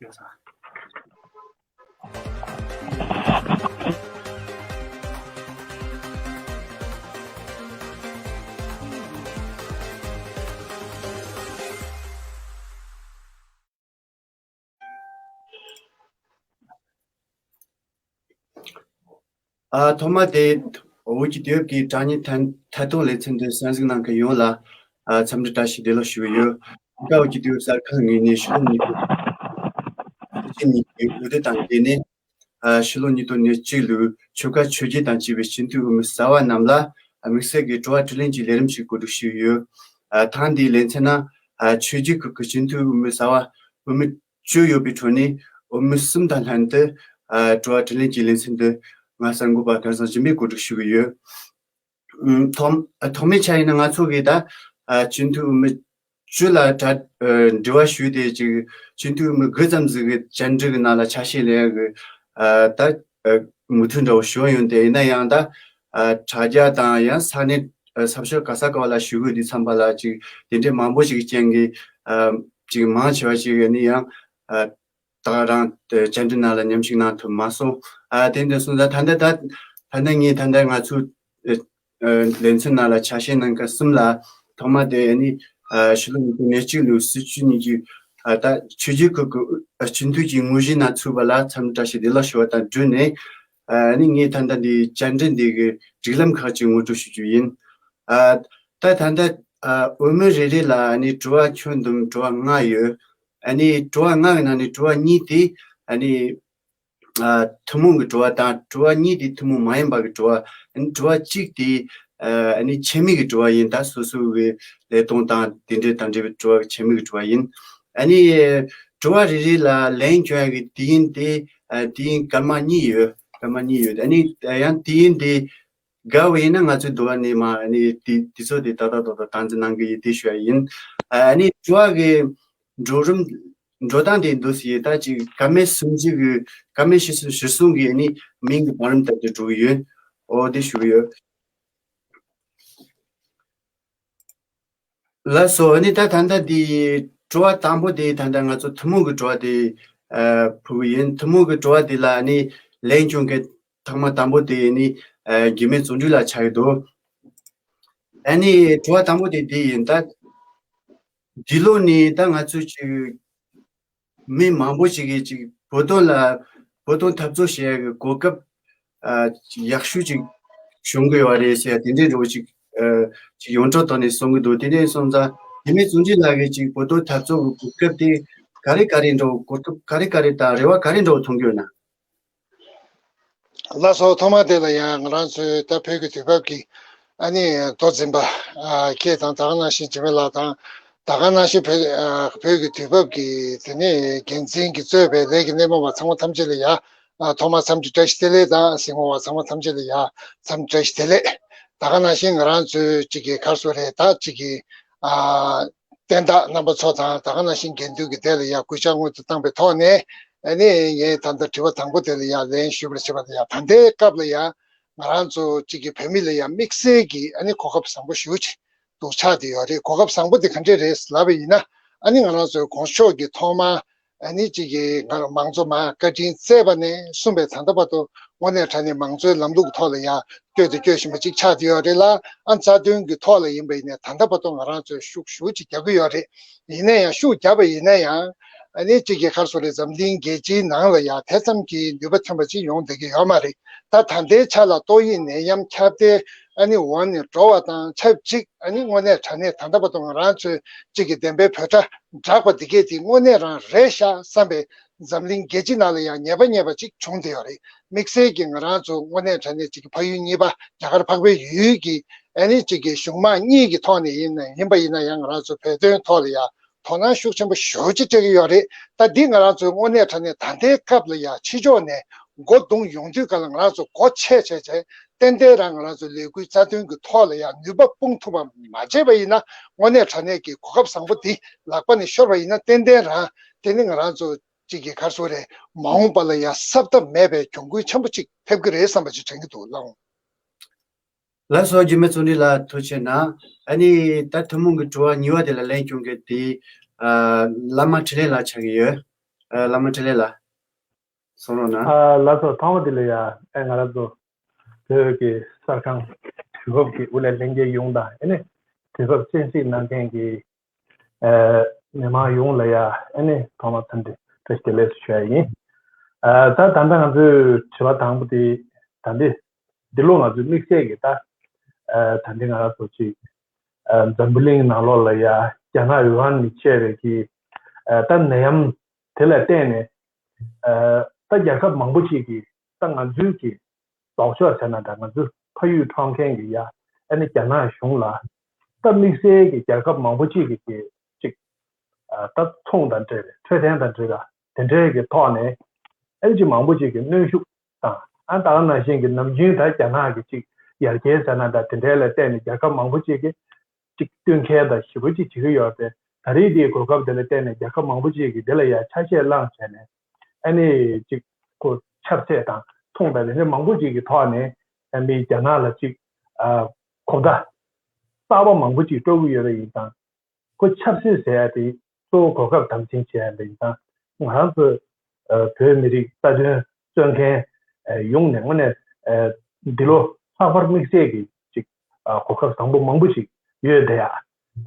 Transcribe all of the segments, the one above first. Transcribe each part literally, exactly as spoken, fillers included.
ཡོད་ས། ཨ། ཐོག་མ་དེ། བོད་ཀྱི་དུས་བབ་ཀྱི་དྲ་བརྙན་ཐད་ཐད་གཏོང་ལེ་ཚན་འདི་གསན་གཟིགས་གནང་མཁན་ཡོངས་ལ། ཨ། འཚམས་འདྲི་བཀྲ་ཤིས་བདེ་ལེགས་ཞུ་གི་ཡོད། ཨ་མི་རི་ཀ་བོད་ཀྱི་དུས་བབ་གསར་ཁང་ངོས་ནས་ཕྱི་ལོ་ཉིས་སྟོང་ཉི་ཤུ་ཉིན་གྱི་འོས་བསྡུ་དང་འབྲེལ་ནས། ཨ། ཕྱི་ལོ་ཉིས་སྟོང་ཉེར་གཅིག་ལོའི་ཆོལ་ཁ་ཆོས་བརྒྱུད་དང་བཅས་པའི་སྤྱི་འཐུས་འོས་མི་གསར་པ་རྣམས་ལ། ཨ། དམིགས་བསལ་གྱི་དྲི་བ་དྲིས་ལན་གྱི་ལས་རིམ་ཞིག་གོ་སྒྲིག་ཞུས་ཡོད། ཨ། ཐེངས་འདིའི་ལེ་ཚན་ནང་། ཨ། ཆོས་བརྒྱུད་ཁག་གི་སྤྱི་འཐུས་འོས་མི་གསར་པ་འོས་མི་བཅུ་ཡོད་པའི་ཁྲོད་ནས་འོས་མི་གསུམ་དང་ལྷན་དུ། ཨ། དྲི་བ་དྲིས་ལན་གྱི་ལེ་ཚན་འདི་ང་གསར་འགོད་པ་སྐལ་བཟང་སྦྱིན་པས་གོ་སྒྲིག་ཞུ་གི་ཡོད། ཨུམ། ཐོག་ཐོག་མའི་ཆ་ཡིན་ན་ང་ཚོ་གིས་ད། ཨ། སྤྱི་འཐུས་འོས་མི་བཅུ་ལ་གྲ་ཨ་འབྲེལ་བ་ཞུས་ཏེ། ཅིག་སྤྱི་འཐུས་འོས་མི་དགུ་ཙམ་ཟིག་གི་བཅར་འདྲི་གི་ནང་ལ་ཆ་ཤས་ལེན་ཡག་གི། ཨ། ད། ཨ། མོས་མཐུན་འདྲ་བོ་ཞུ་ཡོང་དེ། ཡིན་ན་ཡང་ད། ཨ། དྲ་རྒྱ་དང་ཡང་ས་གནས། ཨ། ས་ཕྱོགས་ག་ས་ག་བ་ལ་བཞུགས་དགོས་དུས་ཙམ་པ་ལ། ཅིག་དེ་འདྲའི་མང་པོ་ཞིག་རྐྱེན་གྱིས། ཨ། ཅིག་མང་ཆེ་བ་ཞིག་ནི་ཡང་། ཨ། ད་ག་རང་བཅར་འདྲི་ནང་ལ་མཉམ་ཞུགས་གནང་ཐུབ་མ་སོང་། ཨ། དེ་འདྲ་སོང་ཙང་ད་ལྟ་ད་ད་ལྟ་ངས་ད་ལྟ་ང་ཚོའི། ཨ། ལེ་ཚན་ནང་ལ་ཆ་ཤས་གནང་མཁན་གསུམ་ལ། ཐོག་མ་དེ་ནི། ཨ། ཕྱི་ལོ་ཉིས་སྟོང་ཉེར་གཅིག་ལོའི་སྲིད་བྱུས་གཉིས་ཀྱི། ཨ། ད་ཆོས་བརྒྱུད་ཁག་གི། ཨ། སྤྱི་འཐུས་ཀྱི་དངོས་གཞི་ནང་ཚུད་པ་ལ་འཚམས་འདྲི་བཀྲ་ཤིས་བདེ་ལེགས་ཞུ་བ་དང་འབྲེལ་ནས། ཨ་ནི་ངས་ད་ལྟ་འདི་བཅར་འདྲི་འདི་གི་སྒྲིག་ལམ་ཁག་ཅིག་ངོ་སྤྲོད་ཞུ་རྒྱུ་ཡིན། ཨ། ད་ད་ལྟ། ཨ། འོས་མི་རེ་རེ་ལ་ཨ་ནི་དྲི་བ་ཁྱོན་བསྡོམས་དྲི་བ་ལྔ་ཡོད། ཨ་ནི་དྲི་བ་ལྔ་གི་ནང་ནས་དྲི་བ་གཉིས་དེ་ཨ་ནི། ཨ། ཐུན་མོང་གི་དྲི་བ་དང་། དྲི་བ་གཉིས་དེ་ཐུན་མོང་མ་ཡིན་པ་གི་དྲི་བ། ཨ་ནི་དྲི་བ་གཅིག་དེ། ཨ་ནི་ཆེད་དམིགས་ཀྱི་དྲི་བ་ཡིན། ད་སོ་སོ་གི་ལས་དོན་དང་དེ་འབྲེལ་དང་འབྲེལ་བའི་དྲི་བ་གི་ཆེད་དམིགས་ཀྱི་དྲི་བ་ཡིན། ཨ་ནི་དྲི་བ་རེ་རེ་ལ་ལན་སྐྱོན་ཡག་གི་དུས་ཡུན་དེ། ཨ། དུས་ཡུན་སྐར་མ་གཉིས་ཡོད། སྐར་མ་གཉིས་ཡོད། ཨ་ནི་ཡང་དུས་ཡུན་དེ་དགའ་བ་ཡིན་ན་ང་ཚོས་འདུག་བ་ནས་མ། ཨ་ནི་དེ་དུས་ཚོད་དེ་ཏག་ཏག་ཏག་ཏག་སྟངས་འཛིན་གནང་གི་ཡིན། དེ་ཞུ་ཡ་ཡིན། ཨ་ནི་དྲི་བ་གི་འགྲོ་རིམ། འགྲོ་སྟངས་དེ་འདུག་སེ་ཡིན། ད་ཅིག་བཀའ་མོལ་གསུམ་བཞི་གི། བཀའ་མོལ་གཞིར་བཟུང་གཞིར་བཟུང་གི་ཨ་ནི་མིང་གི་བང་རིམ་ལྟར་དུ་འགྲོ་གི་ཡོད། འོ་དེ་ཞུ་གི་ཡོད། ལགས་སོ། ཨ་ནི་ད་ད་ལྟ་དེ་དྲི་བ་དང་པོ་དེ། ད་ལྟ་ང་ཚོ་ཐུན་མོང་གི་དྲི་བ་དེ། ཨ། ཕུལ་གི་ཡིན། ཐུན་མོང་གི་དྲི་བ་དེ་ལ་ཨ་ནི་ལན་སྐྱོན་མཁན་ཐེངས་མ་དང་པོ་དེ་ཨ་ནི། ཨ། རྒན་མེས་བརྩོན་འགྲུས་ལགས་ཆགས་ཀྱི་འདུག་ཨ་ནི་དྲི་བ་དང་པོ་དེ་འདི་ཡིན། ད་འདི་ལོ་ནི་ད་ང་ཚོ་ཅིག་མི་མང་པོ་ཞིག་གིས་ཅིག་བོད་དོན་ལ། བོད་དོན་འཐབ་རྩོད་བྱེད་ཡག་གི་གོ་སྐབས། ཨ། ཡག་ཤོས་ཅིག་བྱུང་གི་ཡོད་རེད་ཟེར་ཡ་དེ་འདྲའི་འདྲ་བོ་ཅིག་ཨ། ཅིག་ཡོངས་གྲགས་ཐོག་ནས་གསུང་གི་འདུག་དེ་འདྲ་སོང་ཙང་རྒན་མེས་བརྩོན་འགྲུས་ལགས་ཀྱིས་ཅིག་བོད་དོན་འཐབ་རྩོད་ཀྱི་གོ་སྐབས་དེ་ག་རེ་ག་རེ་འདྲ་བོ། གོ་སྐབས་ག་རེ་ག་རེ་དང་རེ་བ་ག་རེ་འདྲ་བོ་མཐོང་གི་ཡོད་ན། ལགས་སོ། ཐོག་མ་དེ་ལ་ཡང་ང་རང་ཚོའི་ད་བོད་ཀྱི་དུས་བབ་ཀྱི་ཨ་ནི་མདོ་འཛིན་པ། ཨ། ཁྱེད་དང་ད་ག་ནང་བཞིན་འཇིགས་མེད་ལགས་དང་། ད་ག་ནང་བཞིན་བོད། ཨ། བོད་ཀྱི་དུས་བབ་ཀྱི་དེ་ནས་འགན་འཛིན་གྱིས་གཙོས་པའི་ལས་ཀྱི་སྣེ་མོ་བ་ཚང་མ་ཐམས་ཅད་ལ་ཡང་། ཨ། ཐོག་མར་འཚམས་འདྲི་བཀྲ་ཤིས་བདེ་ལེགས་དང་། གཟིགས་མོ་བ་ཚང་མ་ཐམས་ཅད་ལ་ཡང་འཚམས་འདྲི་བཀྲ་ཤིས་བདེ་ལེགས། ད་ག་ནང་བཞིན་ང་རང་ཚོའི་གཅིག་གི་ག་རེ་ཟེར་རེད། ད་གཅིག་གི། ཨ། བསྟན་བདག་རྣམ་པ་ཚོ་དང་། ད་ག་ནང་བཞིན་དགེ་འདུན་གྱི་སྡེ་ལ་ཡང་གུས་ཕྱག་སྔོན་དུ་བཏང་པའི་ཐོག་ནས། ཨ་ནི་ངས་ད་ལྟ་དྲི་བ་དང་པོ་དེ་ལ་ཡང་ལན་ཞུ་བར་བྱེད་པ་ལ་ཡང་། ད་ལྟའི་སྐབས་ལ་ཡང་ང་རང་ཚོ་གཅིག་གི་བོད་མི་ལ་ཡང་དམིགས་བསལ་གྱི་ཨ་ནི་གོ་སྐབས་བཟང་པོ་ཞེ་པོ་ཅིག་འདུག་ཆགས་བསྡད་ཡོད་རེད། གོ་སྐབས་བཟང་པོ་དེ་ག་འདྲས་རེད་ལབ་པ་ཡིན་ན། ཨ་ནི་ང་རང་ཚོའི་གོང་ཞུས་ཀྱི་ཐོག་མར། ཨ་ནི་གཅིག་གི་ང་རང་མང་གཙོ་མར་བཀའ་དྲིན་སྩལ་བ་ནས་བཟུང་བའི་ད་ལྟ་བར་དུ་དངོས་གནས་དྲང་གནས་མང་གཙོའི་ལམ་ལུགས་ཀྱི་ཐོག་ལ་ཡང་བསྐྱོད་དང་སྐྱོད་བཞིན་པ་ཅིག་ཆགས་བསྡད་ཡོད་རེད་ལ། ཨ། རྩ་དོན་གྱི་ཐོག་ལ་ཡིན་པ་ཡིན་ནའི་ད་ལྟ་བར་དུ་ང་རང་ཚོས་ཤུགས་ཞེ་པོ་ཅིག་རྒྱག་གི་ཡོད་རེད། ཡིན་ན་ཡང་ཤུགས་བརྒྱབ་པ་ཡིན་ན་ཡང་། ཨ་ནི་གཅིག་གི་ག་རེ་ཟེར་རེད། འཛམ་གླིང་རྒྱལ་སྤྱིའི་ནང་ལ་ཡང་དེ་ཙམ་གྱི་ནུས་པ་ཐོན་པ་ཅིག་ཡོང་བསྡད་ཀྱི་ཡོད་མ་རེད། ད་ད་ལྟའི་ཆ་ལ་ཏོག་དབྱིབས་ནད་ཡམས་ཁྱབ་གདལ་ཨ་ནི་འོག་ནས་འགྲོ་བ་དང་ཆབས་ཅིག་ཨ་ནི་དངོས་གནས་དྲང་གནས་ད་ལྟ་བར་དུ་ང་རང་ཚོའི་གཅིག་གི་བདེན་པའི་འབོད་སྒྲ་བསྒྲགས་པ་འདི་གས་དེ་དངོས་གནས་རང་རེད་ཤག་བསམ་པའི། འཛམ་གླིང་རྒྱལ་སྤྱི་ནང་ལ་ཡང་ཉེས་པ་ཉེས་པ་ཅིག་བྱུང་བསྡད་ཡོད་རེད། དམིགས་བསལ་གྱིས་ང་རང་ཚོ་དངོས་གནས་དྲང་གནས་གཅིག་གི་ཕ་ཡུལ་གཉིས་པ་རྒྱ་གར་འཕགས་པའི་ཡུལ་གྱི་ཨ་ནི་གཅིག་གི་གཞུང་དམངས་གཉིས་ཀྱི་ཐོག་ནས་ཡིན་ན། ཡིན་པ་ཡིན་ན་ཡང་ང་རང་ཚོ་བོད་དོན་ཐོག་ལ་ཡང་དོ་སྣང་ཤུགས་ཆེན་པོ་ཞེ་པོ་ཅིག་སྤྲད་ཀྱི་ཡོད་རེད། ད་འདི་ང་རང་ཚོའི་དངོས་གནས་དྲང་གནས་ད་ལྟའི་སྐབས་ལ་ཡང་ཕྱི་ཕྱོགས་ནས་མགོ་རྡུང་ཡོང་དུས་ག་ལ་ང་རང་ཚོ་སྒོ་ཕྱེ་བྱས་བྱས་ཏན་ཏན་རང་ང་རང་ཚོ་ལས་འགུལ་རྩ་དོན་གྱི་ཐོག་ལ་ཡང་ནུས་པ་སྤུངས་ཐུབ་པ་མ་བྱས་པ་ཡིན་ན། དངོས་གནས་དྲང་གནས་ཀྱི་གོ་སྐབས་བཟང་པོ་འདི་ལག་པ་ནས་ཤོར་བ་ཡིན་ན། ཏན་ཏན་རང་དེ་ནི་ང་རང་ཚོ་གཅིག་གི་ག་རེ་ཟེར་རེད། མ་འོངས་པ་ལ་ཡང་སྲབ་ཐབས་མེད་པའི་གྱོང་གུན་ཆེན་པོ་གཅིག་ཐེབས་ཀྱི་རེད་བསམ་པ་ཅིག་དྲན་གྱི་འདུག་ལགས། ལགས་སོ། རྒྱུ་མེད་བརྩོན་འགྲུས་ལགས་ཐུགས་རྗེ་ཆེ་གནང་། ཨ་ནི་ད་ཐུན་མོང་གི་དྲི་བ་གཉིས་པ་དེ་ལ་ལན་སྐྱོན་མཁན་དེ། ཨ། བླ་མ་འཕྲིན་ལས་ལགས་ཆགས་ཀྱི་ཡོད། ཨ། བླ་མ་འཕྲིན་ལས་ལགས། གསུང་རོགས་གནང་། ཨ། ལགས་སོ། ཐོག་མ་དེ་ལ་ཡ། ཨེ། ང་རང་ཚོ་བོད་ཀྱི་གསར་ཁང་དུས་བབ་ཀྱི་དབུ་ལས་ལྷན་རྒྱས་ཡོངས་དང་། ཨེ་ནི་དུས་བབ་གསན་གཟིགས་གནང་མཁན་གྱི། ཨེ། མི་མང་ཡོངས་ལ་ཡ། ཨེ་ནི་ཐོག་མར་འཚམས་འདྲི་བཀྲ་ཤིས་བདེ་ལེགས་ཞུ་ཡ་ཡིན། ཨ། ད་ད་ལྟ་ང་ཚོའི་དྲི་བ་དང་པོ་དེ། ད་འདི་འདི་ལོ་ང་ཚོའི་དམིགས་བསལ་གྱི་ད། ཨ། ད་འདི་ང་རང་ཚོ་ཅིག་ཨ། འཛམ་བུ་གླིང་ནང་ལོགས་ལ་ཡ་རྒྱ་ནག་ཝུ་ཧན་ནས་མཆེད་པའི་གི། ཨ། ད་ནད་ཡམས་དེ་ལ་བརྟེན་ནས། ཨ། ད་རྒྱལ་ཁབ་མང་པོ་ཅིག་གིས་ད་ང་ཚོའི་གི་ལྡོག་ཕྱོགས་ཟེར་ན་འདྲ། ང་ཚོའི་ཕ་ཡུལ་འཕྲོག་མཁན་གྱི་ཡ། ཨ་ནི་རྒྱ་ནག་གཞུང་ལ་ད་དམིགས་བསལ་གྱི་རྒྱལ་ཁབ་མང་པོ་ཅིག་གིས་གི་ཅིག་ཨ། ད་ཚོང་དང་འབྲེལ་བའི། འཕྲོད་བསྟེན་དང་འབྲེལ་བ་དེ་འདྲའི་གི་ཐོག་ནས། ཨ་ནི་ཅིག་མང་པོ་ཅིག་གིས་གནོན་ཤུགས་དང་། ཨ། ད་ག་ནང་བཞིན་གྱི་ནམ་རྒྱུན་ད་རྒྱ་ནག་གི་ཅིག་ཡར་རྒྱས་ཟེར་ན་འདྲ། དེ་འདྲའི་ལ་བརྟེན་ནས་རྒྱལ་ཁབ་མང་པོ་ཅིག་གིས་ཅིག་བསྟུན་མཁས་དང་ཞེ་པོ་ཅིག་བྱེད་ཀྱི་ཡོད་རེད། ད་རེས་འདིའི་གོ་སྐབས་དེ་ལ་བརྟེན་ནས་རྒྱལ་ཁབ་མང་པོ་ཅིག་གིས་འདི་ལ་ཡ་ཆ་ཤས་བླངས་བྱས་ནས། ཨ་ནི་ཅིག་ཁོ་ཆབ་སྲིད་དང་ཚོང་དང་དེ་འདྲ་མང་པོ་ཅིག་གི་ཐོག་ནས། ཨ་ནི་རྒྱ་ནག་ལ་ཅིག་ཨ། གོ་བརྡ་གསར་པ་མང་པོ་ཅིག་སྤྲོད་ཀྱི་ཡོད་པ་ཡིན་ཙང་། ཁོ་ཆབ་སྲིད་ཟེར་ཡ་དེ་གཙོ་བོ་གོ་སྐབས་དམ་འཛིན་བྱེད་ཡ་འདི་ཡིན་ཙང་། ང་རང་ཚོ་ཨ། བོད་མི་རིགས་རྩ་དོན་རྩོད་མཁན། ཨ། ཡོངས་ནས། དངོས་གནས། ཨ། འདི་ལོ་ལྷག་པར་དམིགས་བསལ་གྱི་ཅིག་ཨ། གོ་སྐབས་བཟང་པོ་མང་པོ་ཞིག་ཡོད་བསྡད་ཡ།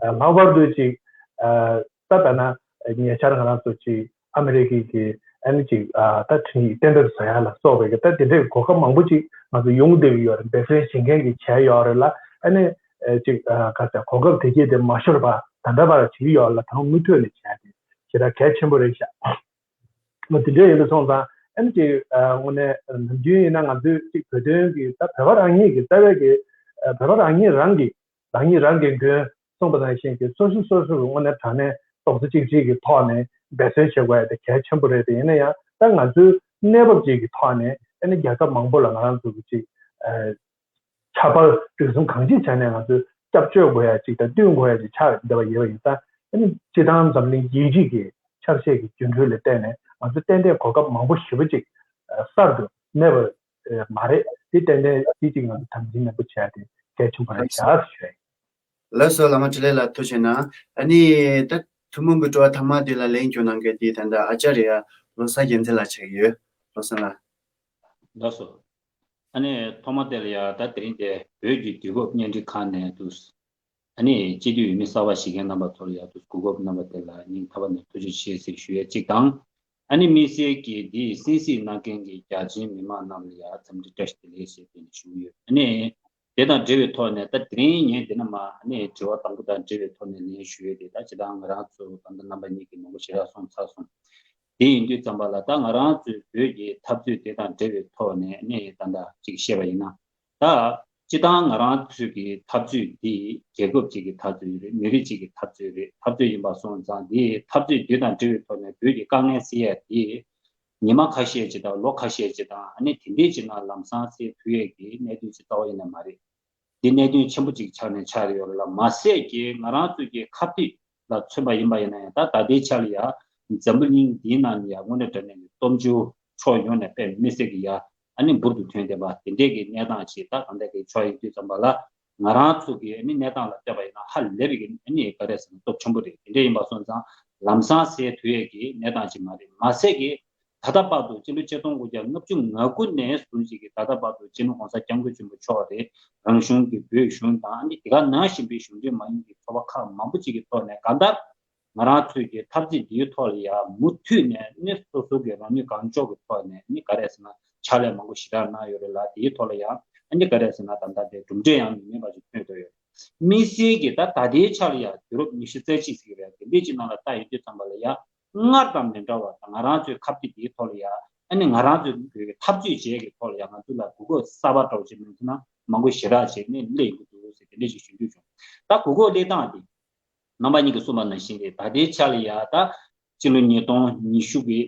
ཨ། ལྷག་པར་དུ་ཅིག་ཨ། ད་ལྟ་ན་ཉེ་ཆར་ང་རང་ཚོ་ཅིག་ཨ་མི་རི་ཀའི་གི། ཨ་ནི་ཅིག་ཨ། ད་འཕྲིན་ཡིག་གཏན་འབེབས་བཟོ་ཡ་ལ་སོགས་པའི་གི། ད་དེ་འདྲའི་གོ་སྐབས་མང་པོ་ཅིག་ང་ཚོ་ཡོང་བསྡད་ཀྱི་ཡོད་རེད། འབད་བརྩོན་བྱེད་མཁན་གྱི་བྱས་ཡོད་རེད་ལ། ཨ་ནི་ཨ། ཅིག་ཨ། ག་ཚོད་གོ་སྐབས་དེ་གྱད་དེ་མ་ཤོར་བ་ད་ལྟ་བར་བྱེད་ཀྱི་ཡོད་ལ། ད་རུང་མུ་མཐུད་ནས་བྱས་ཏེ་ཞེ་དྲག་གལ་ཆེན་པོ་རེད་ཤག་ཨ། དེ་འདྲ་ཡིན་པ་སོང་ཙང་། ཨ་ནི་ཅིག་ཨ། དངོས་གནས་ནམ་རྒྱུན་ཡིན་ན་ང་ཚོས་ཅིག་བོད་དོན་གྱི། ད་བོད་པ་རང་ཉིད་ཀྱི་རྩ་བའི་གི། ཨ། བོད་པ་རང་ཉིད་རང་གི། རང་ཉིད་རང་གི་མགོན་གསུངས་པ་ནང་བཞིན་གྱི། སོ་སོ་སོ་སོ་གི་དངོས་གནས་དྲང་གནས་རྡོག་རྩ་གཅིག་སྒྲིལ་གྱི་ཐོག་ནས་འབད་བརྩོན་བྱེད་དགོས་ཡ་དེ་གལ་ཆེན་པོ་རེད། དེ་ཡིན་ན་ཡང་ད་ང་ཚོའི་གནས་བབ་ཅིག་གི་ཐོག་ནས། ཨ་ནི་རྒྱལ་ཁབ་མང་པོ་ལ་ང་རང་ཚོ་གི་ཅིག་ཨ། ཁྱད་པར་རིག་གསུམ་གང་ཅིའི་ཆ་ནས་ང་ཚོས་སྐྱབས་བཅོལ་དགོས་ཡ་ཅིག་དང་བསྟུན་དགོས་ཡ་ཅིག་ཆགས་བསྡད་པ་ཡིན་པ་ཡིན་ཙང་། ཨ་ནི་སྤྱིར་བཏང་འཛམ་གླིང་རྒྱལ་སྤྱི་གི་ཆབ་སྲིད་ཀྱི་འགྱུར་འགྲོས་ལ་བརྟེན་ནས་ང་ཚོ་ཏན་ཏན་གོ་སྐབས་མང་པོ་ཞེ་པོ་ཅིག་ཨ། གསར་དུ་གནས་པ་མ་རེད། དེ་ཏན་ཏན་དེ་ཅིག་ང་ཚོ་དམ་འཛིན་ནན་པོ་བྱས་ཏེ་གལ་ཆེན་པོ་རེད་ཤག་ཞུ་ཡ་ཡིན། ལགས་སོ། བླ་མ་འཕྲིན་ལས་ལགས་ཐུགས་རྗེ་གནང་། ཨ་ནི་ད་ཐུན་མོང་གི་དྲི་བ་ཐ་མ་དེ་ལ་ལན་རྒྱག་གནང་མཁན་དེ་ད་ལྟ་ཨ་ཙརྱ་བློ་བཟང་རྒྱལ་མཚན་ལགས་ཆགས་ཀྱི་ཡོད། བློ་བཟང་ལགས། ལགས་སོ། ཨ་ནི་ཐོག་མ་དེ་ལ་ཡ། ད་དེ་རིང་དེ་བོད་ཀྱི་དུས་བབ་བརྙན་འཕྲིན་ཁང་ནས་འདུག་ཨ་ནི་སྤྱི་འཐུས་འོས་མི་གསར་པ་བཞེངས་མཁན་རྣམ་པ་ཚོ་ལ་ཡ་འདུག་གོ་སྐབས་གནང་བ་དེ་ལ་སྙིང་ཐག་པ་ནས་ཐུགས་རྗེ་ཆེ་ཟེར་ཞུ་ཡ་གཅིག་དང་། ཨ་ནི་དམིགས་བསལ་གྱིས་འདི་གསན་གཟིགས་གནང་མཁན་གྱི་རྒྱ་ཆེའི་མི་མང་རྣམས་ལ་ཡ་འཚམས་འདྲི་བཀྲ་ཤིས་བདེ་ལེགས་ཞེས་དེ་ནས་ཞུ་གི་ཡོད། ཨ་ནི་དེ་དང་འབྲེལ་བའི་ཐོག་ནས། ད་དེ་རིང་ངས་འདི་ན་མ། ཨ་ནི་དྲི་བ་དང་པོ་དང་འབྲེལ་བའི་ཐོག་ནས་ལན་ཞུ་ཡས་དེ། ད་སྤྱིར་བཏང་ང་རང་ཚོ་ད་ལྟ་རྣམ་པ་གཉིས་ཀྱིས་མང་པོ་ཞེ་དྲག་གསུངས་ཚར་སོང་། དེ་ཡིན་དུས་ཙམ་པ་ལ། ད་ང་རང་ཚོའི་བོད་ཀྱི་འཐབ་རྩོད་དེ་དང་འབྲེལ་བའི་ཐོག་ནས། ཨ་ནི་ད་ལྟ་ཅིག་བཤད་པ་ཡིན་ན། ད་སྤྱིར་བཏང་ང་རང་ཚོའི་གི་འཐབ་རྩོད་འདི་རྒྱལ་ཁབ་ཅིག་གི་འཐབ་རྩོད་རེད། མི་རིགས་ཅིག་གི་འཐབ་རྩོད་རེད། འཐབ་རྩོད་ཡིན་པ་སོང་ཙང་། འདི་འཐབ་རྩོད་འདི་དང་འབྲེལ་བའི་ཐོག་ནས་བོད་ཀྱི་དཀའ་ངལ་སེལ་ཡས་དེ་ཉི་མ་ཁ་ཤས་ཅིག་དང་ལོ་ཁ་ཤས་ཅིག་དང་། ཨ་ནི་དེ་འདྲའི་ཅིག་ནང་ལམ་སང་སེལ་ཐུབ་ཡས་ཀྱི་གནད་དོན་ཅིག་རྩ་བ་ཡིན་ནའི་མ་རེད། འདི་གནད་དོན་ཆེན་པོ་ཅིག་ཆགས་ནས་ཆགས་ཡོད་རེད་ལ། མ་ཟད་ཀྱི་ང་རང་ཚོའི་གི་ཁ་གཏད་ལ་མཚོན་པ་ཡིན་པ་ཡིན་ན་ཡང་། ད་ད་ལྟའི་ཆ་ལ་ཡ་འཛམ་བུ་གླིང་འདིའི་ནང་ནས་ཡ་དངོས་གནས་དྲང་གནས་ཀྱི་སྟོབས་འབྱོར་ཕྱོགས་ཡོངས་ནས་དཔེ་མི་སྲིད་ཀྱི་ཡ། ཨ་ནི་འབུར་དུ་ཐོན་བསྡད་པ་དེ་འདྲས་ཀྱི་གནས་སྟངས་ཤིག་ད་གང་འདྲ་གི་ཆགས་ཡོད་དུས་ཙམ་པ་ལ། ང་རང་ཚོ་གི་ཨ་ནི་གནས་སྟངས་ལ་ལྟོས་པ་ཡིན་ན་ཧ་ལས་པའི་གི་ཨ་ནི་ག་རེ་ཟེར་ན་སྟོབས་ཆེན་པོ་རེད། དེ་འདྲས་ཡིན་པ་སོང་ཙང་ལམ་སང་སེལ་ཐུབ་ཡས་ཀྱི་གནས་སྟངས་ཅིག་མ་རེད། མ་ཟད་ཀྱི་ད་ལྟ་བར་དུ་སྤྱི་ལོ་ཆིག་སྟོང་དགུ་བརྒྱ་ལྔ་བཅུ་ང་དགུ་ནས་བཟུང་ཞིག་གི་ད་ལྟ་བར་དུ་སྤྱི་ནོར་༸གོང་ས་༸སྐྱབས་མགོན་ཆེན་པོ་མཆོག་རེད། རང་གཞུང་གི་བོད་གཞུང་དང་། ཨ་ནི་དེ་ག་ནང་བཞིན་པའི་གཞུང་འབྲེལ་མ་ཡིན་པའི་ཚོགས་པ་ཁག་མང་པོ་ཅིག་གི་ཐོག་ནས། གང་ལྟར་ང་རང་ཚོའི་གི་འཐབ་རྩོད་འདིའི་ཐོག་ལ་ཡ་མུ་མཐུད་ནས་ནི་སོ་སོ་གི་རང་ནུས་གང་ལྕོགས་ཀྱི་ཐོག་ནས་ནི་ག་རེ་ཟེར་ན་ཕྱག་ལས་མང་པོ་ཞེ་དྲག་གནང་ཡོད་རེད་ལ། དེའི་ཐོག་ལ་ཡ་ཨ་ནི་ག་རེ་ཟེར་ན་ད་ལྟ་དེ་གྲུབ་འབྲས་ཡང་མི་དམན་པ་ཞིག་ཐོན་ཐུབ་ཡོད། དམིགས་བསལ་གྱི་ད་ད་ལྟའི་ཆ་ལ་ཡ་དུས་རབས་ཉི་ཤུ་རྩ་གཅིག་ཟེར་གྱི་རེད། དེ་འདྲའི་ཅིག་ནང་ལ་ལྟ་ཡོང་དུས་ཙམ་པ་ལ་ཡ། སྔར་དང་མི་འདྲ་བ་དང་། ང་རང་ཚོའི་ཁ་གཏད་དེའི་ཐོག་ལ་ཡ། ཨ་ནི་ང་རང་ཚོའི་འཐབ་རྩོད་བྱེད་ཀྱི་ཐོག་ལ་ཡ་ང་ཚོ་ལ་གོ་སྐབས་གསར་པ་འདྲ་བོ་ཅིག་མིན་ན་མང་པོ་ཞེ་དྲག་ཅིག་ནི་སླེབས་ཡོང་གི་འདུག་ཟེར་དེ་འདྲ་ཞིག་ཞུ་འདོད་བྱུང་། ད་གོ་སྐབས་སླེབས་སྟངས་དེ་རྣམ་པ་གཉིས་ཀྱིས་གསུངས་པ་ནང་བཞིན་རེད། ད་ལྟའི་ཆ་ལ་ཡ་ད་སྤྱི་ལོ་ཉིས་སྟོང་ཉི་ཤུ་གི་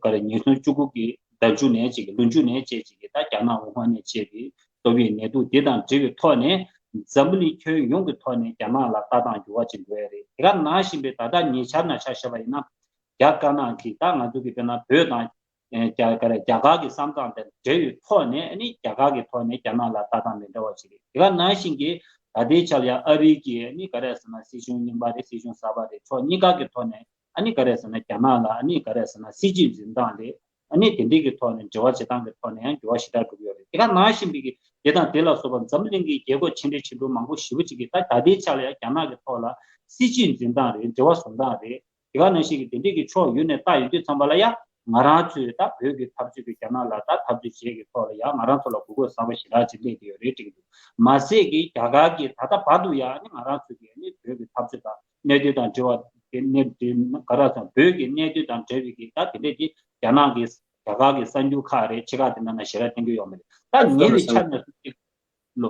ག་རེ་ཉིས་སྟོང་བཅུ་དགུ་གི་ཟླ་མཇུག་ནས་ཅིག་ལོ་མཇུག་ནས་བཅས་ཅིག་གི་ད་རྒྱ་ནག་ཝུ་ཧན་ནས་མཆེད་པའི་ཏོག་དབྱིབས་ནད་དུག་འདི་དང་འབྲེལ་བའི་ཐོག་ནས་འཛམ་བུ་གླིང་ཁྱོན་ཡོངས་ཀྱི་ཐོག་ནས་རྒྱ་ནག་ལ་ལྟ་སྟངས་འགྱུར་བ་ཅིག་འགྲོ་ཡ་རེད། དེ་ག་ནང་བཞིན་པའི་ད་ལྟ་ཉེ་ཆར་ནང་ཆ་བཞག་པ་ཡིན་ན། རྒྱ་དཀར་ནག་གིས་ད་ང་ཚོ་གི་དཔེར་ན་བོད་དང་། ཨེ། རྒྱ་ག་རེ། རྒྱ་གར་གྱི་ས་མཚམས་དང་འབྲེལ་བའི་ཐོག་ནས། ཨ་ནི་རྒྱ་གར་གྱི་ཐོག་ནས་རྒྱ་ནག་ལ་ལྟ་སྟངས་མི་འདྲ་བ་ཅིག་རེད། དེ་ག་ནང་བཞིན་གྱི་ད་ལྟའི་ཆར་ཡང་ཨ་རི་གི་ཨ་ནི་ག་རེ་ཟེར་ན་སྲིད་གཞུང་རྙིང་པ་རེད། སྲིད་གཞུང་གསར་པ་རེད། ཕྱོགས་གཉིས་ཀ་གི་ཐོག་ནས་ ཨ་ནི་ག་རེ་ཟེར་ན་རྒྱ་ནག་ལ་ཨ་ནི་ག་རེ་ཟེར་ན་སྲིད་ཇུས་འཛིན་སྟངས་རེད། ཨ་ནི་དེ་འདྲའི་གི་ཐོག་ནས་འབྲེལ་བ་བྱེད་སྟངས་ཀྱི་ཐོག་ནས་ཡང་འགྱུར་བ་ཞེ་དྲག་འགྲོ་གི་ཡོད་རེད། དེ་ག་ནང་བཞིན་པའི་གི་དེ་དང་དེ་ལ་སོགས་པ་འཛམ་གླིང་གི་རྒྱལ་ཁབ་ཆེ་འབྲིང་ཆུང་འབྲིང་མང་པོ་ཞེ་པོ་ཅིག་གིས་ད་ད་ལྟའི་ཆ་ལ་ཡང་རྒྱ་ནག་གི་ཐོག་ལ་སྲིད་ཇུས་འཛིན་སྟངས་རེད། འབྲེལ་བ་བཟོ་སྟངས་རེད། དེ་ག་ནང་བཞིན་གྱི་དེ་འདྲས་ཀྱི་ཕྱོགས་ཡོད་ནས་ལྟ་ཡོང་དུས་ཙམ་པ་ལ་ཡང་ང་རང་ཚོས་ད་བོད་ཀྱི་འཐབ་རྩོད་ཀྱི་རྒྱ་ནག་ལ་ད་འཐབ་རྩོད་བྱེད་ཀྱི་ཐོག་ལ་ཡང་ང་རང་ཚོ་ལ་དགོས་མཁོ་གསར་པ་ཞེ་དྲག་ཅིག་སླེབས་ཀྱི་ཡོད་རེད་དྲན་གྱི་འདུག་མ་ཟད་ཀྱི་རྒྱ་གར་གྱིས་ད་ལྟ་བར་དུ་ཡང་ནི་ང་རང་ཚོ་གི་ནི་བོད་ཀྱི་འཐབ་རྩོད་དང་གནད་དོན་དང་འབྲེལ་བ་གི་གནད་དོན་ག་རེ་ཟེར་བོད་ཀྱི་གནད་དོན་དང་འབྲེལ་བའི་གི་ད་དེ་འདྲས་ཀྱི་རྒྱ་ནག་གི་རྒྱ་གར་གྱི་གསར་འགྱུར་ཁག་རེད། ཆེ་ཁག་དེ་ནང་ན་ཞེ་དྲག་བསྟན་གྱི་ཡོད་མ་རེད། ད་ངེད་ཀྱི་ཆ་ནས་སུ་གཅིག་ལོ།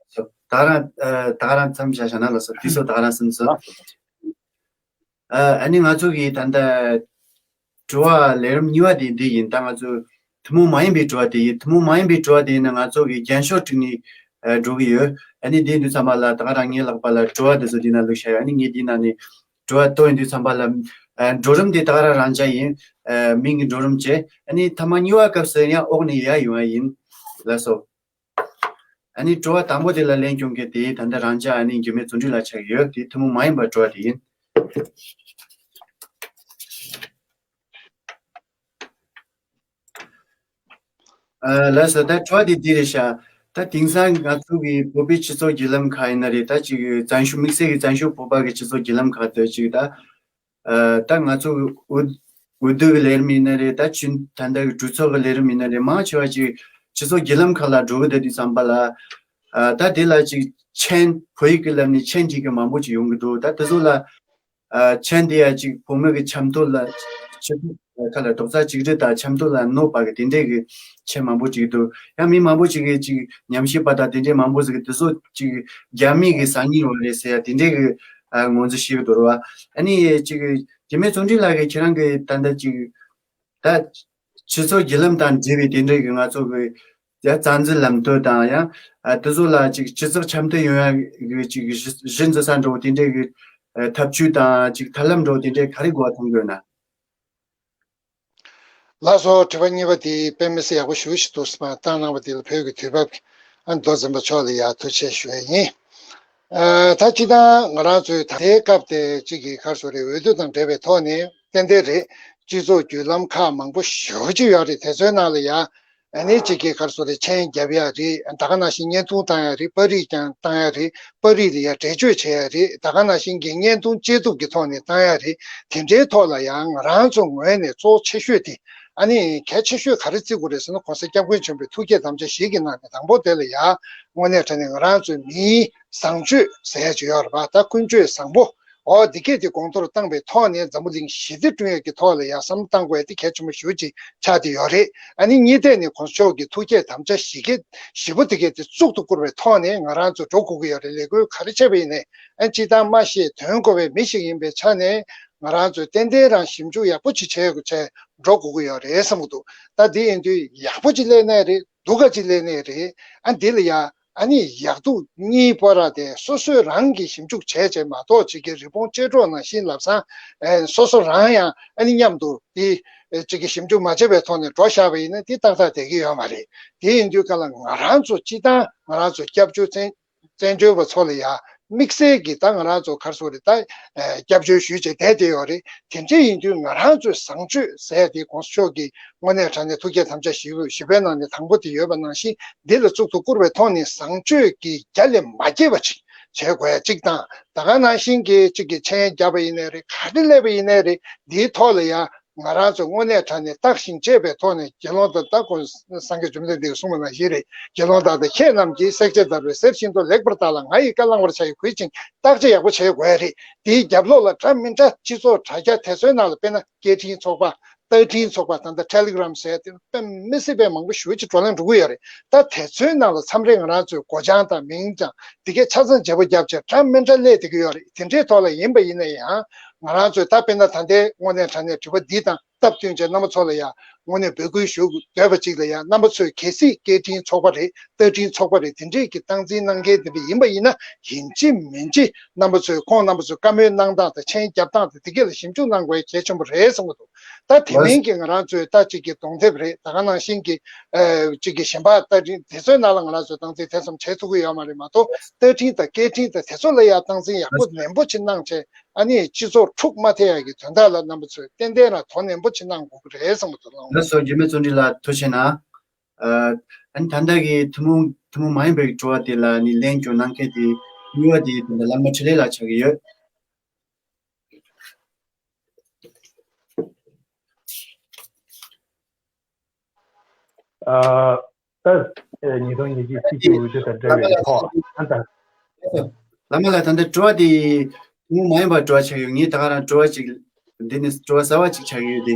ད་ག་རང་ད་ག་རང་མཚམས་བཞག་བཞག་ན་ལ་སོ་དུས་སོ་ད་ག་རང་སེམས་སོ། ཨ་ནི་ང་ཚོ་གི་ད་ལྟ་དྲི་བ་ལས་རིམ་གཉིས་པ་དེ་འདི་ཡིན། ད་ང་ཚོ་ཐུན་མོང་མ་ཡིན་པའི་དྲི་བ་དེ་ཡིན། ཐུན་མོང་མ་ཡིན་པའི་དྲི་བ་དེ་ཡིན་ན་ང་ཚོ་གི་རྒྱན་ཤོག་བྲིས་ནས་འགྲོ་གི་ཡོད། ཨ་ནི་དེ་ཡིན་དུས་ཙམ་པ་ལ་ད་ག་རང་ངའི་ལག་པ་ལ་དྲི་བ་དེ་ཚོ་དེ་ན་བླུགས་བཞག་ཡོད། ཨ་ནི་ངས་དེ་ན་ནས་དྲི་བ་གཏོང་ཡོང་དུས་ཙམ་པ་ལ་འགྲོ་རིམ་དེ་ད་ག་རང་རང་འཇགས་ཡིན། མིང་གི་འགྲོ་རིམ་བྱས། ཨ་ནི་ཐ་མ་གཉིས་པ་སྐབས་སུ་ཡང་འོག་ནས་ཡར་ཡོང་བ་ཡིན་ལགས་སོ། ཨ་ནི་དྲི་བ་དང་པོ་དེ་ལ་ལན་སྐྱོན་མཁན་དེ་ད་ལྟ་རང་ཅག་ཨ་ནི་འགྱུར་མེད་བརྩོན་འགྲུས་ལགས་ཆགས་ཀྱི་ཡོད། དེ་ཐུན་མོང་མ་ཡིན་པའི་དྲི་བ་དེ་ཡིན། ཨ་ལགས་སོ། ད་དྲི་བ་དེ་འདི་རེད་ཤག་ད་དེང་སང་ང་ཚོ་གི་བོད་པའི་སྤྱི་ཚོགས་བརྒྱུད་ལམ་ཁག་ཡིན་ན་རེད། ད་ཅིག་བཙན་བྱོལ་དམིགས་བསལ་གྱི་བཙན་བྱོལ་བོད་པ་གི་སྤྱི་ཚོགས་བརྒྱུད་ལམ་ཁག་ཏུ་ཅིག་ད། ཨ་ད་ང་ཚོ་འོས་འོས་བསྡུ་གི་ལས་རིམ་ཡིན་ན་རེད། ད་ཆུན་ད་ལྟ་གི་གྲོས་ཚོགས་ཀྱི་ལས་རིམ་ཡིན་ན་རེད། མང་ཆེ་བ་ཅིག་སྤྱི་ཚོགས་བརྒྱུད་ལམ་ཁག་ལ་འགྲོ་གི་བསྡད་དུས་ཙམ་པ་ལ། ཨ་ད་དེ་ལ་ཅིག་མཆན་བོད་ཡིག་གི་ལམ་ནས་མཆན་འབྲི་གི་མང་པོ་ཅིག་ཡོང་གི་འདུག་ད་དེ་ཚོ་ལ་ཨ་མཆན་དེ་ཡ་ཅིག་བོད་མི་གི་ཆབ་མདོ་ལ་ཆབ་ཁ་ལ་རྡོག་རྩ་གཅིག་སྒྲིལ་དང་ཆབ་མདོ་ལ་གནོད་པ་གི་དེ་འདྲས་གི་མཆན་མང་པོ་ཅིག་འདུག་ཡང་མི་མང་པོ་ཅིག་གིས་ཅིག་ཉམས་ཞིབ་པ་དང་དེ་འདྲས་མང་པོ་ཟིག་གིས་དེ་ཚོ་ཅིག་རྒྱ་མི་གི་སང་ཉིན་ཡོང་རེད་ཟེར་ཡ་དེ་འདྲས་གི་ཨ་ངོས་འཛིན་བྱེད་ཀྱི་འདུག་རེད་བ། ཨ་ནི་ཅིག་རྒྱུ་མེད་བརྩོན་འགྲུས་ལགས་ཀྱིས་ཁྱེད་རང་གི་ད་ལྟ་ཅིག་ད་སྤྱི་ཚོགས་བརྒྱུད་ལམ་དང་འབྲེལ་བའི་དེ་འདྲའི་གི་ང་ཚོ་གི་ཡ་རྩ་འཛིན་ལམ་སྟོན་དང་ཡང་ཨ་དེ་ཚོ་ལ་ཅིག་སྤྱི་ཚོགས་འཆམ་མཐུན་ཡོང་ཡ་གི་ཅིག་གཞི་གཞི་འཛིན་ས་འགྲོ་དེ་འདྲའི་གི་ཨ་ཐབས་ཇུས་དང་ཅིག་ཐབས་ལམ་འགྲོ་དེ་འདྲའི་ག་རེ་གོ་བ་མཐོང་གི་ཡོད་ན། ལགས་སོ། དྲི་བ་གཉིས་པ་དེ་དཔེ་མི་སྲིད་ཡག་པོ་ཞེ་པོ་ཅིག་འདུག་བཏང་གནང་བ་དེ་ལ་བོད་ཀྱི་དུས་བབ་ཨ་མདོ་འཛིན་པ་མཆོག་ལ་ཡང་ཐུགས་རྗེ་ཆེ་ཞུ་ཡ་ཡིན། ཨ་ད་སྤྱིར་བཏང་ང་རང་ཚོའི་ད་ལྟའི་སྐབས་དེ་གཅིག་གི་ག་རེ་ཟེར་དགོས་རེད། འོས་བསྡུ་དང་འབྲེལ་བའི་ཐོག་ནས་ཏན་ཏན་རེད། སྤྱི་ཚོགས་བརྒྱུད་ལམ་ཁག་མང་པོ་ཞེ་པོ་ཅིག་ཡོད་རེད། དེ་ཚོའི་ནང་ལ་ཡང་ཨ་ནི་གཅིག་གི་ག་རེ་ཟེར་དགོས་རེད། མཆན་རྒྱབ་ཡ་རེད། ད་ག་ནང་བཞིན་བརྙན་ཐུང་བཏང་ཡ་རེད། པར་རིས་ཀྱང་བཏང་ཡ་རེད། པར་རིས་ལ་ཡང་འགྲེལ་བརྗོད་བྱེད་ཡ་རེད། ད་ག་ནང་བཞིན་གྱི་བརྙན་ཐུང་བཅད་གཏུབ་ཀྱི་ཐོག་ནས་བཏང་ཡ་རེད། དེ་འདྲའི་ཐོག་ལ་ཡང་ང་རང་ཚོ་ངོས་ནས་གཙོ་བོ་ཆེ་ཤོས་དེ་ཨ་ནི་གལ་ཆེ་ཤོས་ག་རེ་བརྩི་དགོས་རེད་ཟེར་ན། ༸གོང་ས་༸སྐྱབས་མགོན་ཆེན་པོས་ཐུགས་བསྐྱེད་དམ་བཅའ་བཞི་གི་ནང་ནས་དང་པོ་དེ་ལ་ཡང་དངོས་གནས་དྲང་གནས་ང་རང་ཚོའི་མིའི་བཟང་སྤྱོད་ཟེར་ཡ་ཅིག་ཡོད་རེད་པ། ད་ཀུན་སྤྱོད་བཟང་པོ། འོ་འདི་སྐད་དེ་གོང་མཐོར་བཏང་པའི་ཐོག་ནས་འཛམ་བུ་གླིང་ཞི་བདེ་བསྐྲུན་ཡས་ཀྱི་ཐོག་ལ་ཡང་བསམ་བློ་བཏང་དགོས་ཡ་དེ་གལ་ཆེན་པོ་ཞེ་པོ་ཅིག་ཆགས་བསྡད་ཡོད་རེད། ཨ་ནི་གཉིས་ཐད་ནས་གོང་ས་མཆོག་གི་ཐུགས་བསྐྱེད་དམ་བཅའ་བཞི་གི་བཞི་པོ་དེ་གས་དེ་གཙུག་ཏུ་བཀུར་བའི་ཐོག་ནས་ང་རང་ཚོ་འགྲོ་དགོས་ཀྱི་ཡོད་རེད། ལས་འགུལ་ག་རེ་བྱས་པ་ཡིན་ནའི་ཨ་ནི་སྤྱིར་བཏང་སྨྲ་ཤེས་དོན་གོ་བའི་མི་ཞིག་ཡིན་པའི་ཆ་ནས་ང་རང་ཚོས་ཏན་ཏན་རང་ཞིབ་འཇུག་ཡག་པོ་ཅིག་བྱས་དགོས་བྱས་འགྲོ་དགོས་ཀྱི་ཡོད་རེད་བསམ་གྱི་འདུག་ད་དེ་ཡིན་དུས་ཡག་པོ་ཅིག་སླེབས་ནའི་རེད། སྡུག་ག་ཅིག་སླེབས་ནའི་རེད། ཨ་འདི་ལ་ཡ་ཨ་ནི་ཡག་སྡུག་གཉིས་པོ་ར་དེ་སོ་སོས་རང་གིས་ཞིབ་འཇུག་བྱས་བྱས་མ་གཏོགས་ཅིག་གི་རི་བོང་ཅལ་འདྲོགས་ནང་བཞིན་ལབ་སང་ཨེ་སོ་སོ་རང་ཡང་ཨ་ནི་མཉམ་དུ་དེ་ཨེ་ཅིག་གི་ཞིབ་འཇུག་མ་བྱས་པའི་ཐོག་ནས་འགྲོ་བཞག་པ་ཡིན་ན་དེ་ཏག་ཏག་བསྡད་ཀྱི་ཡོད་མ་རེད། དེ་ཡིན་དུས་ག་ལ་ང་རང་ཚོ་སྤྱི་བཏང་ང་རང་ཚོ་སྐྱབས་བཅོལ་བཙན་བཙན་བྱོལ་བ་ཚོ་ལ་ཡ་དམིགས་བསལ་གྱི་ད་ང་རང་ཚོ་ག་རེ་ཟེར་དགོས་རེད། ད་ཨེ་སྐྱབས་བཅོལ་ཞུས་བྱས་བསྡད་བསྡད་ཡོད་རེད། དེ་འདྲ་ཡིན་དུས་ང་རང་ཚོའི་བཟང་སྤྱོད་ཟེར་ཡ་དེ་གོང་ས་མཆོག་གིས་དངོས་གནས་དྲང་གནས་ཐུགས་བསྐྱེད་དམ་བཅའ་བཞི་བཞི་པའི་ནང་ནས་དང་པོ་དེ་ཡོད་པ་ནང་བཞིན་འདི་ལ་གཙུག་ཏུ་བཀུར་བའི་ཐོག་ནས་བཟང་སྤྱོད་ཀྱི་རྒྱ་ལས་མ་བསྐྱེད་པ་ཅིག་བྱེད་དགོས་ཡ་གཅིག་དང་། ད་ག་ནང་བཞིན་གྱི་གཅིག་གི་མཆན་བརྒྱབ་པ་ཡིན་ནའི་རེད། ག་རེ་སླེབས་པ་ཡིན་ནའི་རེད། འདིའི་ཐོག་ལ་ཡང་ང་རང་ཚོས་དངོས་གནས་དྲང་གནས་བརྟག་ཞིང་དཔྱད་པའི་ཐོག་ནས་དགེ་སློང་དག་ད་ཁོང་སངས་རྒྱས་བཅོམ་ལྡན་འདས་ཀྱིས་གསུངས་པ་ནང་བཞིན་རེད། དགེ་སློང་དག་ད་ཁྱེད་རྣམས་ཀྱིས་བསྲེག་བཅད་བརྡར་བའི་གསེར་བཞིན་དུ་ལེགས་པར་བརྟགས་ལ་ང་ཡི་བཀའ་བླང་བར་བྱ་ཡི་གུས་ཤིང་བརྟག་དཔྱད་ཡག་པོ་བྱེད་དགོས་རེད། དེའི་རྒྱབ་ལོགས་ལ་འདྲ་མི་འདྲ་སྤྱི་ཚོགས་དྲ་རྒྱ་དེ་ཚོའི་ནང་ལ་དཔེར་ན་སྐད་འཕྲིན་ཚོགས་པ། བརྡ་འཕྲིན་ཚོགས་པ་དང་ད་ཊེ་ལི་གྷི་རམ་ཟེར་དེ་དཔེ་མི་སྲིད་པའི་མང་པོ་ཞེ་པོ་ཅིག་བགྲོ་གླེང་འགྲོ་གི་ཡོད་རེད། ད་དེ་ཚོའི་ནང་ལ་མཚམས་རེ་ང་རང་ཚོའི་སྒོ་བྱང་དང་མིང་བྱང་འདི་གས་ཆ་ཚང་བརྗེ་པོ་བརྒྱབ་བྱས་འདྲ་མི་འདྲ་སླེབས་བསྡད་ཀྱི་ཡོད་རེད། དེ་འདྲའི་ཐོག་ལ་ཡིན་པ་ཡིན་ན་ཡང་ང་རང་ཚོས་ད་དཔེར་ན་ད་ལྟའི་དངོས་གནས་དྲང་གནས་དྲི་བ་འདི་དང་སྟབས་བསྟུན་བྱས་རྣམ་པ་ཚོ་ལ་ཡང་དངོས་གནས་འབོད་སྐུལ་ཞུ་འདོད་པ་ཅིག་ལ་ཡང་རྣམ་པ་ཚོས་གལ་སྲིད་སྐད་འཕྲིན་ཚོགས་པ་རེད། བརྡ་འཕྲིན་ཚོགས་པ་རེད། དེ་འདྲས་ཀྱི་སྟངས་འཛིན་གནང་མཁན་དེ་འདྲ་ཡིན་པ་ཡིན་ན་ཡིན་གཅིག་མིན་གཅིག་རྣམ་པ་ཚོས་ཁོང་རྣམ་པ་ཚོས་བཀའ་མོལ་གནང་སྟངས་དང་མཆན་རྒྱབ་སྟངས་དང་དེ་གས་ལ་ཞིབ་འཇུག་གནང་དགོས་གལ་ཆེན་པོ་རེད་བསམ་གྱི་འདུག་ད་དེ་ལགས། མིན་གྱི་ང་རང་ཚོས་ད་ཅིག་གི་གདོང་དེབ་རེད། ད་ག་ནང་བཞིན་གྱི་ཨ་ཅིག་གི་གཞན་པ་ད་རིང་དེ་ཚོའི་ནང་ལ་ང་རང་ཚོས་སྟངས་འཛིན་དེ་ཙམ་བྱེད་ཐུབ་ཀྱི་ཡོད་མ་རེད། མ་གཏོགས་བརྡ་འཕྲིན་དང་སྐད་འཕྲིན་དང་དེ་ཚོ་ལ་ཡང་སྟངས་འཛིན་ཡག་པོ་ནན་པོ་ཅིག་གནང་བྱས། ཨ་ནི་སྤྱི་ཚོགས་འཁྲུག་མ་ཐེབས་ཡག་གི་དོན་དག་ལ་རྣམ་པ་ཚོས་ཏན་ཏན་རང་དོ་ནན་པོ་བྱེད་གནང་དགོས་ཀྱི་རེད་བསམ་གྱི་འདུག་ལགས། ལགས་སོ། རྒྱུད་སྨད་བརྩོན་འགྲུས་ལགས་ཐུགས་རྗེ་གནང་། ཨ་ནི་ད་ལྟ་གི་ཐུན་མོང་ཐུན་མོང་མ་ཡིན་པའི་དྲི་བ་དེ་ལ་ནི་ལན་བསྐྱོན་གནང་མཁན་དེ་གཉིས་པ་དེ་ད་ལྟ་བླ་མ་འཕྲིན་ལས་ལགས་ཆགས་ཀྱི་ཡོད། ཨ། ད་ཉིས་སྟོང་ཉི་ཤུ་ཆིག་སྤྱི་འོས་བསྡུ་དང་འབྲེལ་བའི་ཐོག་ཨ་ད། བླ་མ་ལགས་ད་ལྟ་དྲི་བ་དེ་ཐུན་མོང་མ་ཡིན་པ་དྲི་བ་ཆགས་ཡོད། ངས་ད་ག་རང་དྲི་བ་ཅིག་འདི་ནི་དྲི་བ་གསར་བ་ཅིག་ཆགས་ཡོད་དེ།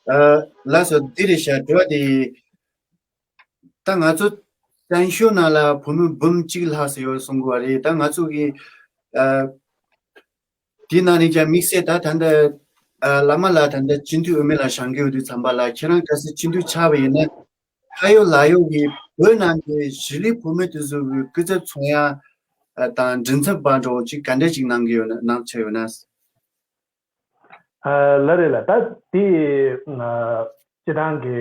ཨ། ལགས་སོ། འདི་རེད་ཤག་དྲི་བ་དེ། ད་ང་ཚོ་བཙན་བྱོལ་ནང་ལ་བོད་མི་འབུམ་གཅིག་ལྷག་ཙམ་ཡོད་གསུང་གི་བ་རེད། ད་ང་ཚོ་གི་ཨ། དེའི་ནང་ནས་ཀྱང་དམིགས་བསལ་ད་ད་ལྟ་ཨ། བླ་མ་ལགས་ད་ལྟ་སྤྱི་འཐུས་འོས་མི་ལ་བཞེངས་ཀྱི་ཡོད་དུས་ཙམ་པ་ལ། ཁྱེད་རང་གལ་སྲིད་སྤྱི་འཐུས་ཆགས་པ་ཡིན་ན། ཁ་ཡོད་ལག་ཡོད་ཀྱི་བོད་ནང་གི་གཞིས་ལུས་བོད་མི་དེ་ཚོ་གི་སྐུ་ཚབ་ཚོང་ཡ་ཨ། དང་མགྲིན་ཚབ་པ་འདྲ་བོ་ཅིག་ག་འདྲ་ཅིག་གནང་གི་ཡོད་ན། གནང་ཆ་ཡོད་ན། ཨ། ལགས་རེད་ལགས། ད་དེ་ཨ། སྤྱི་བཏང་གི་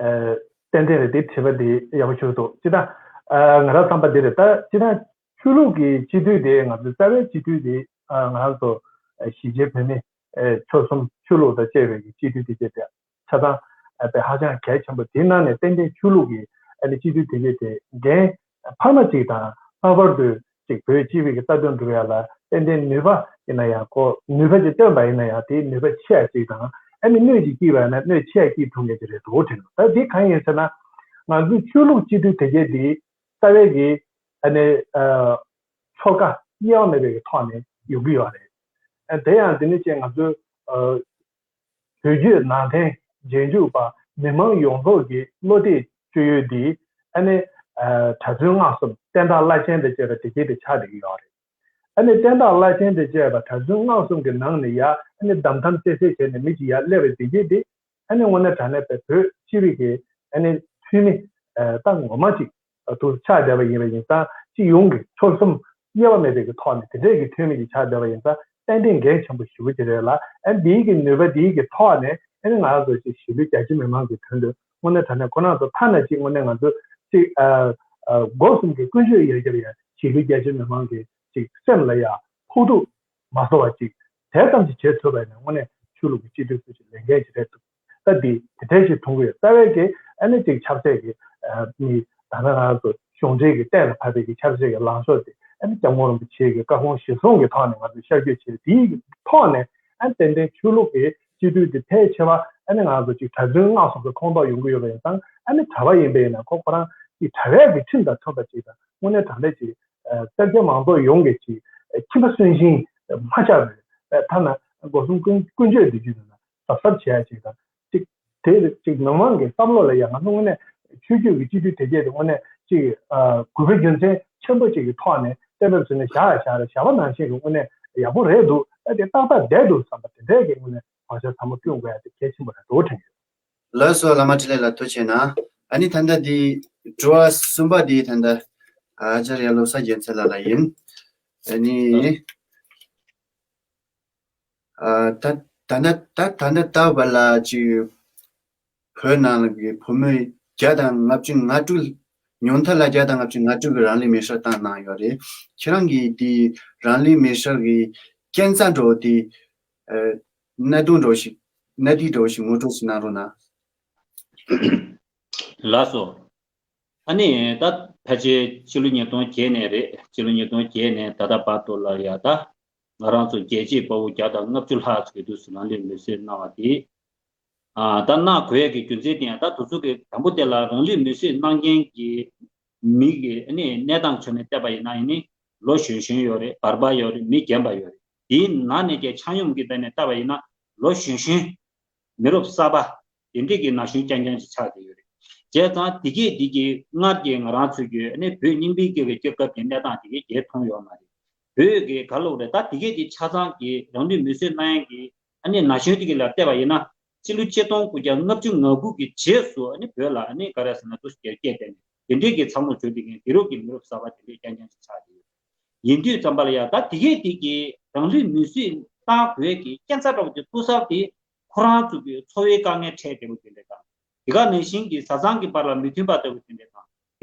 ཨ། ཏན་ཏན་རེད། དེ་དྲི་བ་དེ་ཡག་པོ་ཞིག་འདུག་སྤྱི་བཏང་ཨ། ང་རང་བསམ་པ་འདི་རེད། ད་སྤྱི་བཏང་ཆོས་ལུགས་ཀྱི་སྤྱི་འཐུས་དེ་ང་ཚོའི་རྩ་བའི་སྤྱི་འཐུས་དེ་ཨ། ང་རང་ཚོ་ཨ། གཞིས་བྱེས་བོད་མི་ཨ། ཆོལ་གསུམ་ཆོས་ལུགས་དང་བཅས་པའི་གི་སྤྱི་འཐུས་དེ་གྱད་དེ་ཆ་ཚང་ཨ། དཔེ་ཧ་ཅང་གལ་ཆེན་པོ། དེའི་ནང་ནས་ཏན་ཏན་ཆོས་ལུགས་ཀྱི་ཨ་ནི་སྤྱི་འཐུས་དེ་གྱད་དེ་འགན་འཕར་མ་ཅིག་དང་། ལྷག་པར་དུ་ཅིག་བོད་སྤྱི་པའི་གི་རྩ་དོན་སྒྲུབ་ཡ་ལ་ཏན་ཏན་ནུས་པ་ཡིན་ན་ཡང་ཁོ་ནུས་པ་ཅིག་བཏོན་པ་ཡིན་ན་ཡང་དེའི་ནུས་པ་ཆེ་ཡ་ཅིག་དང་། ཨ་ནི་སྣོད་ཅིག་སྐྱེས་པ་ཡིན་ན་སྣོད་ཆེ་ཡ་སྐྱེས་ཐུབ་མཁན་ཅིག་རེད་འདུག་དྲན་འདུག་ད་དེ་གང་ཡིན་ཟེར་ན། ང་ཚོའི་ཆོས་ལུགས་སྤྱི་འཐུས་དེ་གྱད་དེ་རྩ་བའི་གི་ཨ་ནི་ཨ། ཆོལ་ཁ་དབྱེ་བ་མེད་པའི་གི་ཐོག་ནས་ཡོང་གི་ཡོད་རེད། ཨ། དེ་ཡང་དེ་ནི་ཅིག་ང་ཚོའི་ཨ། བོད་བརྒྱུད་ནང་བསྟན་རྗེས་འཇུག་པ་མི་མང་ཡོངས་རྫོགས་ཀྱི་བློ་གཏད་བཅོལ་ཡུལ་འདི་ཨ་ནི་ཨ། གྲྭ་བཙུན་སྔགས་གསུམ་བསྟན་བདག་བླ་ཆེན་དང་བཅས་པ་དེ་གྱད་དེ་ཆགས་བསྡད་ཀྱི་ཡོད་རེད། ཨ་ནི་བསྟན་བདག་བླ་ཆེན་དང་བཅས་པ་གྲྭ་བཙུན་སྔགས་གསུམ་གྱི་ནང་ནས་ཡ་ཨ་ནི་བདམས་ཐམས་ཅད་བྱས་ནས་མི་གཅིག་ཡར་སླེབས་པ་དེ་གྱད་དེ་ཨ་ནི་དངོས་གནས་དྲང་གནས་པའི་བོད་སྤྱི་པའི་གི་ཨ་ནི་འཐུས་མི་ཨ། ད་ངོ་མ་ཅིག་དུ་ཆགས་བསྡད་པ་ཡིན་པ་ཡིན་ཙང་། སྤྱི་ཡོངས་ཀྱི་ཆོལ་གསུམ་དབྱེ་བ་མེད་པའི་གི་ཐོག་ནས་དེ་འདྲའི་གི་འཐུས་མི་ཅིག་ཆགས་བསྡད་པ་ཡིན་ཙང་། ཏན་ཏན་འགན་ཆེན་པོ་ཞེ་པོ་ཅིག་རེད་ལ། ཨ་ནི་འདིའི་གི་ནུས་པ་འདིའི་གི་ཐོག་ནས་ཨ་ནི་ང་རང་ཚོ་ཅིག་གཞིས་ལུས་རྒྱ་ཆེ་མི་མང་གི་དོན་དུ་དངོས་གནས་དྲང་གནས་ཁོ་རང་ཚོ་ཐ་ན་ཅིག་དངོས་གནས་ང་ཚོ་ཅིག་ཨ། ཨ། སྒོ་གསུམ་གྱི་ཀུན་སྤྱོད་ཡར་རྒྱས་ལ་ཡང་གཞིས་ལུས་རྒྱ་ཆེ་མི་མང་གི་ཅིག་སེམས་ལ་ཡང་ཕོག་ཐུག་མ་བཟོ་བ་ཅིག་དེ་ཙམ་ཅིག་བྱེད་ཐུབ་པ་ཡིན་ན་དངོས་གནས་ཆོས་ལུགས་ཀྱི་སྤྱི་འཐུས་ཚོ་ཅིག་ལས་འགན་ཅིག་རེད་འདུག་ད་འདི་དེ་འདྲ་ཞིག་མཐོང་གི་ཡོད། རྩ་བའི་གི་ཨ་ནི་ཅིག་ཆབ་སྲིད་ཀྱི་ཨ་ནི་ད་ལྟ་ང་ཚོ་གཞུང་འབྲེལ་གྱི་གཏན་ལ་ཕབ་པའི་གི་ཆབ་སྲིད་ཀྱི་ལངས་ཕྱོགས་དེ་ཨ་ནི་སྐྱབས་མགོན་རིན་པོ་ཆེ་གི་བཀའ་དགོངས་གཞིར་བཟུང་གི་ཐོག་ནས་ང་ཚོས་ཤར་བསྐྱོད་བྱས། དེའི་ཐོག་ནས་ཨ་ནི་ཏན་ཏན་ཆོས་ལུགས་ཀྱི་སྤྱི་འཐུས་དེ་ཕལ་ཆེ་བ་ཨ་ནི་ང་ཚོ་ཅིག་གྲྭ་བཙུན་སྔགས་གསུམ་གྱི་ཁོངས་གཏོགས་ཡོང་གི་ཡོད་པ་ཡིན་ཙང་། ཨ་ནི་གྲྭ་པ་ཡིན་པ་ཡིན་ན་ཁོ་ཁོ་རང་གི་གྲྭ་པའི་གི་ཁྲིམས་དང་མཐུན་པ་ཅིག་དང་དངོས་གནས་དྲང་གནས་ཅིག་ཨ། སེར་སྐྱ་མང་ཚོགས་ཡོངས་ཀྱི་ཅིག་ཨ། ཁྱིམ་པ་གསོན་གཤིན་མ་ཆགས་པའི་ཨ། ཐ་ན་སྒོ་གསུམ་ཀུན་ཀུན་སྤྱོད་བདེ་སྐྱིད་དང་གཟབ་གཟབ་བྱེད་ཡ་ཅིག་དང་། ཅིག་དེ་ཅིག་མི་མང་གི་བསམ་བློ་ལ་ཡང་ང་ཚོ་དངོས་གནས་ཆོས་བརྒྱུད་ཀྱི་སྤྱི་འཐུས་དེ་གྱད་དེ་དངོས་གནས་ཅིག་ཨ། གུས་པ་རྒྱུ་མཚན་ཆེན་པོ་ཅིག་གི་ཐོག་ནས་གཏན་འབེབས་བྱས་ནས་བཞག་ཡ་བཞག་རེད། བཞག་པ་ནང་བཞིན་གྱི་དངོས་གནས་ཡག་པོ་རེད་འདུག་ཨ། དེ་ཏག་ཏག་བསྡད་འདུག་བསམ་པ་དེ་འདྲས་ཀྱི་དངོས་གནས་བག་ཆགས་ཚང་མ་བསྐྲུན་དགོས་ཡ་དེ་གལ་ཆེན་པོ་རེད་འདུག་དྲན་ཡོད། ལགས་སོ། བླ་མ་འཕྲིན་ལས་ལགས་ཐུགས་རྗེ་གནང་། ཨ་ནི་ད་ལྟ་འདི་དྲི་བ་གསུམ་པ་འདི་ད་ལྟ་ཨ་ཙརྱ་བློ་བཟང་རྒྱལ་མཚན་ལགས་ལ་ཡིན། ཨ་ནི་ཨ་ད་ད་ལྟ་ད་ད་ལྟ་ལྟ་བ་ལ་ཅིག་བོད་ནང་གི་བོད་མི་བརྒྱ་དང་ལྔ་བཅུ་ང་དྲུག་ཉུང་མཐའ་ལ་བརྒྱ་དང་ལྔ་བཅུ་ང་དྲུག་གི་རང་ལུས་མེར་སྲེག་བཏང་གནང་ཡོད་རེད། ཁྱེད་རང་གིས་འདི་རང་ལུས་མེར་སྲེག་གི་རྐྱེན་རྩ་འདྲ་བོ་དེ་ཨ། གནད་དོན་འདྲ་བོ་ཞིག་གནད་འགག་འདྲ་བོ་ཞིག་ངོ་སྤྲོད་ཞིག་གནང་རོགས་གནང་། ལགས་སོ། ཨ་ནི་ད་ཕལ་ཆེར་ཕྱི་ལོ་ཉིས་སྟོང་བརྒྱད་ནས་རེད། ཕྱི་ལོ་ཉིས་སྟོང་བརྒྱད་ནས་ད་ལྟ་བར་དུ་ལ་ཡ་ད་ང་རང་ཚོ་རྒྱལ་གཅེས་དཔའ་བོ་བརྒྱ་དང་ལྔ་བཅུ་ལྷག་ཙམ་གྱི་དུས་སུ་རང་ལུས་མེར་སྲེག་གནང་བ་དེ། ཨ། ད་གནང་དགོས་ཡས་ཀྱི་རྒྱུ་མཚན་དེ་ཡང་ད་དུས་ཚོད་ཀྱི་དང་པོ་དེ་ལ་རང་ལུས་མེར་སྲེག་གནང་མཁན་གྱི་མི་གི་ཨ་ནི་གནས་སྟངས་ཆ་ནས་བལྟས་པ་ཡིན་ན་ཡིན་ནི་ལོ་གཞོན་གཞོན་ཡོད་རེད། བར་པ་ཡོད་རེད། མི་རྒན་པ་ཡོད་རེད། དེའི་ནང་ནས་ཀྱང་ཆ་སྙོམས་ཀྱི་སྟེང་ནས་བལྟས་པ་ཡིན་ན་ལོ་གཞོན་གཞོན། མི་རབས་གསར་པ་དེ་འདྲས་ཀྱི་ན་གཞོན་རྐྱང་རྐྱང་ཅིག་ཆགས་བསྡད་ཡོད་རེད། བྱས་ཙང་དེ་གས་དེ་གི་སྔར་གྱི་ང་རང་ཚོའི་གི་ཨ་ནི་བོད་རྙིང་པའི་གི་རྒྱལ་ཁབ་ཀྱི་གནས་སྟངས་དེ་གས་རྒྱལ་མཐོང་ཡོད་མ་རེད། བོད་ཀྱི་ག་ལབ་རེད། ད་དེ་གས་དེ་ཆ་ཚང་གི་རང་ལུས་མེར་སྲེག་གནང་ཡས་ཀྱི་ཨ་ནི་ན་གཞོན་དེ་གས་ལ་བལྟས་པ་ཡིན་ན་ཕྱི་ལོ་ཆིག་སྟོང་དགུ་བརྒྱ་ལྔ་བཅུ་ང་དགུ་གི་རྗེས་སུ་ཨ་ནི་བོད་ལ་ཨ་ནི་ག་རེ་ཟེར་ན་དུ་སྐད་སྐད་བསྟན་ནས་དེ་འདྲས་ཀྱི་འཚར་ལོངས་བྱུང་བསྡད་མཁན་དེ་རབས་ཀྱི་མི་རབས་གསར་པ་དེ་འདྲས་རྐྱང་རྐྱང་ཅིག་ཆགས་བསྡད་ཡོད། ཡིན་དུས་ཙམ་པ་ལ་ཡང་ད་དེ་གས་དེ་གི་རང་ལུས་མེར་སྲེག་བཏང་དགོས་ཀྱི་རྐྱེན་རྩ་འདྲ་བོ་དེ་ཐུག་ས་དེ་ཁོ་རང་ཚོ་གི་འཚོ་བའི་དཀའ་ངལ་འཕྲད་བསྡད་པ་དེ་འདྲ་དང་། དེ་ག་ནང་བཞིན་གྱི་བཟའ་ཚང་གི་བར་ལ་མི་མཐུན་པ་ལྟ་བུ་དེ་འདྲ་དང་།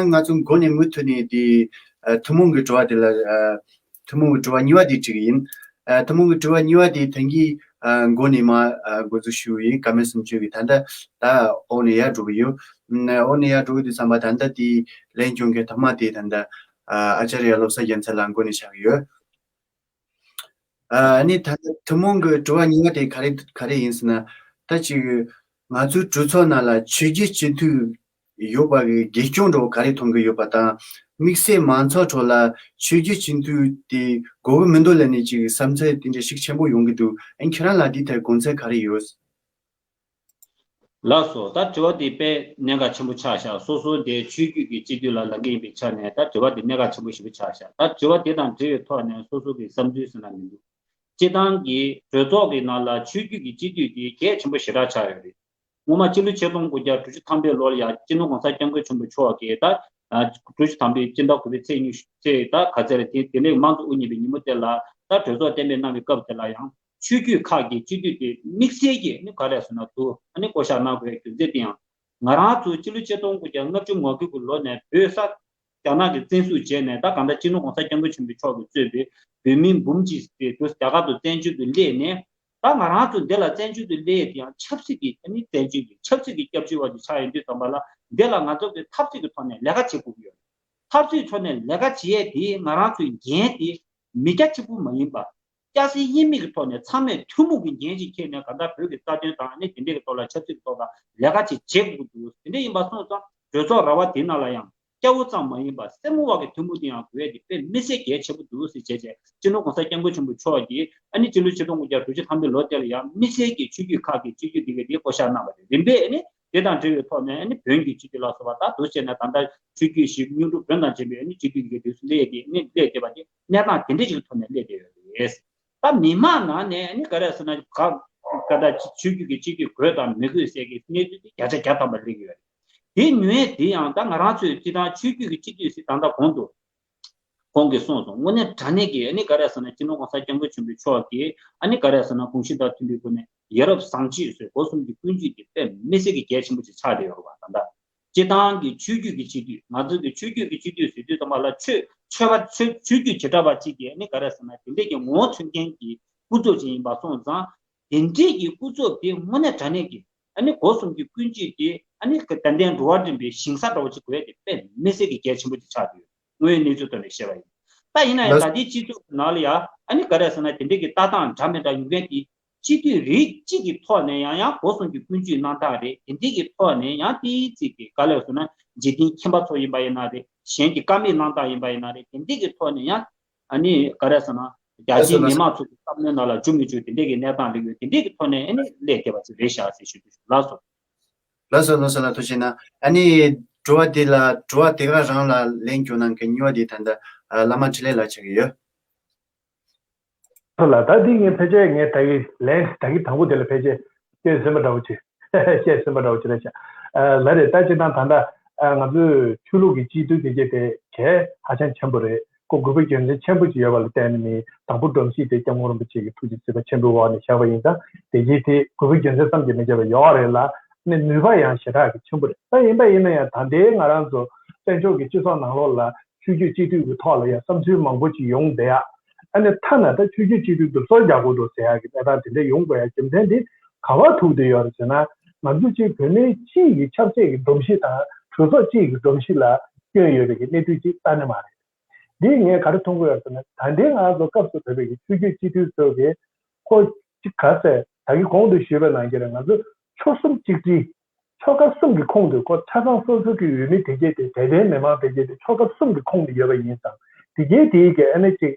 ཡང་ང་ཚོ་འགོ་ནས་མུ་མཐུད་ནས་དེ་ཨ་ཐུན་མོང་གི་དྲི་བ་དེ་ལ་ཨ་ཐུན་མོང་གི་དྲི་བ་གཉིས་པ་དེ་དྲི་གི་ཡིན། ཨ་ཐུན་མོང་གི་དྲི་བ་གཉིས་པ་དེ་ཐེངས་ཀྱི་ཨ་འགོ་ནས་མ་ཨ་འགོ་འཛུགས་ཞུ་ཡི་བཀའ་མོལ་གསུམ་བརྗོད་ཀྱི་ད་ལྟ་ད་འོག་ནས་ཡར་འགྲོ་གི་ཡོད། ཨ་འོག་ནས་ཡར་འགྲོ་གི་དུས་ཙམ་པ་ད་ལྟ་དེ་ལན་སྐྱོན་མཁན་ཐོག་མ་དེ་ད་ལྟ་ཨ་ཨ་ཅཱརྱ་བློ་བཟང་རྒྱལ་མཚན་ལགས་འགོ་ནས་བཞག་གི་ཡོད། ཨ་ནི་ད་ཐུན་མོང་གི་དྲི་བ་གཉིས་པ་དེ་ག་རེ་ག་རེ་ཡིན་ཟེར་ན། ད་ཅིག་ང་ཚོའི་གྲོས་ཚོགས་ནང་ལ་ཆོས་བརྒྱུད་སྤྱི་འཐུས་ཡོད་པ་གི་དགེ་སྐྱོན་འདྲ་བོ་ག་རེ་མཐོང་གི་ཡོད་པ་དང་། དམིགས་བསལ་མང་ཚོགས་ཁྲོད་ལ་ཆོས་བརྒྱུད་སྤྱི་འཐུས་དེ་དགོས་ཀྱི་མི་འདུག་ལབ་ནས་ཅིག་བསམ་ཚུལ་དེ་འདྲ་ཤུགས་ཆེན་པོ་ཡོང་གི་འདུག་ཨ་ནི་ཁྱེད་རང་ལ་དེའི་ཐད་དགོངས་ཚུལ་ག་རེ་ཡོད། ལགས་སོ། ད་དྲི་བ་དེ་དཔེ་གནད་འགག་ཆེན་པོ་ཆགས་ཤག་སོ་སོ་དེ་ཆོས་བརྒྱུད་ཀྱི་སྤྱི་འཐུས་ལ་ལངས་ཀྱི་ཡིན་པའི་ཆ་ནས་ད་དྲི་བ་དེ་གནད་འགག་ཆེན་པོ་ཞེ་པོ་ཆགས་ཤག་ད་དྲི་བ་དེ་དང་འབྲེལ་བའི་ཐོག་ནས་སོ་སོ་གི་བསམ་ཚུལ་ཟེར་ན་མི་འདུག་སྤྱི་བཏང་གི་གྲོས་ཚོགས་ཀྱི་ནང་ལ་ཆོས་བརྒྱུད་ཀྱི་སྤྱི་འཐུས་དེ་གལ་ཆེན་པོ་ཞེ་དྲག་ཆགས་ཡོད་རེད། སྔོན་མ་སྤྱི་ལོ་ཆིག་སྟོང་དགུ་བརྒྱ་དྲུག་ཅུ་ཐམ་པའི་ལོ་ལ་ཡང་སྤྱི་ནོར་གོང་ས་སྐྱབས་མགོན་ཆེན་པོ་མཆོག་གིས་ད་ཨ་དྲུག་ཅུ་ཐམ་པའི་སྤྱི་ཟླ་དགུ་པའི་ཚེས་ཉི་ཤུ་ཚེས་ད་ག་ཚོད་རེད། དེ་དེ་ནས་དམངས་གཙོ་དབུ་བརྙེས་པའི་ཉིན་མོ་དེ་ལ་ད་གྲོས་ཚོགས་གཏན་འབེབས་གནང་བའི་སྐབས་དེ་ལ་ཡང་ཆོས་བརྒྱུད་ཁག་གི་སྤྱི་འཐུས་དེ་དམིགས་བསལ་གྱིས་ནི་ག་རེ་ཟེར་ན་ཐུགས་ཨ་ནི་བསྐོ་བཞག་གནང་དགོས་རྒྱུ་མཚན་དེ་ཡང་ང་རང་ཚོ་སྤྱི་ལོ་ཆིག་སྟོང་དགུ་བརྒྱ་ལྔ་བཅུ་ང་དགུ་གི་ལོ་ནས་བོད་ས་རྒྱ་ནག་གིས་བཙན་བཟུང་བྱས་ནས་ད་གང་ལྟར་སྤྱི་ནོར་གོང་ས་སྐྱབས་མགོན་ཆེན་པོ་མཆོག་གིས་གཙོས་པའི་བོད་མི་འབུམ་གཅིག་དེ་དུས་རྒྱ་གར་དུ་བཙན་བྱོལ་དུ་སླེབས་ནས། ད་ང་རང་ཚོ་འདི་ལ་བཙན་བྱོལ་དུ་སླེབས་ཡས་དེ་ཡང་ཆབ་སྲིད་ཀྱི་ཨ་ནི་བཙན་བྱོལ་གྱི་ཆབ་སྲིད་ཀྱི་སྐྱབས་བཅོལ་བ་ཅིག་ཆགས་ཡོང་དུས་ཙམ་པ་ལ་འདི་ལ་ང་ཚོ་གི་ཐབས་སྲིད་ཀྱི་ཐོག་ནས་ལས་ཀ་བྱེད་དགོས་ཀྱི་ཡོད་རེད། ཐབས་སྲིད་ཐོག་ནས་ལས་ཀ་བྱེད་ཡས་དེ་ང་རང་ཚོའི་འགན་དེ་མི་སྐྱ་གཅིག་པུ་མ་ཡིན་པ། སྐྱ་སེར་དབྱེར་མེད་ཀྱི་ཐོག་ནས་ཚང་མས་ཐུན་མོང་གི་འགན་ཅིག་འཁྱེར་ནས་གང་ལྟར་བོད་ཀྱི་རྩ་དོན་དང་ཨ་ནི་དེ་འདྲས་ཀྱི་ཐོག་ལ་ཆབ་སྲིད་ཀྱི་ཐོག་ལ་ལས་ཀ་ཅིག་བྱེད་དགོས་ཀྱི་འདུག་དེ་འདྲས་ཡིན་པ་སོང་ཙང་གྲོས་ཚོགས་ར་བ་དེ་ནང་ལ་ཡང་། སྐྱ་བོ་ཙམ་མ་ཡིན་པར་སེར་མོ་བ་གི་ཐུན་མོང་དུ་ཡང་དགོས་ཡས་དེ་དཔེ་མི་སྲིད་གལ་ཆེན་པོ་འདུག་ཟེར་བྱས་བྱས་སྤྱི་ནོར་གོང་ས་སྐྱབས་མགོན་ཆེན་པོ་མཆོག་གིས་ཨ་ནི་སྤྱི་ལོ་ཆིག་སྟོང་དགུ་བརྒྱ་དྲུག་ཅུ་ཐམ་པའི་ལོ་དེ་ལ་ཡང་དམིགས་བསལ་གྱི་ཆོས་བརྒྱུད་ཁག་གི་སྤྱི་འཐུས་དེ་གས་དེ་བསྐོ་བཞག་གནང་བ་རེད། རིམ་པས་ཨ་ནི་དེ་དང་འབྲེལ་བའི་ཐོག་ནས་ཨ་ནི་བོན་གྱི་སྤྱི་འཐུས་ལ་སོགས་པ་ད་འདུག་བྱས་ནས་ད་ལྟ་ཆོས་བརྒྱུད་ཞིག་གཡུང་དྲུང་བོན་དང་བཅས་པའི་ཨ་ནི་སྤྱི་འཐུས་དེ་གས་དེ་ཚོ་སླེབས་ཏེ་ཨ་ནི་སླེབས་བསྡད་པ་དེ་གནས་སྟངས་དེ་འདྲ་ཞིག་གི་ཐོག་ནས་སླེབས་བསྡད་ཡོད་རེད། ད་མི་མང་ནང་ནས་ཨ་ནི་ག་རེ་ཟེར་ན་ག་ག་ད་ཆོས་བརྒྱུད་ཀྱི་སྤྱི་འཐུས་དགོས་དང་མི་དགོས་ཟེར་གྱི་གནས་ཚུལ་དེ་བརྒྱ་ཆ་བརྒྱ་ཐམ་པ་སླེབས་ཀྱི་ཡོད་རེད། དེ་ཉུང་བས་དེ་ཡང་ད་ང་རང་ཚོས་སྤྱི་བཏང་ཆོས་བརྒྱུད་ཀྱི་སྤྱི་འཐུས་ཟེར་ད་ལྟ་གོང་དུ་ཁོང་གིས་གསུངས་སོང་། དངོས་གནས་དྲང་གནས་ཀྱི་ཨ་ནི་ག་རེ་ཟེར་ན་སྤྱི་ནོར་གོང་ས་སྐྱབས་མགོན་ཆེན་པོ་མཆོག་གིས་ཨ་ནི་ག་རེ་ཟེར་ན་གོང་བཞིན་དང་མཐུན་པའི་སྒོ་ནས་ཡ་རབས་བཟང་སྤྱོད་ཟེར་སྒོ་གསུམ་གྱི་ཀུན་སྤྱོད་དེ་དཔེ་མི་སྲིད་ཀྱི་གལ་ཆེན་པོ་ཅིག་ཆགས་བསྡད་ཡོད་རེད་བ། ད་ལྟ་སྤྱི་བཏང་གི་ཆོས་བརྒྱུད་ཀྱི་སྤྱི་འཐུས་ང་ཚོ་གི་ཆོས་བརྒྱུད་ཀྱི་སྤྱི་འཐུས་ཟེར་དུས་ཙམ་པ་ལ་ཆོས་ཆོས་པ་ཆོས་ཆོས་བརྒྱུད་བྱེ་བྲག་པ་གཅིག་གིས་ཨ་ནི་ག་རེ་ཟེར་ན་དེ་འདྲས་ཀྱི་ངོ་བོ་མཚོན་མཁན་གྱི་སྐུ་ཚབ་ཅིག་ཡིན་པ་སོང་ཙང་། དེ་འདྲས་ཀྱི་སྐུ་ཚབ་དེ་དངོས་གནས་དྲང་གནས་ཀྱི་ཨ་ནི་སྒོ་གསུམ་གྱི་ཀུན་སྤྱོད་དེ་ཨ་ནི་ཏན་ཏན་འགྲོ་བ་འདྲེན་པའི་ཞིང་ས་འདྲ་བོ་ཅིག་དགོས་ཡ་དེ་དཔེ་མི་སྲིད་ཀྱི་གལ་ཆེན་པོ་ཅིག་ཆགས་ཡོད། དངོས་ཡོད་གནས་ཚུལ་ཐོག་ནས་བཤད་པ་ཡིན། ད་ཡིན་ན་ཡང་ད་ལྟའི་སྤྱི་ཚོགས་ནང་ལ་ཡ་ཨ་ནི་ག་རེ་ཟེར་ན་དེ་འདྲས་ཀྱི་ལྟ་སྟངས་འདྲ་མི་འདྲ་ཡོང་མཁན་དེ་སྤྱི་འཐུས་རིགས་གཅིག་གི་ཐོག་ནས་ཡང་ཡང་སྒོ་གསུམ་གྱི་ཀུན་སྤྱོད་གནང་སྟངས་རེད། དེ་འདྲས་ཀྱི་ཐོག་ནས་ཡང་ཏིག་ཙིག་གི་ག་ལེར་སོང་ན་འཇིག་རྟེན་ཁྱིམ་པ་ཚོ་ཡིན་པ་ཡིན་ན་རེད། གཞན་གྱི་ཀ་མེད་གནང་སྟངས་ཡིན་པ་ཡིན་ན་རེད། དེ་འདྲས་ཀྱི་ཐོག་ནས་ཡང་ཨ་ནི་ག་རེ་ཟེར་ན་རྒྱ་ཆེའི་མི་མང་ཚོ་གི་བསམ་བློའི་ནང་ལ་འཇུ་མི་འཇུ་དེ་འདྲས་ཀྱི་གནས་སྟངས་སླེབས་ཡོད། དེ་འདྲས་ཀྱི་ཐོག་ནས་ཨ་ནི་སླེབས་བསྡད་པ་ཅིག་རེད་ཤག་ཟེར་ཞུ་འདོད་བྱུང་། ལགས་སོ། ལགས་སོ་ལགས་སོ་ལགས་ཐུགས་རྗེ་གནང་། ཨ་ནི་དྲི་བ་དེ་ལ་དྲི་བ་དེ་ག་རང་ལ་ལན་སྐྱོན་གནང་མཁན་གཉིས་པ་དེ་ད་ལྟ་ཨ་བླ་མ་འཕྲིན་ལས་ལགས་ཆགས་ཀྱི་ཡོད། ལ་ད་འདི་ངས་ཕལ་ཆེར་ངས་ད་གི་ལན་ད་གི་དང་པོ་དེ་ལ་ཕལ་ཆེར་བཤད་ཟིན་པ་འདྲ་བོ་ཅིག་བཤད་ཟིན་པ་འདྲ་བོ་ཅིག་རེད་ཤག་ལ་རེད། ད་ཅི་ད་ད་ད་ང་ཚོས་ཆོས་ལུགས་ཀྱི་སྤྱི་འཐུས་དེ་གྱད་དེ་གལ་ཧ་ཅང་ཆེན་པོ་རེད། ཁོ་དགོས་པའི་རྒྱུ་མཚན་ཆེན་པོ་ཅིག་ཡོད་པ་ལ་བརྟེན་ནས་མི་དང་པོ་སྒྲོམ་གཞི་དེ་སྐྱབས་མགོན་རིན་པོ་ཆེ་གི་ཐུགས་ཀྱི་བརྩེ་བ་ཆེན་པོའི་འོག་ནས་བཞག་པ་ཡིན་ཙང་དེ་རྗེས་དེ་དགོས་པའི་རྒྱུ་མཚན་བསམ་གྱིས་མི་ཁྱབ་པ་ཡོད་རེད་ལ་ནས་ནུས་པ་ཡང་ཞེ་དྲག་གི་ཆེན་པོ་རེད། ད་ཡིན་པ་ཡིན་ན་ཡང་ད་ལྟའི་ང་རང་ཚོ་བཙན་བྱོལ་གྱི་སྤྱི་ཚོགས་ནང་ལོགས་ལ་ཆོས་བརྒྱུད་སྤྱི་འཐུས་ཀྱི་ཐོག་ལ་ཡང་བསམ་ཚུལ་མང་པོ་ཅིག་ཡོང་བསྡད་ཡ། ཨ་ནི་ཐ་ན་ད་ཆོས་བརྒྱུད་སྤྱི་འཐུས་འདུ་འཛོམས་རྒྱག་དགོས་འདུག་ཟེར་ཡ་གི་གནས་སྟངས་དེ་འདྲ་ཡོང་དགོས་ཡ་རྒྱུ་མཚན་དེ་ག་བ་ཐུག་བསྡད་ཡོད་རེད་ཟེར་ན། ང་ཚོ་གཅིག་བོད་མི་གཅིག་གི་ཆབ་སྲིད་ཀྱི་སྒྲོམ་གཞི་དང་གྲོས་ཚོགས་གཅིག་གི་སྒྲོམ་གཞི་ལ་བསྐྱོན་ཡོད་པའི་གི་གནས་ཚུལ་ཅིག་རྩ་ནས་མ་རེད། འདི་ངས་ག་རེ་མཐོང་གི་ཡོད་ཟེར་ན། ད་ལྟའི་ང་ཚོ་སྐབས་སུ་བབས་པའི་གི་ཆོས་བརྒྱུད་སྤྱི་འཐུས་ཚོ་གིས་ཁོ་གཅིག་ག་ཟེར་ད་གི་གོང་དུ་ཞུས་པ་ནང་བཞིན་རེད། ང་ཚོ་ཆོལ་གསུམ་གཅིག་སྒྲིལ། ཆོལ་ཁ་གསུམ་གྱི་ཁོངས་སུ་ཁོ་ཆ་ཚང་སོ་སོ་གི་འོས་མི་དེ་གྱད་དེ་དད་ལྡན་མི་མང་དེ་གྱད་དེ་ཆོལ་ཁ་གསུམ་གྱི་ཁོངས་སུ་ཡོད་པ་ཡིན་ཙང་དེ་གྱད་དེའི་གི་ཨ་ནི་གཅིག་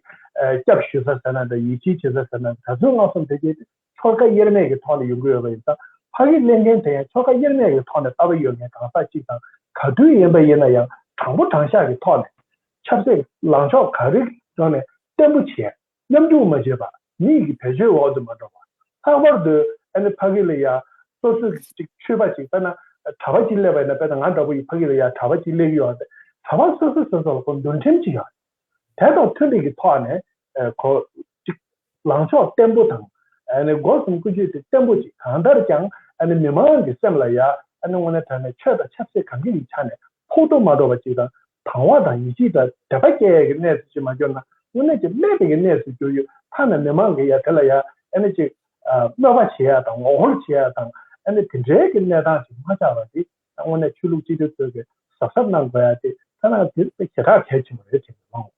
སྐྱབས་ཞུ་ས་ཟེར་ན་འདྲ་ཡིད་ཆེས་བྱེད་ས་ཟེར་ན་འདྲ་ཚོད་ལྔ་གསུམ་དེ་གྱད་དེ་ཆོལ་ཁ་དབྱེར་མེད་ཀྱི་ཐོག་ནས་ཡོང་གི་ཡོད་པ་ཡིན་ཙང་ཕ་གི་གླེང་མཁན་དེ་ཡང་ཆོལ་ཁ་དབྱེར་མེད་ཀྱི་ཐོག་ནས་ལྟ་བ་ཡོད་མཁན་གང་ཟག་གཅིག་དང་ག་དུས་ཡིན་པ་ཡིན་ན་ཡང་དྲང་པོ་དྲང་བཞག་གི་ཐོག་ནས་ཆབ་སྲིད་ལངས་ཕྱོགས་ག་རེ་ཐོག་ནས་བརྟན་པོ་བྱས། མཉམ་འཇུག་མ་བྱས་པ་མིག་གི་བེད་སྤྱོད་འོག་ཏུ་མ་འགྲོ་བ། ལྷག་པར་དུ་ཨ་ནི་ཕ་གི་ལ་ཡ་སོ་སོའི་ཅིག་ཆོས་པ་ཅིག་དཔེར་ན་གྲྭ་པ་ཅིག་སླེབས་པ་ཡིན་ན། དཔེར་ན་ང་འདྲ་པོ་ཡིས་ཕ་གི་ལ་ཡ་གྲྭ་པ་ཅིག་སླེབས་ཀྱི་ཡོད་རེད། གྲྭ་པ་སོ་སོ་སོ་སོ་ལ་ཁོ་འདུལ་ཁྲིམས་ཅིག་ཡོད་རེད། དེ་དང་མཐུན་པའི་གི་ཐོག་ནས་ཨ་ཁོ་ཅིག་ལངས་ཕྱོགས་བརྟན་པོ་དང་ཨ་ནི་སྒོ་གསུམ་ཀུན་སྤྱོད་དེ་བརྟན་པོ་ཅིག་གང་ལྟར་ཀྱང་ཨ་ནི་མི་མང་གི་སེམས་ལ་ཡ་ཨ་ནི་དངོས་གནས་དྲང་གནས་ཆོས་དང་ཆབ་སྲིད་གང་གི་ཡི་ཆ་ནས་ཕོག་ཐུག་མ་འགྲོ་བ་ཅིག་དང་། དང་བ་དང་ཡིད་ཆེས་དང་དད་པ་སྐྱེ་ཡ་གི་གནས་སུ་ཅིག་མ་གྱུར་ན་དངོས་གནས་ཀྱི་སྨད་པའི་གི་གནས་སུ་གྱུར་ཡོད། ཐ་ན་མི་མང་གི་ཡ་དེ་ལ་ཡ་ཨ་ནི་ཅིག་ཨ་གནོད་པ་བྱེད་ཡ་དང་ངོ་རྒོལ་བྱེད་ཡ་དང་ཨ་ནི་དེ་འདྲའི་གི་གནས་སྟངས་ཅིག་མ་ཆགས་པ་དེ་དངོས་གནས་ཆོས་ལུགས་སྤྱི་འཐུས་ཚོས་གི་གཟབ་གཟབ་གནང་དགོས་ཡ་དེ་ཐ་ན་དེ་ཞེ་དྲག་གལ་ཆེན་པོ་རེད་དྲན་གི་མ་འོང་།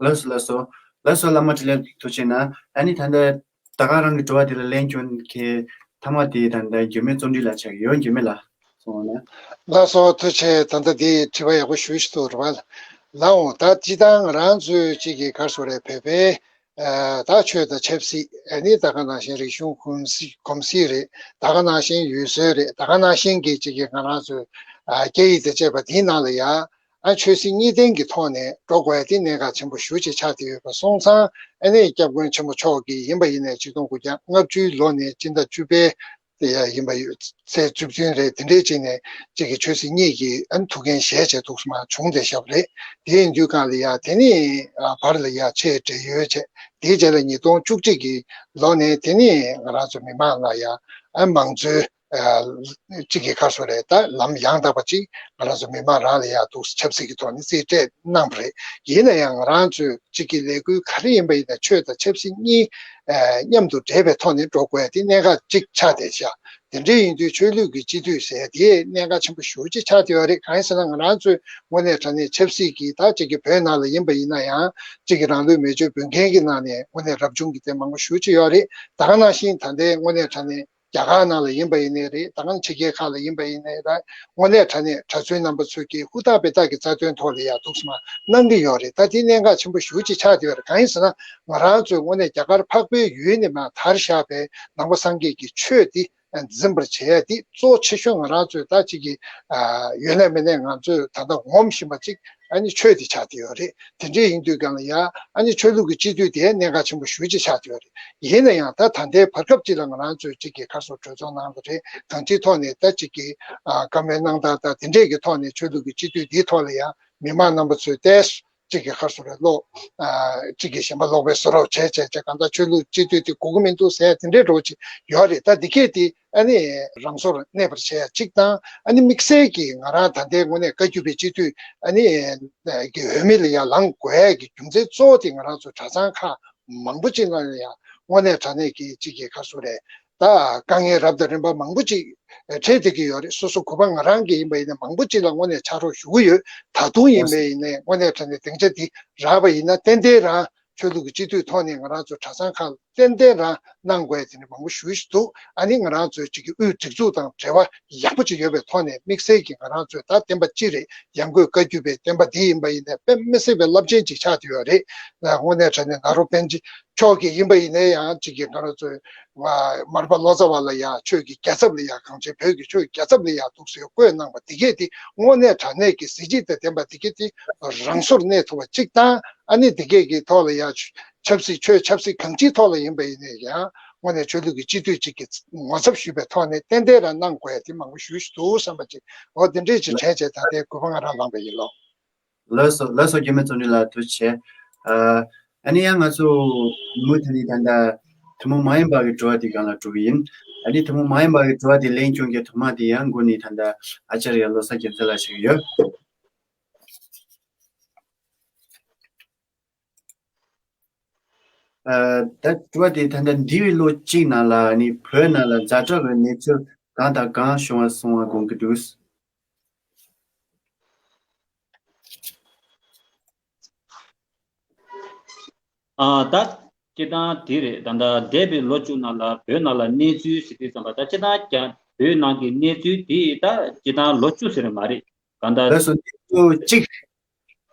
ལགས་སོ་ལགས་སོ། ལགས་སོ་བླ་མ་འཕྲིན་ལས་ཐུགས་རྗེ་གནང་། ཨ་ནི་ད་ལྟ་ད་ག་རང་གི་དྲི་བ་དེ་ལ་ལན་སྐྱོན་གྱི་མཐའ་མ་དེ་ད་ལྟ་འགྱུར་མེད་བརྩོན་འགྲུས་ལགས་ཆགས་ཡོད། འགྱུར་མེད་ལགས་སོང་ན། ལགས་སོ་ཐུགས་རྗེ་ཆེ། ད་ལྟ་འདི་དྲི་བ་ཡག་པོ་ཞུ་ཞིག་འདུག་རེད་བ། ལགས་འོང་ད་སྤྱི་བཏང་ང་རང་ཚོའི་གཅིག་གི་གར་སོ་རེད་བོད་པའི་ད་ཆོས་དང་ཆབ་སྲིད་ཨ་ནི་ད་ག་ནང་བཞིན་རིག་གཞུང་གོམས་གཤིས་གོམས་གཤིས་རེད། ད་ག་ནང་བཞིན་ཡུལ་སྲོལ་རེད། ད་ག་ནང་བཞིན་གྱི་གཅིག་གི་ང་རང་ཚོའི་སྐད་ཡིག་དང་བཅས་པ་དེའི་ནང་ལ་ཡ། ཨ་ཆོས་སྲིད་གཉིས་ལྡན་གྱི་ཐོག་ནས་འགྲོ་དགོས་ཡ་དེ་གནད་འགག་ཆེན་པོ་ཞེ་པོ་ཅིག་ཆགས་བསྡད་ཡོད་པ་སོང་ཙང་། ཨ་ནི་སྐྱབས་མགོན་ཆེན་པོ་མཆོག་གིས་ཡིན་པ་ཡིན་ནའི་ཆིག་སྟོང་དགུ་བརྒྱ་ལྔ་བཅུའི་ལོ་ནས་སྤྱི་ཟླ་བཅུ་པའི་ཡིན་པ་ཡོད་ཚེས་བཅུ་བདུན་རེད། དེ་འདྲའི་ཅིག་ནས་གཅིག་གི་ཆོས་སྲིད་གཉིས་ཀྱི་ཨ་ནི་ཐུགས་འགན་བཞེས་བྱས་འདུག་སེ་མར་བྱུང་བསྡད་བཞག་པ་རེད། དེ་ཡིན་དུས་གང་ལ་ཡ་དེ་ནས་བར་ལ་ཡ་ཆེས་བགྲེས་ཡོལ་བྱས། དེའི་རྗེས་ལ་ཉིས་སྟོང་བཅུ་གཅིག་གི་ལོ་ནས་དེ་ནས་ང་རང་ཚོ་མི་མང་ལ་ཡ་ཨ་མང་གཙོའི་གཅིག་གི་ཁ་སོ་རེད། ད་ལམ་ཡང་དག་པ་གཅིག་ང་རང་ཚོ་མི་མང་རང་ལ་ཡང་འདུག་ཆབ་སྲིད་ཀྱི་ཐོག་ནས་རྩིས་སྤྲད་གནང་བ་རེད། ཡིན་ན་ཡང་ང་རང་ཚོས་གཅིག་གི་ལས་འགུལ་ག་རེ་ཡིན་པ་ཡིན་ན་ཆོས་དང་ཆབ་སྲིད་གཉིས་མཉམ་དུ་འདྲེས་པའི་ཐོག་ནས་འགྲོ་དགོས་ཡ་དེ་གནད་འགག་གཅིག་ཆགས་བསྡད་ཤག་དེ་འདྲ་ཡིན་དུས་ཆོས་ལུགས་ཀྱི་སྤྱི་འཐུས་ཟེར་ཡ་དེ་གནད་འགག་ཆེན་པོ་ཞེ་པོ་ཅིག་ཆགས་བསྡད་ཡོད་རེད། གང་ཡིན་ཟེར་ན་ང་རང་ཚོས་དངོས་གནས་དྲང་གནས་ཆབ་སྲིད་ཀྱི་ད་གཅིག་གི་བོད་ནང་ལ་ཡིན་པ་ཡིན་ན་ཡང་གཅིག་གི་རང་ལུས་མེ་མཆོད་འབུལ་མཁན་གྱི་ནང་ནས་དངོས་གནས་རབ་བྱུང་གི་དེ་མང་པོ་ཞེ་པོ་ཅིག་ཡོད་རེད། ད་ག་ནང་བཞིན་ད་ལྟའི་དངོས་གནས་དྲང་གནས་རྒྱ་གར་ནང་ལ་ཡིན་པ་ཡིན་ནའི་རེད། ད་ག་ནང་ཕྱི་རྒྱལ་ཁག་ལ་ཡིན་པ་ཡིན་ནའི་རེད། དངོས་གནས་དྲང་གནས་གྲྭ་བཙུན་རྣམ་པ་ཚོས་ཀྱིས་ཧུར་ཐག་འབད་ཐག་གི་རྩ་དོན་ཐོག་ལ་ཡ་འདུག་སེ་མར་གནང་གི་ཡོད་རེད། ད་དེ་གནད་འགག་ཆེན་པོ་ཞེ་པོ་ཅིག་ཆགས་བསྡད་ཡོད་རེད། གང་ཡིན་ཟེར་ན་ང་རང་ཚོས་དངོས་གནས་རྒྱ་གར་འཕགས་པའི་ཡུལ་ནས་མར་དར་བཞག་པའི་ནང་པ་སངས་རྒྱས་ཀྱི་ཆོས་འདི་འཛིན་པར་བྱེད་ཡ་འདི་གཙོ་ཆེ་ཤོས་ང་རང་ཚོས་ད་ཅིག་གི་ཡོད་ནའི་མེད་ནའི་ང་ཚོས་ད་ལྟ་ངོམ་བཞིན་པ་ཅིག་ཨ་ནི་ཆོས་དེ་ཆགས་བསྡད་ཡོད་རེད། དེ་འདྲ་ཡིན་དུས་གང་ལ་ཡ་ཨ་ནི་ཆོས་ལུགས་ཀྱི་སྤྱི་འཐུས་དེ་གནད་འགག་ཆེན་པོ་ཞེ་པོ་ཅིག་ཆགས་བསྡད་ཡོད་རེད། ཡིན་ན་ཡང་ད་ད་ལྟའི་བར་སྐབས་ཅིག་ལ་ང་རང་ཚོས་གཅིག་གི་ཁ་སོ་གྲོས་ཚོགས་ནང་དུ་རེད། གང་ཅིའི་ཐོག་ནས་ད་གཅིག་གི་ཨ་བཀའ་མོལ་གནང་སྟངས་དང་དེ་འདྲས་ཀྱི་ཐོག་ནས་ཆོས་ལུགས་ཀྱི་སྤྱི་འཐུས་འདིའི་ཐོག་ལ་ཡང་མི་མང་རྣམ་པ་ཚོས་ཏོག་ཙམ་གཅིག་གི་ཁ་སོ་རེད་ཀློག་ཨ་གཅིག་གི་ཞེན་པ་ལོག་པའི་བཟོ་འདྲ་བྱས་བྱས་བྱས་གང་ལྟར་ཆོས་ལུགས་སྤྱི་འཐུས་དེ་དགོས་ཀྱི་མི་འདུག་ཟེར་དེ་འདྲས་འདྲ་བོ་ཅིག་ཡོད་རེད། ད་འདི་གས་དེ་ཨ་ནི་རང་སོར་གནས་པར་བྱས་ཡ་གཅིག་དང་། ཨ་ནི་དམིགས་བསལ་གྱིས་ང་རང་ད་ལྟའི་དངོས་གནས་བཀའ་བརྒྱུད་པའི་སྤྱི་འཐུས་ཨ་ནི་གི་འོས་མི་ལ་ཡང་ལངས་དགོས་ཡ་གི་རྒྱུ་མཚན་གཙོ་བོ་དེ་ང་རང་ཚོ་གྲྭ་ཚང་ཁག་མང་པོ་ཅིག་ནང་ལ་ཡང་དངོས་གནས་དྲང་གནས་ཀྱི་གཅིག་གི་ཁ་སོ་རེད། ད་དཀའ་ངལ་རབ་དང་རིམ་པ་མང་པོ་ཅིག་འཕྲད་བསྡད་ཀྱི་ཡོད་རེད། སོ་སོ་གུས་པ་ང་རང་གི་ཡིན་པ་ཡིན་ན་མང་པོ་ཅིག་ལ་དངོས་གནས་ཕྱག་རོགས་ཞུ་གི་ཡོད། ད་དུང་ཡིན་པ་ཡིན་ནའི་དངོས་གནས་དྲང་གནས་སྡིངས་ཆ་འདི་རག་པ་ཡིན་ན་ཏན་ཏན་རང་ཆོས་ལུགས་ཀྱི་སྤྱི་འཐུས་ཐོག་ནས་ང་རང་ཚོ་གྲྭ་ཚང་ཁག་ཏན་ཏན་རང་གནང་དགོས་ཡ་དེ་འདྲ་མང་པོ་ཞེ་པོ་ཅིག་འདུག་ཨ་ནི་ང་རང་ཚོའི་གཅིག་གི་དབུས་སྒྲིག་འཛུགས་དང་འབྲེལ་བ་ཡག་པོ་ཅིག་ཡོད་པའི་ཐོག་ནས་དམིགས་བསལ་གྱིས་ང་རང་ཚོའི་ད་བསྟན་པ་སྤྱི་རེད། ཡང་སྒོས་བཀའ་བརྒྱུད་པའི་བསྟན་པ་འདི་ཡིན་པ་ཡིན་ནའི་དཔེ་མི་སྲིད་པའི་རླབས་ཆེན་ཅིག་ཆགས་བསྡད་ཡོད་རེད། དངོས་གནས་དྲང་གནས་ནཱ་རོ་པཎ་ཆེན་མཆོག་གིས་ཡིན་པ་ཡིན་ནའི་ཡང་གཅིག་གི་ང་རང་ཚོའི་ མར་པ་ལོ་ཙཱ་བ་ལ་ཡང་ཆོས་ཀྱི་རྒྱལ་ཚབ་ལ་ཡང་གངས་ཅན་བོད་ཀྱི་ཆོས་ཀྱི་རྒྱལ་ཚབ་ལ་ཡང་འདུག་སེ་བསྐོས་གནང་བ་དེ་གས་དེ་དངོས་གནས་དྲང་གནས་ཀྱི་གཟི་བརྗིད་དང་ལྡན་པ་དེ་གས་དེ་རང་སོར་གནས་ཐུབ་པ་གཅིག་དང་། ཨ་ནི་དེ་གས་ཀྱི་ཐོག་ལ་ཡང་ཆབ་སྲིད་ཆོས་ཆབ་སྲིད་གང་ཅིའི་ཐོག་ལ་ཡིན་པ་ཡིན་ནའི་ཡང་དངོས་གནས་ཆོས་ལུགས་ཀྱི་སྤྱི་འཐུས་གཅིག་གི་ངོ་ཚབ་ཞུས་པའི་ཐོག་ནས་ཏན་ཏན་རང་གནང་དགོས་ཡ་དེ་མང་པོ་ཞུ་ཞུ་འདུག་བསམ་པ་ཅིག་འོ་དེ་འདྲས་ཅིག་དྲན་བྱས་ད་ལྟའི་གུས་པ་ང་རང་བླངས་པ་ཡིན་ལོ། ལགས་སོ། ལགས་སོ། རྒྱུད་སྨད་བརྩོན་འགྲུས་ལགས་ཐུགས་རྗེ་ཆེ། ཨ་ནི་ཡང་ང་ཚོ་མུ་མཐུད་ནས་ད་ལྟ་ཐུན་མོང་མ་ཡིན་པ་གི་དྲི་བ་དེ་སྒང་ལ་འགྲོ་གི་ཡིན། ཨ་ནི་ཐུན་མོང་མ་ཡིན་པ་གི་དྲི་བ་དེ་ལེན་སྐྱོང་གི་ཐོག་མ་དེ་ཡང་འགོ་ནས་ད་ལྟ་ཨ་ཅར་ཡ་བློ་བཟང་རྒྱལ་མཚན་ལགས་ཞུ་གི་ཡོད། ཨ་ད་དྲི་བ་དེ་ད་ལྟ་འདས་པའི་ལོ་གཅིག་ནང་ལ་ནི་བོད་ནང་ལ་ཛ་དྲག་གི་གནས་ཚུལ་གང་དང་གང་བྱུང་བ་གསུང་བ་དགོངས་ཀྱི་འདུག་ཨ་ད་སྤྱིར་བཏང་དེ་རེད། ད་ལྟ་འདས་པའི་ལོ་བཅུ་ནང་ལ་བོད་ནང་ལ་གནས་ཚུལ་ཟེར་དུས་ཙམ་པ་ད་སྤྱིར་བཏང་རྒྱ་བོད་ནང་གི་གནས་ཚུལ་དེ་ད་སྤྱིར་བཏང་ལོ་བཅུ་ཟེར་མ་རེད། གང་ལྟར་ལགས་སོ། འདས་པའི་ལོ་གཅིག་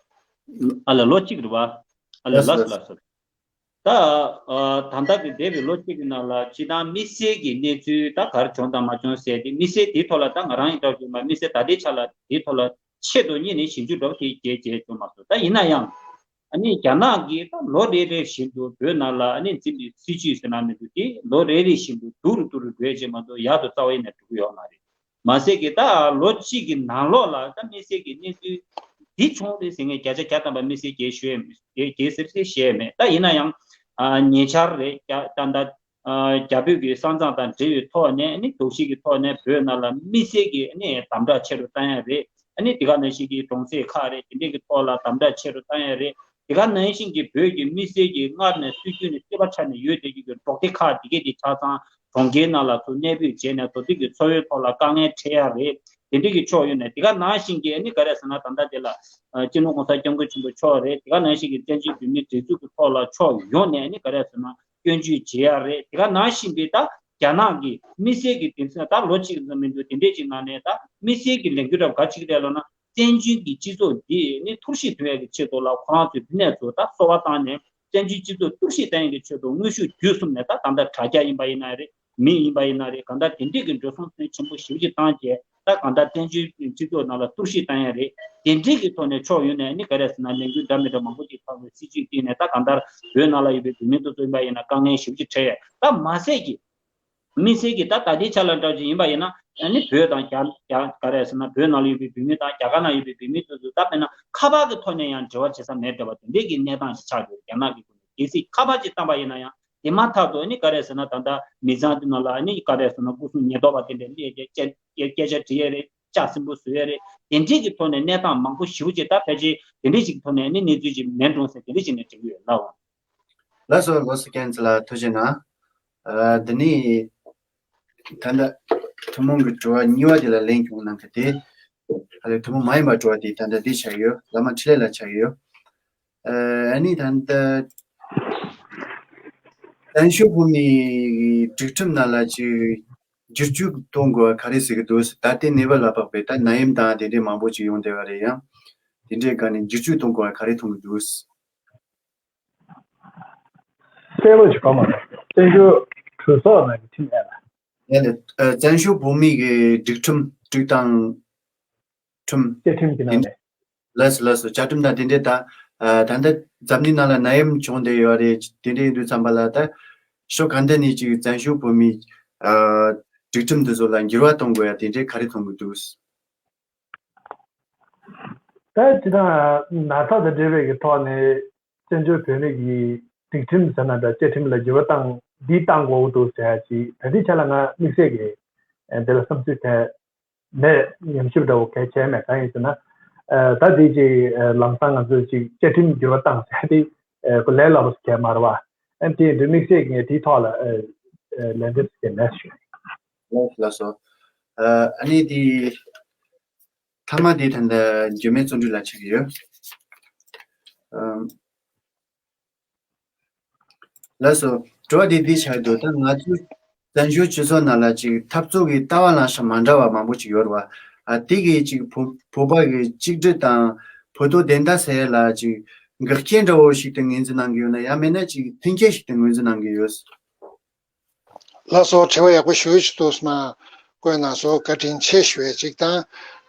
ཨ་ལ་ལོ་གཅིག་རེད་བ། ཨ་ལ་ལགས་སོ་ལགས་སོ། ལགས་སོ། ད་ཨ་ད་ལྟ་གི་འདས་པའི་ལོ་གཅིག་གི་ནང་ལ་སྤྱིར་བཏང་དམིགས་བསལ་གྱི་གནས་ཚུལ་ད་ག་རེ་བྱུང་དང་མ་བྱུང་ཟེར་ཏེ་དམིགས་བསལ་དེའི་ཐོག་ལ་ད་ང་རང་ཡིན་གྲབས་ཀྱི་མ་དམིགས་བསལ་ད་ལྟའི་ཆ་ལ་དེའི་ཐོག་ལ་ཆེད་དུ་གཉེར་ནས་ཞིབ་འཇུག་འདྲ་པོ་དེ་བྱས་བྱས་བྱུང་མ་སོང་། ད་ཡིན་ན་ཡང་ཨ་ནི་རྒྱ་ནག་གིས་ད་ལོ་རེ་རེ་བཞིན་དུ་བོད་ནང་ལ་ཨ་ནི་འཛིན་པའི་སྲིད་བྱུས་ཟེར་ན་མི་འདུག་དེ་ལོ་རེ་རེ་བཞིན་དུ་སྡུག་རུ་སྡུག་རུ་འགྲོ་བྱས་མ་གཏོགས་ཡག་ཏུ་རྩ་བ་ཡིན་ནས་འགྲོ་གི་ཡོད་མ་རེད། མ་ཟད་ཀྱི་ད་ལོ་གཅིག་གི་ནང་ལོགས་ལ་ད་དམིགས་བསལ་གྱི་གནས་ཚུལ་འདི་བྱུང་རེད་ཟེར་མཁན་བརྒྱ་ཆ་བརྒྱ་ཐམ་པ་དམིགས་བསལ་གྱི་ཞུ་ཡས་གྱི་ཟེར་ཟེར་བཤད་མེད། ད་ཡིན་ན་ཡང་ཨ་ཉེ་ཆར་རེད། རྒྱ་ད་ད་ཨ་རྒྱ་བོད་ཀྱི་ས་མཚམས་དང་འབྲེལ་བའི་ཐོག་ནས་ནི་གཏོར་བཤིག་གི་ཐོག་ནས་བོད་ནང་ལ་དམིགས་བསལ་གྱི་ནི་དམ་དྲག་ཆེ་རུ་བཏང་ཡ་རེད། ཨ་ནི་དེ་ག་ནང་བཞིན་གྱི་གྲོང་གསེབ་ཁག་རེད། དེ་འདྲས་ཀྱི་ཐོག་ལ་དམ་དྲག་ཆེ་རུ་བཏང་ཡ་རེད། དེ་ག་ནང་བཞིན་གྱི་བོད་ཀྱི་དམིགས་བསལ་གྱི་སྔར་ནས་སྲོལ་རྒྱུན་ནས་བརྩི་བ་ཆགས་ནས་ཡོད་བསྡད་ཀྱི་གི་འབྲོག་སྡེ་ཁག་དེ་གས་དེ་ཆ་ཚང་གྲོང་ཁྱེར་ནང་ལ་ཚུར་གནས་སྤོས་བྱས་ནས་དེ་དུས་ཀྱི་འཚོ་བའི་ཐོག་ལ་དཀའ་ངལ་འཕྲད་ཡ་རེད། དེ་འདྲས་ཀྱི་ཕྱོགས་ཡོད་ནས་དེ་ག་ནང་བཞིན་གྱི་ཨ་ནི་ག་རེ་ཟེར་ན་ད་ལྟ་དེ་ལ་ཨ་སྤྱི་ནོར་༸གོང་ས་༸སྐྱབས་མགོན་ཆེན་པོ་མཆོག་རེད། དེ་ག་ནང་བཞིན་གྱི་བཙན་བྱོལ་བོད་མིའི་སྒྲིག་འཛུགས་ཀྱི་ཐོག་ལ་ཕྱོགས་ཡོངས་ནས་ཨ་ནི་ག་རེ་ཟེར་ན་སྐྱོན་བརྗོད་བྱེད་ཡ་རེད། དེ་ག་ནང་བཞིན་པའི་ད་རྒྱ་ནག་གི་དམིགས་བསལ་གྱི་དེ་ཚོ་ད་ལོ་གཅིག་ཙམ་མི་འདུག་དེ་འདྲས་ཅིག་ནང་ནས་ད་དམིགས་བསལ་གྱི་ལས་འགུལ་འདྲ་ག་ཅིག་རེད་ལབ་ན། བཙན་བྱོལ་གྱི་སྤྱི་ཚོགས་འདི་ནི་གཏོར་བཤིག་ཐུབ་ཡ་གི་ཆེད་དུ་ལ་ཁོ་རང་ཚོས་དེ་ནས་ཚུར་ད་གསོལ་བ་བཏང་ནས་བཙན་བྱོལ་སྤྱི་ཚོགས་གཏོར་བཤིག་བཏང་ཡ་གི་ཆེད་དུ་དངོས་ཤུགས་བརྒྱུད་གསུམ་ནས་ད་ད་ལྟ་དྲ་རྒྱ་ཡིན་པ་ཡིན་ན་རེད། མི་ཡིན་པ་ཡིན་ན་རེད། གང་ལྟར་དེ་འདྲས་ཀྱི་འགྲོ་སོང་ཚོན་ཆེན་པོ་ཞེ་པོ་ཅིག་བཏང་རྗེས་ད་གང་ལྟར་བཙན་བྱོལ་སྤྱི་ཚོགས་ནང་ལ་གཏོར་བཤིག་བཏང་ཡ་རེད། དེ་འདྲས་ཀྱི་ཐོག་ནས་ཕྱོགས་ཡོངས་ནས་ནི་ག་རེ་ཟེར་ན་ལས་འགུལ་འདྲ་མི་འདྲ་མང་པོ་ཅིག་ཕར་ཚུར་སྲིད་ཇུས་བཏིང་ནས་ད་གང་ལྟར་བོད་ནང་ལ་ཡོད་པའི་བོད་མི་དེ་ཚོ་ཡིན་པ་ཡིན་ན་དཀའ་ངལ་ཞེ་པོ་ཅིག་འཕྲད་ཡ། ད་མ་ཟད་ཀྱི་དམིགས་བསལ་གྱི་ད་ད་ལྟའི་ཆ་ལ་འདྲ་ཅིག་ཡིན་པ་ཡིན་ན་ཨ་ནི་བོད་དང་རྒྱ་རྒྱ་ག་རེ་ཟེར་ན་བོད་ནང་ལ་ཡོད་པའི་བོད་མི་དང་རྒྱ་གར་ནང་ཡོད་པའི་བོད་མི་དེ་ཚོ་ད་དཔེར་ན་ཁ་པར་གྱི་ཐོག་ནས་ཡང་འབྲེལ་བ་བྱེད་ས་མེད་འདྲ་བ་དེ་འདྲས་ཀྱི་གནས་སྟངས་ཤིག་ཆགས་ཡོད། རྒྱ་ནག་གི་སྒོ་ནས་གལ་སྲིད་ཁ་པར་ཅིག་བཏང་པ་ཡིན་ན་ཡང་དེ་མ་ཐག་ཏུ་ཨ་ནི་ག་རེ་ཟེར་ན་ད་ལྟ་མི་ཚང་དེ་ནང་ལ་ཨ་ནི་ག་རེ་ཟེར་ན་སྐུ་སྲུང་ཉེན་རྟོག་པ་དེ་འདྲས་སླེབས་ཏེ་སྐད་སྐད་ཆ་དྲི་ཡས་རེད། ལྕགས་སྲིན་པོ་བཟོ་ཡས་རེད། དེ་འདྲས་ཀྱི་ཐོག་ནས་གནས་སྟངས་མང་པོ་ཞེ་པོ་ཅིག་ད་ཕལ་ཆེར་དེ་འདྲས་ཅིག་གི་ཐོག་ནས་ཨ་ནི་གནས་ཚུལ་ཅིག་མེད་འགྲོ་ཟེར་དེ་འདྲས་ཅིག་ནས་དྲི་གི་ཡོད་ལགས། ལགས་སོ། ལགས་སོ། རྒན་ཚེ་ལགས་ཐུགས་རྗེ་གནང་། ཨ་འདི་ནི་ད་ལྟ་ཐུན་མོང་གི་དྲི་བ་གཉིས་པ་དེ་ལ་ལན་བྱུང་གནང་མཁན་དེ། ཨ་ལས་ཐུན་མོང་མ་ཡིན་པ་དྲི་བ་དེ་ད་ལྟ་འདི་ཆགས་ཡོད། བླ་མ་འཕྲིན་ལས་ལགས་ཆགས་ཡོད། ཨ་ནི་ད་ལྟ་བཙན་བྱོལ་བོད་མིའི་སྒྲིག་ཁྲིམས་ནང་ལ་ཅིག་བསྒྱུར་བཅོས་གཏོང་དགོས་པ་ག་རེ་ཟེར་གི་འདུག་ད་ལྟའི་གནས་བབ་ལ་དཔག་པའི་ད་ནད་ཡམས་དང་དེ་འདྲའི་མང་པོ་ཅིག་ཡོང་བསྡད་པ་རེད། ཡང་དེ་འདྲའི་སྒང་ནས་བསྒྱུར་བཅོས་གཏོང་དགོས་པ་ག་རེ་མཐོང་གི་འདུག་གསལ་པོ་ཞིག་གོ་མ་སོང་། བཙན་བྱོལ་གྲོས་ཚོགས་ནང་གི་ཁྲིམས་ཨེ་ལ། ཡ་ལེ། ཨ་བཙན་བྱོལ་བོད་མིའི་གི་སྒྲིག་ཁྲིམས་སྒྲིག་སྟངས་ཁྲིམས། བཅའ་ཁྲིམས་ཀྱི་ནང་ནས། ལགས་སོ་ལགས་སོ། བཅའ་ཁྲིམས་དང་དེ་འདྲའི་ད་ཨ་ད་ལྟ་འཛམ་གླིང་ནང་ལ་ནད་ཡམས་བྱུང་བསྡད་ཡོད་རེད། དེ་འདྲ་ཡིན་དུས་ཙམ་པ་ལ་ད་ཕྱོགས་གང་ཐད་ནས་ཅིག་བཙན་བྱོལ་བོད་མིའི་ཨ་སྒྲིག་ཁྲིམས་འདི་ཚོ་ལ་འགྱུར་བ་གཏོང་དགོས་ཡ་དེ་འདྲའི་ག་རེ་མཐོང་གི་འདུག་ད་སྤྱིར་བཏང་ན་ཚ་དང་འབྲེལ་བའི་གི་ཐོག་ནས་བཙན་བྱོལ་བོད་མི་གི་སྒྲིག་ཁྲིམས་ཟེར་ན་འདྲ། བཅའ་ཁྲིམས་ལ་འགྱུར་བ་བཏང་འདི་བཏང་དགོས་འདུག་ཟེར་ཡ་ཅིག་ད་ལྟའི་ཆ་ལ་ང་དམིགས་བསལ་གི་ཨ་འདི་ལ་བསམ་ཚུལ་གང་མེད། ཉམས་ཞིབ་འདྲ་བོ་གང་བྱས་མེད། གང་ཡིན་ཟེར་ན་ཨ་ད་འདི་ཅིག་ཨ་ལམ་སང་ང་ཚོས་ཅིག་བཅའ་ཁྲིམས་འགྱུར་བ་བཏང་ཟེར་དེ་ཨ་ཁོ་ལས་སླ་པོ་ཞིག་གང་མ་རེད་བ། ཨ་དེ་འདྲ་དམིགས་བསལ་གི་ངས་དེའི་ཐོག་ལ་ཨ་ཨ་ལན་འདེབས་ཞིག་གང་མེད་ཞུ། ལགས་ལགས་སོ། ཨ་ཨ་ནི་དེ། མཐའ་མ་དེ་ད་ལྟ་འགྱུར་མེད་བརྩོན་འགྲུས་ལགས་ཆགས་ཀྱི་ཡོད། ཨམ། ལགས་སོ། དྲི་བ་དེ་འདི་ཆགས་འདུག་ད་ང་ཚོའི་བཙན་བྱོལ་སྤྱི་ཚོགས་ནང་ལ་ཅིག་འཐབ་རྩོད་ཀྱི་ལྟ་བ་ལངས་ཤག་མ་འདྲ་བ་མང་པོ་ཅིག་ཡོད་རེད་བ། ཨ་དེ་གིས་ཅིག་བོད་བོད་པ་གི་གཅིག་སྒྲིལ་དང་བོད་དོན་བདེན་མཐའ་གསལ་ལ་ཅིག་འགག་རྐྱེན་འདྲ་བོ་ཞིག་ཏུ་ངོས་འཛིན་གནང་གི་ཡོད་ན། ཡང་མིན་ན་ཅིག་མཐུན་རྐྱེན་ཞིག་ཏུ་ངོས་འཛིན་གནང་གི་ཡོད། ལགས་སོ། དྲི་བ་ཡག་པོ་ཞེ་པོ་ཅིག་འདུག་སེ་མར་བཀོད་གནང་སོང་། བཀའ་དྲིན་ཆེ་ཞུ་ཡ་གཅིག་དང་།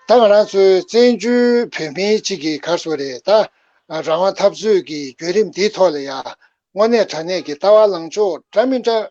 ད་ང་རང་ཚོའི་བཙན་བྱོལ་བོད་མིའི་གཅིག་གི་ག་རེ་ཟེར་དགོས་རེད། ད་རང་དབང་འཐབ་རྩོད་ཀྱི་བརྒྱུད་རིམ་འདིའི་ཐོག་ལ་ཡ་དངོས་གནས་དྲང་གནས་ཀྱི་ལྟ་བ་ལངས་ཕྱོགས་འདྲ་མི་འདྲ་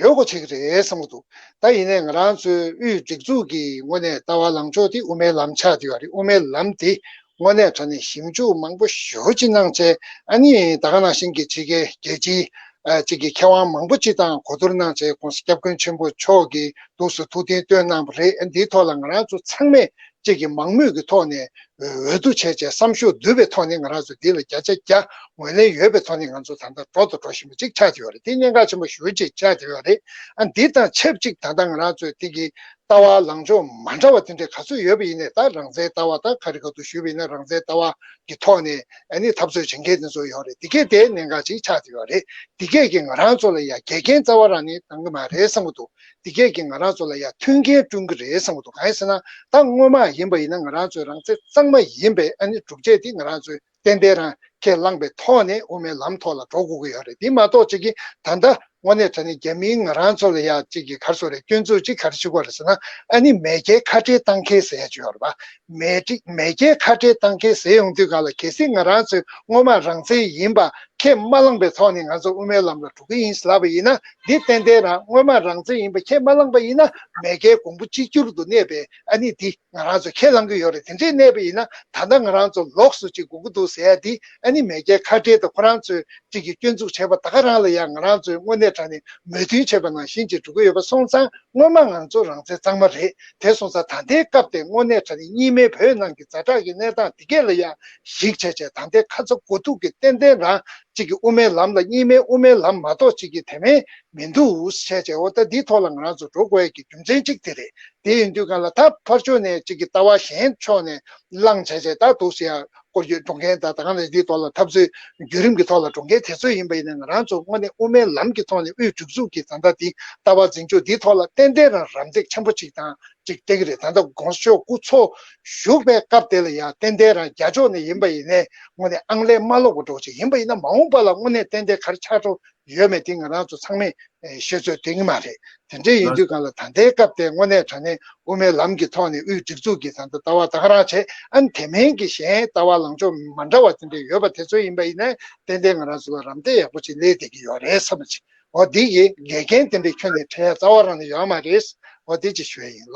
ཡོད་དགོས་བྱེད་ཀྱི་རེད་བསམ་གྱི་འདུག་ད་ཡིན་ནའི་ང་རང་ཚོའི་དབུས་སྒྲིག་འཛུགས་ཀྱི་དངོས་གནས་ལྟ་བ་ལངས་ཕྱོགས་དེ་དབུ་མའི་ལམ་ཆགས་བསྡད་ཡོད་རེད། དབུ་མའི་ལམ་དེ་དངོས་གནས་དྲང་གནས་ཞིབ་འཇུག་མང་པོ་ཞེ་པོ་ཅིག་གནང་བྱས། ཨ་ནི་ད་ག་ནང་བཞིན་གྱི་ཕྱི་རྒྱལ་རྒྱལ་སྤྱིའི་ཨ་གཅིག་གི་མཁས་དབང་མང་པོ་ཅིག་དང་གོ་བསྡུར་གནང་བྱས། ྋགོང་ས་སྐྱབས་མགོན་ཆེན་པོ་མཆོག་གིས་འདུག་སེ་ཐུགས་གཏན་བཏོན་གནང་བ་རེད། ཨ་འདིའི་ཐོག་ལ་ང་རང་ཚོ་ཚང་མས་གཅིག་གི་མང་མོས་ཀྱི་ཐོག་ནས་འོས་བསྡུ་བྱས་བྱས་བསམ་ཤོག་བསྡུས་པའི་ཐོག་ནས་ང་རང་ཚོ་འདི་ལ་བརྒྱ་ཆ་བརྒྱ་ངོས་ལེན་ཡོད་པའི་ཐོག་ནས་ང་ཚོ་ད་ལྟ་འགྲོ་དང་འགྲོ་བཞིན་པ་ཅིག་ཆགས་བསྡད་ཡོད་རེད། དེ་གནད་འགག་ཆེན་པོ་ཞེ་པོ་ཅིག་ཆགས་བསྡད་ཡོད་རེད། ཨ་འདི་དང་ཆབས་ཅིག་ད་ལྟ་ང་རང་ཚོས་དེ་གི་ལྟ་བ་ལངས་ཕྱོགས་མ་འདྲ་བ་དེ་འདྲ་ག་ཚོད་ཡོད་པ་ཡིན་ནའི། ད་རང་བཙན་ལྟ་བ་དང་ག་རེ་ག་དུ་ཞུས་པ་ཡིན་ན་རང་བཙན་ལྟ་བ་གི་ཐོག་ནས་ཨ་ནི་འཐབ་རྩོད་བྱེད་མཁན་དེ་ཚོ་ཡོད་རེད། དེ་གས་དེ་གནད་འགག་ཅིག་ཆགས་བསྡད་ཡོད་རེད། དེ་གས་ཀྱིས་ང་རང་ཚོ་ལ་ཡ་འགལ་རྐྱེན་རྩ་བ་རང་ནས་གཏོང་གི་མ་རེད་བསམ་གྱི་འདུག་དེ་གས་ཀྱིས་ང་རང་ཚོ་ལ་ཡ་མཐུན་རྐྱེན་བསྐྲུན་གྱི་རེད་བསམ་གྱི་འདུག་གང་ཡིན་ཟེར་ན་ད་སྔོན་མ་ཡིན་པ་ཡིན་ན་ང་རང་ཚོའི་རང་བཙན་གཙང་མ་ཡིན་པའི་ཨ་ནི་སྒྲུབ་བྱེད་དེ་ང་རང་ཚོས་ཏན་ཏན་རང་ཁས་བླངས་པའི་ཐོག་ནས་དབུ་མའི་ལམ་ཐོག་ལ་འགྲོ་དགོས་ཀྱི་ཡོད་རེད། དེ་མ་གཏོགས་གཅིག་གིས་ད་ལྟ་དངོས་གནས་དྲང་གནས་རྒྱ་མིས་ང་རང་ཚོ་ལ་ཡ་གཅིག་གིས་ག་རེ་ཟེར་དགོས་རེད། སྐྱོན་འཛུགས་གཅིག་ག་རེ་བྱེད་ཀྱི་ཡོད་རེད་ཟེར་ན། ཨ་ནི་མེས་རྒྱལ་ཁ་བྲལ་བཏང་མཁན་ཟེར་ཡ་ཅིག་ཡོད་རེད་པ། མེས་རྒྱལ་མེས་རྒྱལ་ཁ་བྲལ་བཏང་མཁན་ཟེར་ཡོང་དུས་སྒང་ལ་གལ་སྲིད་ང་རང་ཚོས་སྔོན་མ་རང་བཙན་ཡིན་པ་ཁས་མ་བླངས་པའི་ཐོག་ནས་ང་ཚོ་དབུ་མའི་ལམ་ལ་འགྲོ་གི་ཡིན་ལབ་པ་ཡིན་ན། འདི་ཏན་ཏན་རང་སྔོན་མ་རང་བཙན་ཡིན་པ་ཁས་མ་བླངས་པ་ཡིན་ན་མེས་རྒྱལ་གོང་བུ་གཅིག་གྱུར་དུ་གནས་པའི་ཨ་ནི་འདི་ང་རང་ཚོ་ཁས་བླངས་ཀྱི་ཡོད་རེད། དེ་འདྲས་གནས་པ་ཡིན་ན་ད་ལྟ་ང་རང་ཚོ་ལོགས་སུ་ཅིག་དགོས་ཀྱི་འདུག་ཟེར་ཡ་འདི་ཨ་ནི་མེས་རྒྱལ་ཁ་བྲལ་དང་ཁོ་རང་ཚོས་གཅིག་གིས་སྐྱོན་འཛུགས་བྱས་པ་ད་ག་རང་ལ་ཡང་ང་རང་ཚོས་དངོས་གནས་དྲང་གནས་མོས་མཐུན་བྱས་པ་ནང་བཞིན་ཅིག་འགྲོ་གི་ཡོད་པ་སོང་ཙང་། སྔོན་མ་ང་ཚོ་རང་བཙན་གཙང་མ་རེད། དེ་སོང་ཙང་ད་ལྟའི་སྐབས་དེ་དངོས་གནས་དྲང་གནས་གཉིས་སྨན་བོད་ནང་གི་ཛ་དྲག་གི་གནས་སྟངས་དེ་གས་ལ་ཡང་གཞིགས་བྱས་བྱས། ད་ལྟའི་ཁ་ཚ་དགོས་གཏུགས་ཀྱི་ཏན་ཏན་རང་གཅིག་གི་དབུ་མའི་ལམ་ལ་གཉིས་སྨན་དབུ་མའི་ལམ་མ་གཏོགས་གཅིག་གི་དེ་མིན་མི་འདུག་བྱས་བྱས། འོ་ད་འདིའི་ཐོག་ལ་ང་རང་ཚོ་འགྲོ་དགོས་ཡ་གི་རྒྱུ་མཚན་གཅིག་དེ་རེད། དེ་ཡིན་དུས་སྒང་ལ་ད་ཕར་ཕྱོགས་ནས་གཅིག་གི་ལྟ་བ་གཞན་ཕྱོགས་ནས་བླངས་བྱས་བྱས་ད་འདུག་སེ་ཡ་སྐོར་སྐྱོད་འགྲོ་མཁན་དང་། ད་ག་ནས་འདིའི་ཐོག་ལ་འཐབ་རྩོད་བརྒྱུད་རིམ་གྱི་ཐོག་ལ་འགྲོ་མཁན་དེ་ཚོ་ཡིན་པ་ཡིན་ན། ང་རང་ཚོ་དངོས་གནས་དབུ་མའི་ལམ་གྱི་ཐོག་ནས་དབུས་སྒྲིག་འཛུགས་ཀྱི་ད་ལྟ་འདི་ལྟ་བ་འཛིན་སྐྱོང་འདིའི་ཐོག་ལ་ཏན་ཏན་རང་རམ་འདེགས་ཆེན་པོ་ཅིག་དང་ཅིག་སྤྲད་ཀྱི་རེད། ད་ལྟ་ྋགོང་ས་མཆོག་སྐུ་འཚོ་བཞུགས་པའི་སྐབས་དེ་ལ་ཡང་ཏན་ཏན་རང་རྒྱ་ཕྱོགས་ནས་ཡིན་པ་ཡིན་ནའི་དངོས་གནས་ཨང་ལས་མ་ལོག་པ་འདྲ་བོ་ཅིག་ཡིན་པ་ཡིན་ན། མ་འོངས་པ་ལ་དངོས་གནས་ཏན་ཏན་ག་རེ་ཆགས་འགྲོ་ཡོད་མེད་དེ་ང་རང་ཚོ་ཚང་མས་ཨེ་ཤེས་ཚོད་ཐིག་ངེས་མ་རེད། དེ་འདྲ་ཡིན་དུས་སྒང་ལ་ད་ལྟའི་སྐབས་དེ་དངོས་གནས་དྲང་གནས་དབུ་མའི་ལམ་གྱི་ཐོག་ནས་དབུས་སྒྲིག་འཛུགས་ཀྱི་ད་ལྟ་ལྟ་བ་ད་ག་རང་བྱས། ཨ་ནི་དེ་མིན་གྱི་གཞན་ལྟ་བ་ལངས་ཕྱོགས་མ་འདྲ་བ་དེ་འདྲ་ཡོད་པ་དེ་ཚོ་ཡིན་པ་ཡིན་ན་ཏན་ཏན་ང་རང་ཚོ་ལ་རམ་འདེགས་ཡག་པོ་ཅིག་སླེབས་བསྡད་ཀྱི་ཡོད་རེད་བསམ་པ་ཅིག་འོ་འདི་ཡི་འགལ་རྐྱེན་དེ་འདྲ་ཁྱོན་ནས་འཕྲད་ཡ་རྩ་བ་རང་ནས་ཡོད་མ་རེད། འོ་འདི་ཅིག་ཞུ་ཡ་ཡིན།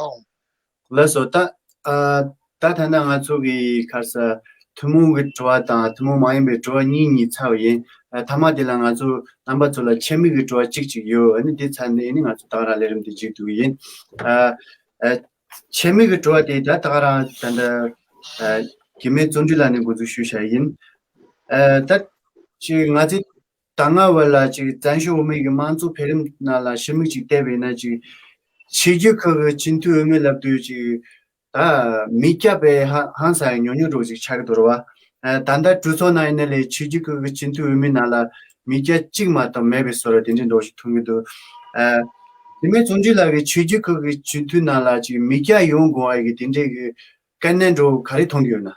ལགས་སོ། ད་ཨ་ད་ཐ་ན་ང་ཚོ་གི་ག་རེ་ཟེར་ཐུན་མོང་གི་དྲི་བ་དང་ཐུན་མོང་མ་ཡིན་པའི་དྲི་བ་གཉིས་གཉིས་ཚར་བ་ཡིན། ཨ་མཐའ་མ་དེ་ལ་ང་ཚོ་རྣམ་པ་ཚོ་ལ་ཆེད་དམིགས་ཀྱི་དྲི་བ་གཅིག་ཅིག་ཡོད། ཨ་ནི་དེ་ཚར་ནས་ཨ་ནི་ང་ཚོ་ད་ག་རང་ལས་རིམ་དེ་མཇུག་བསྡུ་གི་ཡིན། ཨ་ཨ་ཆེད་དམིགས་ཀྱི་དྲི་བ་དེ་ད་ད་ག་རང་ད་ལྟ་ཨ་དགེ་མེད་བརྩོན་འགྲུས་ལགས་ནས་འགོ་འཛུགས་ཞུས་བཞག་ཡིན། ཨ་ད་ཅིག་ང་ཚོས་ད་སྔ་བར་ལ་ཅིག་བཙན་བྱོལ་བོད་མི་གི་དམངས་གཙོ་འཕེལ་རིམ་ནང་ལ་ཞིབ་མིག་ཅིག་བལྟས་པ་ཡིན་ན། ཅིག་ཕྱི་རྒྱལ་ཁག་གི་སྤྱི་འཐུས་འོས་མི་ལབ་དུས་ཅིག་ད་མི་སྐྱ་དཔེ་ཧ་ཧང་སང་ཉུང་ཉུང་འདྲ་བོ་ཅིག་ཆགས་ཀྱི་འདུག་རེད་བ། ཨ་ད་ལྟ་གྲོས་ཚོགས་ནང་ཡིན་ན་ལས་ཕྱི་རྒྱལ་ཁག་གི་སྤྱི་འཐུས་འོས་མི་ནང་ལ་མི་སྐྱ་གཅིག་མ་གཏོགས་མེད་པའི་བཟོ་འདྲ་དེ་འདྲ་འདྲ་བོ་ཞིག་མཐོང་གི་འདུག་ཨ་དེ་མིན་བརྩོན་འགྲུས་ལགས་ཀྱིས་ཕྱི་རྒྱལ་ཁག་གི་སྤྱི་འཐུས་ནང་ལ་ཅིག་མི་སྐྱ་ཡོང་དགོས་པ་གི་དེ་འདྲའི་གི་དཀའ་གནད་འདྲ་བོ་ག་རེ་མཐོང་གི་ཡོད་ན།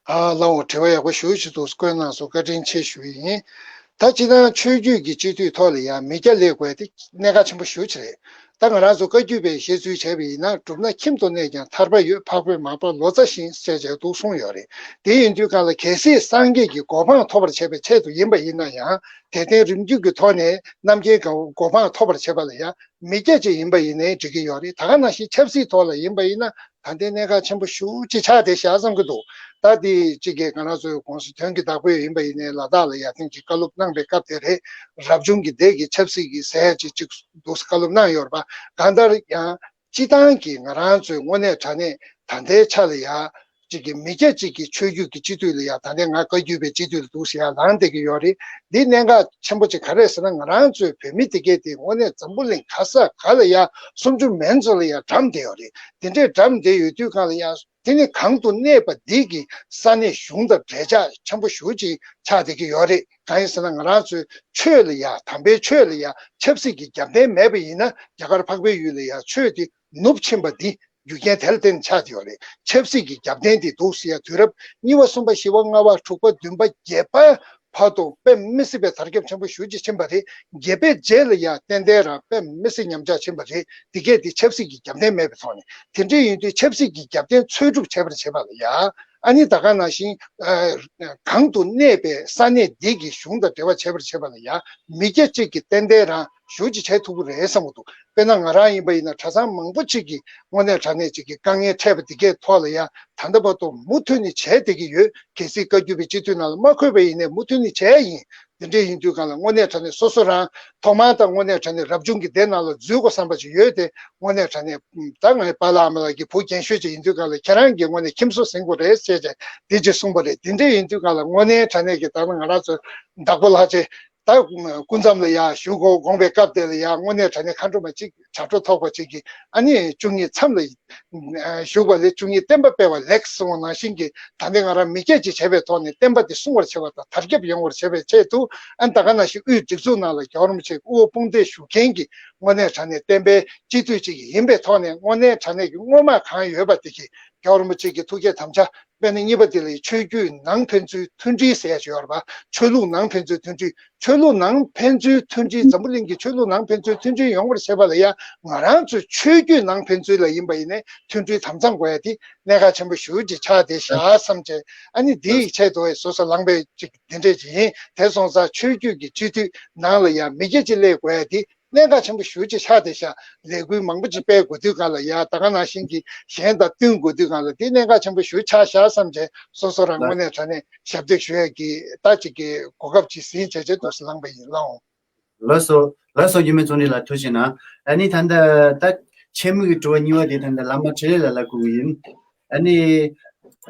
ཨ་ལགས་འོ། དྲི་བ་ཡག་པོ་ཞེ་པོ་ཅིག་འདུག་བཀོད་གནང་སོང་། བཀའ་དྲིན་ཆེ་ཞུ་ཡི་ཡིན། ད་སྤྱིར་བཏང་ཆོས་བརྒྱུད་ཀྱི་སྤྱི་འཐུས་ཐོག་ལ་ཡང་མི་སྐྱ་སླེབས་དགོས་དེ་གནད་འགག་ཆེན་པོ་ཞེ་པོ་ཅིག་རེད། ད་ང་རང་ཚོ་བཀའ་བརྒྱུད་པའི་བཤད་ཚུལ་བྱས་པ་ཡིན་ན། གྲུབ་ན་ཁྱིམ་དུ་གནས་ཀྱང་ཐར་པ་ཡོད། འཕགས་བོད་མ་འཕགས་ལོ་ཙཱ་བཞིན། ཞེས་བྱས་འདུག་གསུངས་ཡོད་རེད། དེ་ཡིན་དུས་སྒང་ལ་གལ་སྲིད་སངས་རྒྱས་ཀྱི་གོ་འཕང་ཐོབ་པར་བྱེད་པའི་ཆེད་དུ་ཡིན་པ་ཡིན་ན་ཡང་། དད་ལྡན་རིམ་བརྒྱུད་ཀྱི་ཐོག་ནས་རྣམ་མཁྱེན་གྱི་གོ་འཕང་ཐོབ་པར་བྱེད་པ་ལ་ཡང་མི་སྐྱ་ཅིག་ཡིན་པ་ཡིན་ནའི་འགྲིག་གི་ཡོད་རེད། ད་ག་ནང་བཞིན་ཆབ་སྲིད་ཐོག་ལ་ཡིན་པ་ཡིན་ན་ད་ལྟའི་གནད་འགག་ཆེན་པོ་ཞེ་པོ་ཅིག་ཆགས་བསྡད་བཞག་བསམ་གྱི་འདུག་ད་དེ་གཅིག་གིས་ང་རང་ཚོའི་༸གོང་ས་༸དོན་གྱི་བདག་པོས་ཡིན་པ་ཡིན་ནའི་ལ་དྭགས་ལ་ཡར་ཐེངས་ཀྱི་བཀའ་སློབ་གནང་པའི་སྐབས་དེ་རེད། རབ་བྱུང་གི་འདས་ཀྱི་ཆབ་སྲིད་ཀྱི་ཟེར་ཡ་ཅིག་ཅིག་འདུག་བཀའ་སློབ་གནང་ཡོད་རེད་པ། གང་ལྟར་ཡང་སྤྱིར་བཏང་གི་ང་རང་ཚོའི་དངོས་གནས་དྲང་གནས་ད་ལྟའི་ཆ་ལ་ཡ། གཅིག་གི་མི་སྐྱ་གཅིག་གི་ཆོས་བརྒྱུད་ཀྱི་སྤྱི་འཐུས་ལ་ཡ། ད་ལྟའི་ང་བཀའ་བརྒྱུད་པའི་སྤྱི་འཐུས་ལ་འདུག་ཟེར་ཡ་ལངས་བསྡད་ཀྱི་ཡོད་རེད། འདི་གནད་འགག་ཆེན་པོ་ཅིག་ག་རེ་རེད་ཟེར་ན། ང་རང་ཚོའི་བོད་མི་དེ་གས་དེ་དངོས་གནས་འཛམ་བུ་གླིང་ག་ས་ག་ལ་ཡ་སུམ་ཅུ་མན་ཚོ་ལ་ཡ་འགྲམ་བསྡད་ཡོད་རེད། དེ་འདྲའི་འགྲམ་བསྡད་ཡོད་དུས་སྒང་ལ་ཡ། དེ་ནི་གང་དུ་གནས་པ་འདི་གི་ས་གནས་གཞུང་དང་འབྲེལ་ཆགས་ཆེན་པོ་ཞེ་པོ་ཅིག་ཆགས་བསྡད་ཀྱི་ཡོད་རེད། གང་ཡིན་ཟེར་ན། ང་རང་ཚོའི་ཆོས་ལ་ཡ། དམ་པའི་ཆོས་ལ་ཡ་ཆབ་སྲིད་ཀྱི་རྒྱབ་རྟེན་མེད་པ་ཡིན་ན། རྒྱ་གར་འཕགས་པའི་ཡུལ་ལ་ཡ་ཆོས་དེ་ནུབ་ཕྱིན་པ་འདི་རྒྱུ་རྐྱེན་དེ་ལ་བརྟེན་ཆགས་བསྡད་ཡོད་རེད། ཆབ་སྲིད་ཀྱི་རྒྱབ་རྟེན་དེ་འདུག་ཟེར་ཡ། དུས་རབས་གཉིས་པ་གསུམ་པ་བཞི་པ་ལྔ་པ་དྲུག་པ་བདུན་པ་བརྒྱད་པ་ བར་དུ་དཔེ་མི་སྲིད་པའི་དར་ཁྱབ་ཆེན་པོ་ཞེ་ཅིག་ཕྱིན་པ་རེད། བརྒྱད་པའི་རྗེས་ལ་ཡང་ཏན་ཏན་རང་དཔེ་མི་སྲིད་ཉམས་ཆག་ཕྱིན་པ་རེད། འདི་གས་དེ་ཆབ་སྲིད་ཀྱི་རྒྱབ་རྟེན་མེད་པའི་ཐོག་ནས། དེ་འདྲ་ཡིན་དུས་ཆབ་སྲིད་ཀྱི་རྒྱབ་རྟེན་འཚོལ་སྒྲུབ་བྱེད་པར་བྱེད་པ་ལ་ཡང་། ཨ་ནི་ད་ག་ནང་བཞིན་ཨ་གང་དུ་གནས་པའི་ས་གནས་འདི་གི་གཞུང་དང་འབྲེལ་བ་བྱེད་པར་བྱེད་པ་ལ་ཡང་མི་སྐྱ་གཅིག་གིས་ཏན་ཏན་རང་ཞེ་ཅིག་བྱེད་ཐུབ་ཀྱི་རེད་བསམ་གྱི་འདུག་དཔེར་ན་ང་རང་ཡིན་པ་ཡིན་ན་གྲྭ་ཚང་མང་པོ་ཅིག་གིས་དངོས་གནས་དྲང་གནས་ཅིག་གི་དཀའ་ངལ་འཕྲད་པ་འདི་གའི་ཐོག་ལ་ཡང་ད་ལྟ་བར་དུ་མུ་མཐུད་ནས་བྱས་བསྡད་ཀྱི་ཡོད། གལ་སྲིད་བཀའ་བརྒྱུད་པའི་སྤྱི་འཐུས་ནང་ལ་མ་འཁོད་པ་ཡིན་ནའི་མུ་མཐུད་ནས་བྱས་ཡིན། དེ་འདྲ་ཡིན་དུས་གང་ལ་དངོས་གནས་དྲང་གནས་སོ་སོ་རང་ཐོག་མར་དང་དངོས་གནས་དྲང་གནས་རབ་བྱུང་གི་སྡེ་ནང་ལ་འཛུལ་དགོས་བསམ་པ་ཅིག་ཡོད་དེ། དངོས་གནས་དྲང་གནས་ད་ངའི་པཱ་ལགས་ཨ་མ་ལགས་ཀྱི་བུ་རྒན་ཤོས་ཅིག་ཡིན་དུས་གང་ལ་ཁྱེད་རང་གིས་དངོས་གནས་ཁྱིམ་སོ་ཟིན་དགོས་རེད་ཟེར་བྱས་འདི་ཅིག་གསུངས་པ་རེད། དེ་འདྲ་ཡིན་དུས་གང་ལ་དངོས་གནས་དྲང་གནས་ཀྱི་ད་ང་རང་ཚོ་བདག་པོ་ལྷག་ཆེ་ད་སྐུ་མཚམས་ལ་ཡང་བཞུགས་དགོས་དགོངས་པའི་སྐབས་དེ་ལ་ཡང་དངོས་གནས་དྲང་གནས་མཁའ་འགྲོ་མ་གཅིག་བྱ་སྒྲོ་ཐོགས་པ་གཅིག་གིས་ཨ་ནི་བཅུ་གཉིས་མཚམས་ལ་བཞུགས་པ་ལས་བཅུ་གཉིས་བསྟན་པ་སྤེལ་བ་ལེགས་གསུངས་པ་ནང་བཞིན་གྱི་ད་ལྟ་ང་རང་མི་སྐྱ་ཅིག་བྱས་པའི་ཐོག་ནས་བསྟན་པ་འདི་སྲུང་བར་བྱེད་པ་དང་དར་ཁྱབ་ཡོང་བར་བྱེད་པའི་ཆེད་དུ། ཨ་ནི་ད་ག་ནང་བཞིན་དབུས་སྒྲིག་འཛུགས་ནང་ལ་རྒྱལ་བ་རིན་པོ་ཆེ་དབུ་བ་དཔུང་སྡེས་བཞུགས་མཁན་གྱི་དངོས་གནས་དྲང་གནས་བསྟན་པའི་སྤྱི་འཐུས་ཅིག་ཡིན་པའི་ཐོག་ནས་དངོས་གནས་དྲང་གནས་ཀྱི་སྔོན་མ་གང་ཡོད་པ་དེ་གིས་རྒྱལ་བ་རིན་པོ་ཆེ་གི་ཐུགས་བསྐྱེད་དམ་བཅའ། དཔེར་ན་གཉིས་པ་དེ་ལ་ཆོས་བརྒྱུད་ནང་ཕན་ཚུན་མཐུན་སྒྲིལ་ཟེར་ཡ་ཅིག་ཡོད་རེད་པ། ཆོས་ལུགས་ནང་ཕན་ཚུན་མཐུན་སྒྲིལ། ཆོས་ལུགས་ནང་ཕན་ཚུན་མཐུན་སྒྲིལ། འཛམ་བུ་གླིང་གི་ཆོས་ལུགས་ནང་ཕན་ཚུན་མཐུན་སྒྲིལ་ཡོང་བར་བྱེད་པ་ལ་ཡང་ང་རང་ཚོའི་ཆོས་བརྒྱུད་ནང་ཕན་ཚུན་ལ་ཡིན་པ་ཡིན་ནའི་མཐུན་སྒྲིལ་དམ་གཙང་དགོས་ཡ་དེ་གནད་འགག་ཆེན་པོ་ཞེ་ཅིག་ཆགས་བསྡད་ཤག་བསམ་བྱས། ཨ་ནི་དེའི་ཆེད་དུ་བཟོ་ས་ལངས་པའི་ཅིག་དེ་འདྲས་ཅིག་ཡིན། དེ་སོང་ཙང་ཆོས་བརྒྱུད་ཀྱི་སྤྱི་འཐུས་ནང་ལ་ཡང་མི་སྐྱ་ཅིག་སླེབས་དགོས་ཡ་དེ་གནད་འགག་ཆེན་པོ་ཞེ་ཅིག་ཆགས་བསྡད་ཤག་ལས་འགུལ་མང་པོ་ཅིག་སྤེལ་དགོས་དུས་སྒང་ལ་ཡ་ད་ག་ནང་བཞིན་གྱི་གཞན་དང་བསྟུན་དགོས་དུས་སྒང་ལ་དེ་གནད་འགག་ཆེན་པོ་ཞེ་ཆགས་ཤག་བསམ་བྱས་སོ་སོ་རང་ལགས། དངོས་གནས་དྲང་གནས་ཞབས་འདེགས་ཞུ་ཡས་ཀྱི་ད་ཅིག་གི་གོ་སྐབས་ཅིག་ཟིན་བྱས་བྱས་འདུག་སེ་ལངས་པ་ཡིན། ལགས་འོང་། ལགས་སོ། ལགས་སོ། རྒྱུད་སྨད་བརྩོན་འགྲུས་ལགས་ཐུགས་རྗེ་གནང་། ཨ་ནི་ད་ལྟ་ད་ཆེད་དམིགས་ཀྱི་དྲི་བ་གཉིས་པ་དེ་ད་ལྟ་བླ་མ་འཕྲིན་ལས་ལགས་ལ་བསྐུར་གྱི་ཡིན། ཨ་ནི་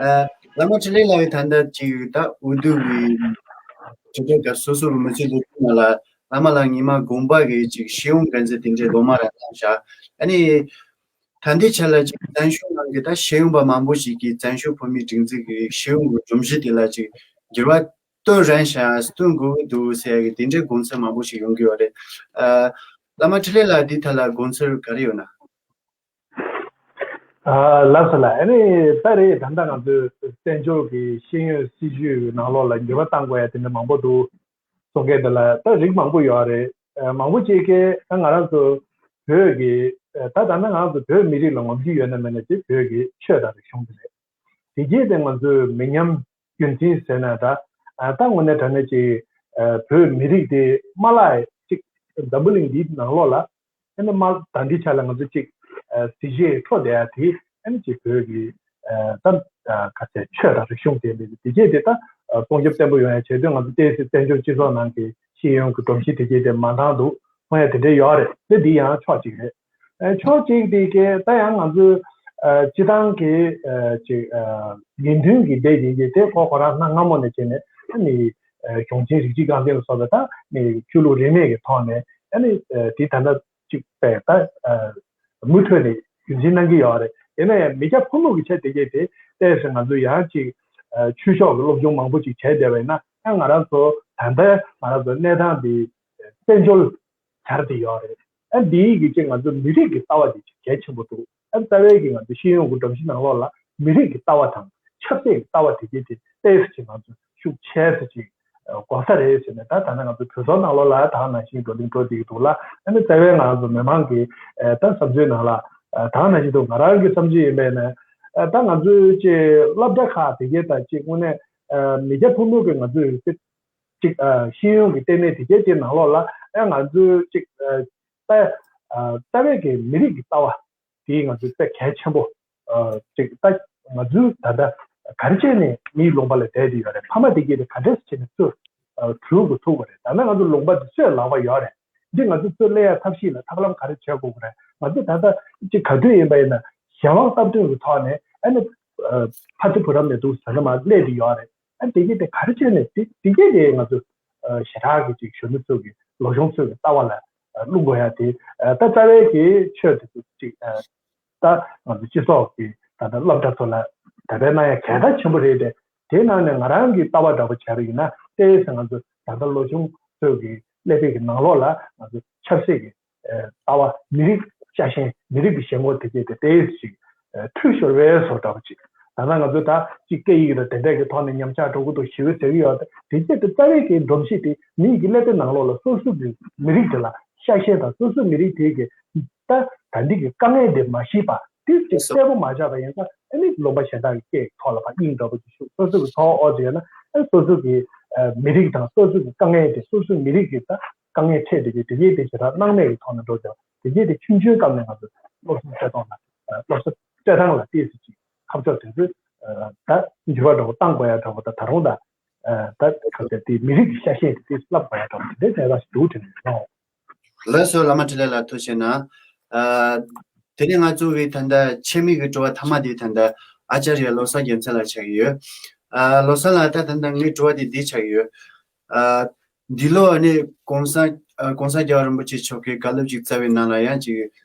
ཨ་བླ་མ་འཕྲིན་ལས་ལགས་ཀྱིས་ད་ལྟ་ཅིག་ད་འོས་བསྡུ་གི་དྲིལ་བསྒྲགས་སྐབས་སོ་སོ་གི་མི་ཚེ་ལོ་རྒྱུས་ནང་ལ་བླ་མ་ལགས་ཉི་མ་དགོངས་པ་གི་ཅིག་ཤེས་ཡོན་འགན་འཛིན་དེ་འདྲའི་ལོ་མ་རང་གནང་བཞག་ཨ་ནི་ད་ལྟའི་ཆ་ལ་ཅིག་བཙན་བྱོལ་ནང་གི་ད་ཤེས་ཡོན་པ་མང་པོ་ཞིག་གིས་བཙན་བྱོལ་བོད་མིའི་སྒྲིག་འཛུགས་ཀྱི་ཤེས་ཡོན་གྱི་སྒྲོམ་གཞི་དེ་ལ་ཅིག་འགྱུར་བ་གཏོང་རན་ཤག་སྟོན་དགོས་ཀྱི་འདུག་ཟེར་ཡ་གི་དེ་འདྲའི་དགོངས་ཚུལ་མང་པོ་ཞིག་ཡོང་གི་ཡོད་རེད། ཨ་བླ་མ་འཕྲིན་ལས་ལགས་འདི་ཐད་ལ་དགོངས་ཚུལ་ག་རེ་ཡོད་ན། ཨ་ལགས་སོ་ལགས། ཨ་ནི་ད་རེས་ད་ལྟ་ང་ཚོས་བཙན་བྱོལ་གྱི་ཤེས་ཡོན་སྲིད་བྱུས་ནང་ལོགས་ལ་འགྱུར་བ་གཏང་དགོས་ཡ་དེ་འདྲ་མང་པོ་འདུག་གསུང་མཁན་དེ་ལ་ད་རིགས་མང་པོ་ཡོད་རེད། ཨ་མང་པོ་ཅིག་གིས་ད་ང་རང་ཚོ་བོད་ཀྱི་ཨ་ད་ད་ལྟ་ང་རང་ཚོ་བོད་མི་རིགས་ལ་ངོམ་རྒྱུ་ཡོད་ན་མེད་ན་དེ་བོད་ཀྱི་ཆོས་དང་རིག་གཞུང་དེ་རེད། དེ་རྗེས་དེ་ང་ཚོའི་མི་ཉམས་རྒྱུན་འཛིན་ཟེར་ན་ད་ཨ་ད་དངོས་གནས་དྲང་གནས་ཅིག་ཨ་བོད་མི་རིགས་དེ་མ་བརླག་ཅིག་འཛམ་བུ་གླིང་འདིའི་ནང་ལོགས་ལ་ཨ་ནི་མ་ད་འདི་ཆ་ལ་ང་ཚོ་ཅིག་ཨ་གཟི་བརྗིད་འཕྲོག་བསྡད་ཡ་དེ་ཨ་ནི་ཅིག་བོད་ཀྱི་ཨ་ད་ཨ་ག་ཚད་ཆོས་དང་རིག་གཞུང་དེ་འདི་དེ་རྗེས་དེ་ད་ཨ་སྲུང་སྐྱོབ་བརྟན་པོ་ཡོང་ཡ་ཆེད་དུ་ང་ཚོ་ཏོག་ཙམ་བཙན་བྱོལ་སྤྱི་ཚོགས་ནང་གི་ཤེས་ཡོན་གྱི་སྒྲོམ་གཞི་དེ་རྗེས་དེ་མ་འདང་འདུག་གསུང་ཡ་དེ་འདྲ་ཡོད་རེད། དེ་འདི་ཡང་ཕྱོགས་གཅིག་རེད། ཨ་ཕྱོགས་གཅིག་དེ་གའི་ད་ཡང་ང་ཚོའི་ཨ་སྤྱི་བཏང་གི་ཨ་ཅིག་ཨ་དགེ་འདུན་གྱི་སྡེ་ཡིན་གྱི་དེ་ཁོ་ཁོ་རང་གནའ་སྔ་མོ་ནས་བྱས་ནས་ཨ་ནི་ཨ་གཞུང་ཆེན་རིགས་གཅིག་རྐང་འཛིན་ལ་སོགས་པའི་ད་ནི་ཆོས་ལུགས་རིས་མེད་ཀྱི་ཐོག་ནས་ཨ་ནི་ཨ་དེ་ད་ལྟ་ཅིག་པས་ད་ཨ་མུ་མཐུད་ནས་རྒྱུན་འཛིན་གནང་གི་ཡོད་རེད། ཡིན་ན་ཡང་མི་སྐྱ་ཕོ་མོ་གི་ཆ་དེ་གའི་དེ་ཏོག་ཙམ་ང་ཚོ་ཡང་ཅིག་ཨ་ཆོས་ཕྱོགས་ཀྱི་སློབ་སྦྱོང་མང་པོ་ཅིག་བྱས་བསྡད་པ་ཡིན་ན་ཡང་ང་རང་ཚོ་ད་ལྟ་ང་རང་ཚོ་གནས་སྟངས་འདི་བཙན་བྱོལ་གྱར་ཏེ་ཡོད་རེད། ཨ་འདིའི་གི་ཅིག་ང་ཚོ་མི་རིགས་ཀྱི་ལྟ་བ་འདི་ཅིག་གལ་ཆེན་པོ་འདུག་ཨ་རྩ་བའི་གི་ང་ཚོ་ཤེས་ཡོན་གྱི་སྒྲོམ་གཞི་ནང་ལོགས་ལ་མི་རིགས་ཀྱི་ལྟ་བ་དང་ཆབ་སྲིད་ཀྱི་ལྟ་བ་དེ་གའི་དེ་ཏོག་ཙམ་ཅིག་ང་ཚོ་ཤུགས་ཆེ་ཙམ་ཅིག་དགོས་ས་རེད་ཟེར་ནས། ད་ད་ནང་ང་ཚོ་གྲོས་ཚོགས་ནང་ལོགས་ལ་ད་ག་ནང་བཞིན་བགྲོ་གླེང་འགྲོ་བསྡད་ཀྱི་འདུག་ལ། ཨ་ནི་རྩ་བའི་ང་ཚོ་མི་མང་གི་ད་བསམ་ཚུལ་ནང་ལ་ད་ག་ནང་བཞིན་དུ་ང་རང་གི་བསམ་ཚུལ་ཡིན་པས་ན། ད་ང་ཚོའི་ཅིག་སློབ་གྲྭ་ཁག་དེ་གའི་ད་ཅིག་དངོས་གནས་མི་སྐྱ་ཕོ་མོ་གི་ང་ཚོའི་ཅིག་ཨ་ཤེས་ཡོན་གྱི་ལྟེ་གནས་དེ་གའི་དེ་ནང་ལོགས་ལ་ཨ་ང་ཚོའི་ཅིག་ཨ་ད་ཨ་རྩ་བའི་གི་མི་རིགས་ཀྱི་ལྟ་བ་དེ་ང་ཚོའི་དཔེ་གལ་ཆེན་པོ་ཨ་ཅིག་ད་ང་ཚོའི་ད་ལྟ་ག་རེ་བྱས་ནས་མིའི་ལུང་པ་ལ་བསྡད་དེ་ཡོད་རེད། ཕ་མ་དེ་གའི་དེ་ག་འདྲས་བྱས་ནས་གཙོས་ཨ་གྲུ་གུ་ཐུག་པ་རེད། ད་ནི་ང་ཚོ་ལུང་པ་འདི་གཙོས་ལག་པ་ཡོད་རེད། འདི་ང་ཚོ་གཙོས་སླེབས་ཡ་ཐབས་ཤེས་ལ་ཐབས་ལམ་ག་རེ་བྱེད་དགོས་ཀྱི་རེད། ང་ཚོ་ད་ལྟ་ཅིག་ག་དུས་ཡིན་པ་ཡིན་ན་གཞན་དབང་སྟབས་བསྟུན་གྱི་ཐོག་ནས་ཨ་ནི་ཨ་ཕ་ཚོ་བུ་རམ་ནས་འདུག་ཟེར་ན་མ་སླེབས་དེ་ཡོད་རེད། ཨ་དེ་གས་དེ་ག་རེ་བྱས་ནས་དེ་དེ་གས་དེ་ང་ཚོ་ཨ་ཞེ་དྲག་གི་ཅིག་གཞོན་ནུ་ཚོ་གི་ལོ་ཆུང་ཚོ་གི་ལྟ་བ་ལ་ཨ་བླུག་དགོས་ཡ་དེ་ཨ་ད་རྩ་བའི་གི་ཆོས་དེ་ཚོ་ཅིག་ཨ་ད་ང་ཚོ་སྤྱི་ཚོགས་ཀྱི་ད་ལྟ་སློབ་གྲྭ་ཚོ་ལ་ད་ལྟ་ན་ཡ་གལ་ད་ཆེན་པོ་རེད་དེ། དེའི་ནང་ནས་ང་རང་གི་ལྟ་བ་འདྲ་པོ་བྱས་པ་ཡིན་ན་ཏོག་ཙམ་ང་ཚོ་ད་ལྟ་ལོ་ཆུང་ཚོ་གི་ཀླད་པའི་གི་ནང་ལོགས་ལ་ང་ཚོ་ཆབ་སྲིད་ཀྱི་ལྟ་བ་མི་རིགས་ཤ་ཞེན་མི་རིགས་ཀྱི་ཞེན་ཁོག་དེ་གས་དེ་ཏོག་ཙམ་ཅིག་འཐུས་ཤོར་བའི་བཟོ་འདྲ་པོ་ཅིག་ ད་ལྟ་ང་ཚོས་ད་ཅིག་སྐད་ཡིག་དང་དེ་འདྲ་གི་ཐོག་ནས་ཉམས་ཆག་འགྲོ་གི་འདུག་ཞེས་པའི་ཟེར་གྱི་ཡོད། དེ་བྱས་ཏེ་རྩ་བའི་གི་སྒྲོམ་གཞི་དེ་མི་ཡི་གི་ཀླད་པའི་ནང་ལོགས་ལ་སོ་སོ་གི་མི་རིགས་དེ་ལ་ཤ་ཞེན་དང་སོ་སོའི་མི་རིགས་དེ་གི་ད་ད་འདི་གི་དཀའ་ངལ་དེ་མ་ཤེས་པ་དེ་ཅིག་གསལ་པོ་མ་ཆགས་པ་ཡིན་ཙང་ཨ་ནི་ལུང་པ་གཞན་དག་གི་སྐད་ཐོག་ལ་ཕར་དབྱིངས་འདྲ་པོ་ཅིག་ཞུགས། སོ་སོ་གི་ཚོར་བ་ཅིག་ཡོད་ན་ཨ་ནི་སོ་སོ་གི་མི་རིགས་དང་སོ་སོ་གི་དཀའ་ངལ་དེ་སོ་སོའི་མི་རིགས་ཀྱི་ད་དཀའ་ངལ་འཕྲད་དེ་གི་དེ་གས་དེ་ཞེ་དྲག་སྣང་མེད་ཀྱི་ཐོག་ནས་འགྲོ་ཀྱང་དེ་གས་དེ་ཆུང་ཆུང་སྐབས་ནས་ང་ཚོ་སློབ་གསོ་སྤྲད་སྟངས་ལ་སློབ་གསོ་སྤྲད་སྟངས་ལ་ཏོག་ཙམ་ཅིག་ཁ་ཕྱོགས་དེ་ཚོ་ད་འགྱུར་བ་འདྲ་པོ་བཏང་དགོས་ཡ་འདྲ་པོ་དང་ད་རུང་ད་ད་ཁ་ཚ་དེ་མི་རིགས་ཀྱི་ཤ་ཞེན་དེ་ཏོག་ཙམ་བསླབ་དགོས་ཡ་འདྲ་པོ་དེ་འདྲའི་གནས་སྟངས་ཤིག་འདུག་དྲན་གྱི་ཡོད། ལགས་སོ། བླ་མ་འཕྲིན་ལས་ལགས་ཐུགས་རྗེ་གནང་། ཨ། དེ་ནས་ང་ཚོ་གི་ད་ལྟ་ཆེད་དམིགས་ཀྱི་དྲི་བ་མཐའ་མ་དེ་ད་ལྟ་ཨ་ཅཱརྱ་བློ་བཟང་རྒྱལ་མཚན་ལགས་ཆགས་ཀྱི་ཡོད། ཨ། བློ་བཟང་ལགས་ད་ད་ལྟ་ངའི་དྲི་བ་དེ་འདི་ཆགས་ཀྱི་ཡོད། ཨ། འདི་ལོ་ཨ་ནི་གོང་ས་ཨ་གོང་ས་རྒྱལ་བ་རིན་པོ་ཆེ་མཆོག་གིས་བཀའ་སློབ་ཅིག་སྩལ་བའི་ནང་ལ་ཡང་ཅིག་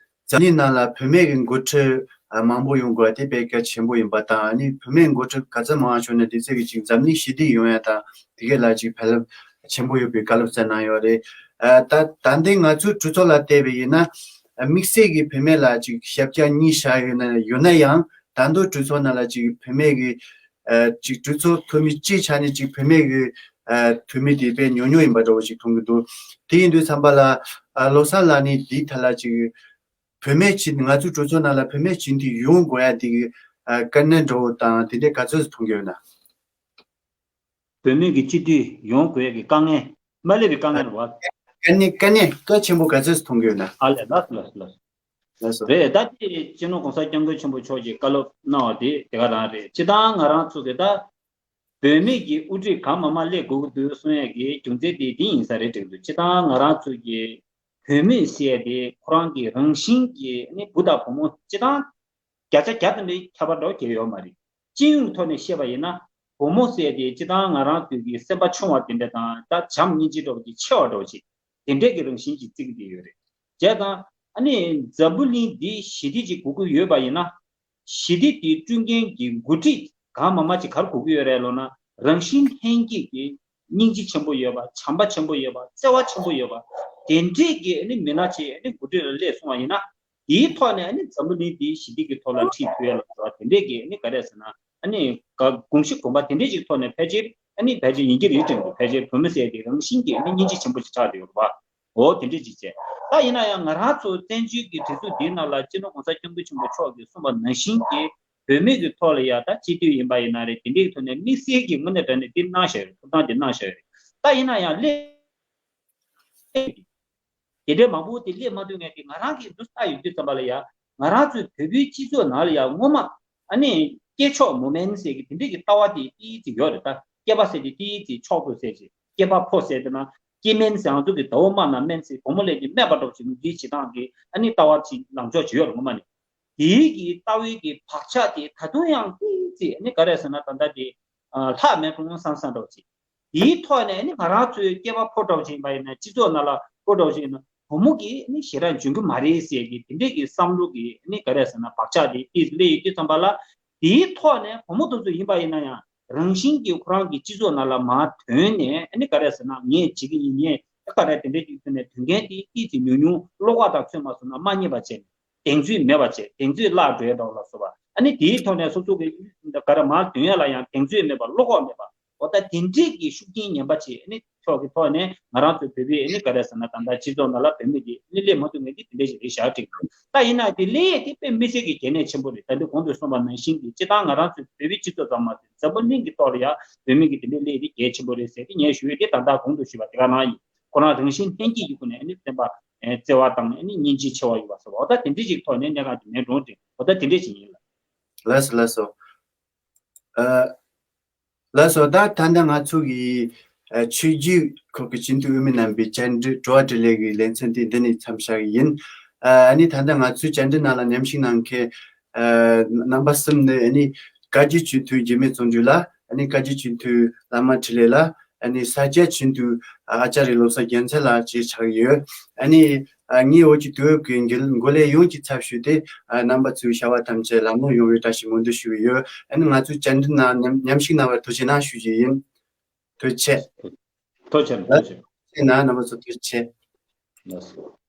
འཛམ་གླིང་ནང་ལ་བུད་མེད་ཀྱི་འགོ་ཁྲིད་ཨ་མང་པོ་ཡོང་དགོས་པ་དེ་དཔེ་གལ་ཆེན་པོ་ཡིན་པ་དང་ཨ་ནི་བུད་མེད་འགོ་ཁྲིད་ག་ཚོད་མང་བྱུང་ན་དེ་ཚོད་ཀྱི་ཅིག་འཛམ་གླིང་ཞི་བདེ་ཡོང་ཡ་དང་དེ་གས་ལ་ཅིག་ཕན་རླབས་ཆེན་པོ་ཡོད་པའི་བཀའ་སློབ་སྩལ་གནང་ཡོད་རེད། ཨ། ད་ད་ལྟའི་ང་ཚོའི་གྲོས་ཚོགས་ལ་བལྟས་པ་ཡིན་ན་ཨ་དམིགས་བསལ་གྱི་བུད་མེད་ལ་ཅིག་ཞབས་བཀྱག་གཉིས་བཞག་ཡོད་ན་ཡོད་ན་ཡང་ད་དུང་གྲོས་ཚོགས་ནང་ལ་ཅིག་བུད་མེད་ཀྱི་ཨ་ཅིག་གྲོས་ཚོགས་འཐུས་མི་སྤྱིའི་ཆ་ནས་ཅིག་བུད་མེད་ཀྱི་ཨ་འཐུས་མི་དེ་དཔེ་ཉུང་ཉུང་ཡིན་པ་འདྲ་བོ་ཅིག་མཐོང་གི་འདུག་དེ་ཡིན་དུས་ཙམ་པ་ལ་ཨ་བློ་བཟང་ལགས་ནས་འདིའི་ཐད་ལ་ཅིག་བུད་མེད་ཅིག་ང་ཚོའི་གྲོས་ཚོགས་ནང་ལ་བུད་མེད་ཅིག་དེ་ཡོང་དགོས་ཡ་དེ་གི་ཨ་དཀའ་གནད་འདྲ་བོ་དང་དེ་འདྲའི་ག་ཚོད་ཅིག་མཐོང་གི་ཡོད་ན། བུད་མེད་ཀྱི་སྤྱི་འཐུས་ཡོང་དགོས་ཀྱི་དཀའ་ངལ་མ་སླེབས་པའི་དཀའ་ངལ་རེད་བ། དཀའ་ངལ་དཀའ་ངལ་གལ་ཆེན་པོ་ག་ཚོད་ཅིག་མཐོང་གི་ཡོད་ན། ཨ་ལས། ལགས་སོ་ལགས་སོ་ལགས་སོ། ལགས་སོ། རེད། ད་དེ་སྤྱི་ནོར་གོང་ས་སྐྱབས་མགོན་ཆེན་པོ་མཆོག་གིས་བཀའ་སློབ་གནང་བ་དེ་དེ་ག་རང་རེད། སྤྱིར་བཏང་ང་རང་ཚོ་གི་ད་བུད་མེད་ཀྱི་དབུ་ཁྲིད་གང་མང་མང་སླེབས་དགོས་ཀྱི་འདུག་གསུང་ཡས་ཀྱི་རྒྱུ་མཚན་དེ་འདི་ཡིན་ས་རེད་དྲན་འདུག་སྤྱིར་བཏང་ང་རང་ཚོ་གི་བུད་མེད་ཟེར་ཡས་དེ་ཁོ་རང་གི་རང་བཞིན་གྱི་ནི་བུ་དང་བུ་མོ་སྤྱིར་བཏང་བརྒྱ་ཆ་བརྒྱ་ཙམ་པའི་ཁྱད་པར་འདྲ་བོ་གང་ཡང་ཡོད་མ་རེད། སྤྱི་ཡོངས་ཐོག་ནས་བཤད་པ་ཡིན་ན་བུ་མོ་ཟེར་དེ་སྤྱིར་བཏང་ང་རང་ཚོའི་གི་སེམས་པ་ཆུང་བ་དེ་འདྲ་དང་ད་བྱམས་སྙིང་རྗེ་འདྲ་བོ་ཅིག་ཆེ་བ་འདྲ་བོ་ཅིག་དེ་འདྲས་ཀྱི་རང་བཞིན་ཅིག་བརྩི་གི་བསྡད་ཡོད་རེད། བྱས་ཙང་ཨ་ནི་འཛམ་བུ་གླིང་འདི་ཞི་བདེ་ཅིག་དགོས་ཀྱི་ཡོད་པ་ཡིན་ན། ཞི་བདེ་དེ་བསྐྲུན་མཁན་གྱི་འགོ་ཁྲིད་གང་མང་མང་ཅིག་ག་རེ་དགོས་ཀྱི་ཡོད་རེད་ལབ་ན། རང་བཞིན་ལྷན་སྐྱེས་ཀྱི་སྙིང་རྗེ་ཆེན་པོ་ཡོད་པ། བྱམས་པ་ཆེན་པོ་ཡོད་པ། བརྩེ་བ་ཆེན་པོ་ཡོད་པ། དེ་འདྲས་ཀྱི་ཨ་ནི་མི་སྣ་ཅིག་ཨ་ནི་འགོ་ཁྲིད་ལ་སླེབས་སོང་བ་ཡིན་ན། དེའི་ཐོག་ནས་ཨ་ནི་འཛམ་བུ་གླིང་འདི་ཞི་བདེ་གི་ཐོག་ལ་ཁྲིད་ཐུབ་ཡ་ལ་སོགས་པ་དེ་འདྲས་ཀྱི་ཨ་ནི་ག་རེ་ཟེར་ན་ཨ་ནི་ག་དགོངས་གཞི་དགོངས་པ་དེ་འདྲས་ཅིག་ཐོག་ནས་ཕལ་ཆེར་ཨ་ནི་ཕལ་ཆེར་ཡིན་གྱི་རེད་དྲན་འདུག་ཕལ་ཆེར་བུད་མེད་ཟེར་དེ་རང་བཞིན་གྱིས་ཨ་ནི་སྙིང་རྗེ་ཆེན་པོ་ཞིག་ཆགས་བསྡད་ཡོད་རེད་པ། འོ་དེ་འདྲས་ཅིག་བྱས། ད་ཡིན་ན་ཡང་ང་རང་ཚོ་བཙན་བྱོལ་གྱི་སྒྲིག་འཛུགས་འདིའི་ནང་ལ་སྤྱི་ནོར་གོང་ས་སྐྱབས་མགོན་ཆེན་པོ་མཆོག་གིས་གསུངས་པ་ནང་བཞིན་གྱི་བུད་མེད་ཀྱི་ཐོག་ལ་ཡ་ད་སྤྱི་འཐུས་ཡིན་པ་ཡིན་ན་རེད། དེ་འདྲའི་ཐོག་ནས་དམིགས་བསལ་གྱི་དངོས་གནས་དྲང་གནས་འདི་གནང་བཞག་ཡོད་རེད། ཐོབ་ཐང་འདི་གནང་བཞག་ཡོད་རེད། ད་ཡིན་ན་ཡང་སླེབས་དེ་འདྲའི་མང་པོ་དེ་སླེབས་མ་ཐུབ་མཁན་དེ་ང་རང་གིས་འདུག་ལྟ་ཡོང་དུས་ཙམ་པ་ལ་ཡ་ང་རང་ཚོའི་བོད་པའི་སྤྱི་ཚོགས་ནང་ལ་ཡ་སྔོན་མ་ཨ་ནི་སྐྱེས་མཆོག་མོ་དམན་ཟེར་གྱི་དེ་འདྲའི་གི་ལྟ་བ་དེ་ཏིག་ཙམ་ཡོད་རེད། ད་སྐྱེས་པ་ཟེར་དེ་ཏིག་ཙམ་མཆོག་ཏུ་ཟེར་ཅིག་སྐྱེས་པ་ཕོ་ཟེར་དེ་ན་སྐྱེས་དམན་ཟེར། ང་ཚོ་གི་ཟླ་བོ་དམར་ན་དམན་ཟེར། བུ་མོ་ལས་ཀྱི་དམན་པ་འདྲ་པོ་ཞིག་ནུ་འདིའི་བྱེད་སྟངས་ཀྱི་ཨ་ནི་ལྟ་བ་ཅིག་ལངས་ཕྱོགས་ཅིག་ཡོད་རེད་སྔོན་མ་ནས། དེའི་གི་ལྟ་བའི་གི་བག་ཆགས་དེ་ད་དུང་ཡང་ཏིག་ཙམ་ཨ་ནི་ག་རེ་ཟེར་ན་ད་ལྟ་དེ་ལྷག་མེད་ཀུན་སློང་སང་སང་འདྲ་པོ་ཅིག་དེའི་ཐོག་ནས་ཨ་ནི་ང་རང་ཚོའི་སྐྱེས་པ་ཕོ་འདྲ་པོ་ཅིག་ཡིན་པ་ཡིན་ན་སྤྱི་ཚོགས་ནང་ལ་ཕོ་འདྲ་པོ་ཅིག་ཡིན་ན་བུ་མོ་གིས་ཨ་ནི་ཞེ་དྲག་འཇོན་གི་མ་རེད་ཟེར་གི་དེ་འདྲས་གི་བསམ་བློ་གི་ཨ་ནི་ག་རེ་ཟེར་ན་བག་ཆགས་དེ་ཏིག་ཙམ་སླེབས་ཡོད་དུས་ཙམ་པ་ལ། དེའི་ཐོག་ནས་བུ་མོ་དེ་ཚོ་ཡིན་པ་ཡིན་ན་ཡང་རང་བཞིན་གྱིས་ཁོ་རང་གི་སྤྱི་ཚོགས་ནང་ལ་མར་ཐོན་ནས་ཨ་ནི་ག་རེ་ཟེར་ན་ངས་བྱེད་ཀྱི་ཡིན། ངས་ག་རེ་དེ་འདྲས་ཀྱི་ཐོག་ནས་དོན་རྐྱེན་དེ་ཏིག་ཙམ་ཉུང་ཉུང་བློ་ཁོག་དང་ཚོད་མ་སོང་ན་མ་རྙེད་པ་བྱས། གདེང་ཚོད་མེད་པ་བྱས། གདེང་ཚོད་བརླག་འགྲོ་ཡ་འདྲ་བོ་ལ་སོགས་པ། ཨ་ནི་དེའི་ཐོག་ནས་སོ་སོ་གི་ག་རེ་མར་ཐོན་ཡ་ལ་ཡང་གདེང་ཚོད་མེད་པ། བློ་ཁོག་མེད་པ། འོ་ད་དེ་འདྲས་ཀྱི་ཤུགས་རྐྱེན་ངན་པ་བྱས་ཨ་ནི་ཕྱོགས་ཀྱི་ཐོག་ནས་ང་རང་ཚོའི་བོད་པའི་ཨ་ནི་ག་རེ་ཟེར་ན་ད་ལྟ་སྤྱི་ཚོགས་ནང་ལ་བུད་མེད་ཀྱི་ཨ་ནི་སླེབས་མ་ཐུབ་མཁན་དེ་དེ་འདྲས་ཞིག་རེད་བཞག་བསྒྲིགས་འདུག་ད་ཡིན་ན་དེ་སླེབས་ཡས་དེ་དཔེ་མི་སྲིད་ཀྱི་གལ་གནད་ཆེན་པོ་རེད། ད་འདི་གོང་དུ་གསུངས་པ་ནང་བཞིན་གྱི་སྤྱིར་བཏང་ང་རང་ཚོའི་བོད་པའི་སྤྱི་ཚོགས་ཙམ་མ་ཟད་འཛམ་བུ་གླིང་གི་ཐོག་ལ་ཡང་བུད་མེད་ཀྱི་དེ་འདྲས་སླེབས་ཡས་དེ་གལ་ཆེན་པོ་རེད་ཟེར་ཏེ་ངས་ཞུ་ཡས་དེ་ད་ལྟ་གོང་དུ་ཞུས་པ་དེ་ག་རང་ཡིན། ཁོ་རང་རང་བཞིན་ལྷན་སྐྱེས་ཀྱི་སྒོ་ནས་ཨ་ནི་སེམས་པ་ཨེ་བརྩེ་བ་དང་ཨ་ནི་སྙིང་རྗེ་ཆེ་བ་ཡོད་པ་སོགས་པ། འོ་ད་དེ་འདྲས་ཅིག་ཐོག་ནས་གནད་འགག་དེ་མེད་འགྲོ་འདྲ། འོ་ད་དེ་འདྲས་ཅིག་ཡིན་ལ། ལགས་སོ་ལགས་སོ། ཨ། ལགས་སོ། ད་ད་ལྟ་ང་ཚོ་གི་ཨ་ཆོས་བརྒྱུད་ཁག་གི་སྤྱི་འཐུས་དབུ་མའི་རྣམ་པའི་བཅར་འདྲི་དྲི་བ་དྲིས་ལན་གྱི་ལེ་ཚན་དེ་འདི་ནས་མཚམས་བཞག་གི་ཡིན། ཨ་ནི་ད་ལྟ་ང་ཚོའི་བཅར་འདྲི་ནང་ལ་མཉམ་ཞུགས་གནང་མཁན་ཨ་རྣམ་པ་གསུམ་ནི་ཨ་ནི་བཀའ་བརྒྱུད་སྤྱི་འཐུས་འཇིགས་མེད་བརྩོན་འགྲུས་ལགས། ཨ་ནི་བཀའ་བརྒྱུད་སྤྱི་འཐུས་བླ་མ་འཕྲིན་ལས་ལགས། ཨ་ནི་ས་སྐྱ་སྤྱི་འཐུས་ཨ་ཨ་ཅཱརྱ་བློ་བཟང་རྒྱལ་མཚན་ལགས་བཅས་ཆགས་ཡོད། ཨ་ནི་ཨ་ངའི་འོག་གི་དུས་བབ་ཀྱི་འགན་འགོ་ལས་ཡོངས་ཀྱི་ཚབ་ཞུས་ཏེ་ཨ་རྣམ་པ་ཚོའི་བྱ་བ་ཐམས་ཅད་ལམ་ལྷོང་ཡོང་བའི་བཀྲ་ཤིས་སྨོན་འདུན་ཞུ་གི་ཡོད། ཨ་ནི་ང་ཚོའི་བཅར་འདྲི་ནང་མཉམ་མཉམ་ཞུགས་གནང་བར་ཐུགས་རྗེ་གནང་ཞུ་རྒྱུ་ཡིན། ཐུགས་རྗེ་ཆེ། ཐུགས་རྗེ་ཆེ། ཐུགས་རྗེ་གནང་། རྣམ་པ་ཚོ་ཐུགས་རྗེ་ཆེ། ལགས་སོ།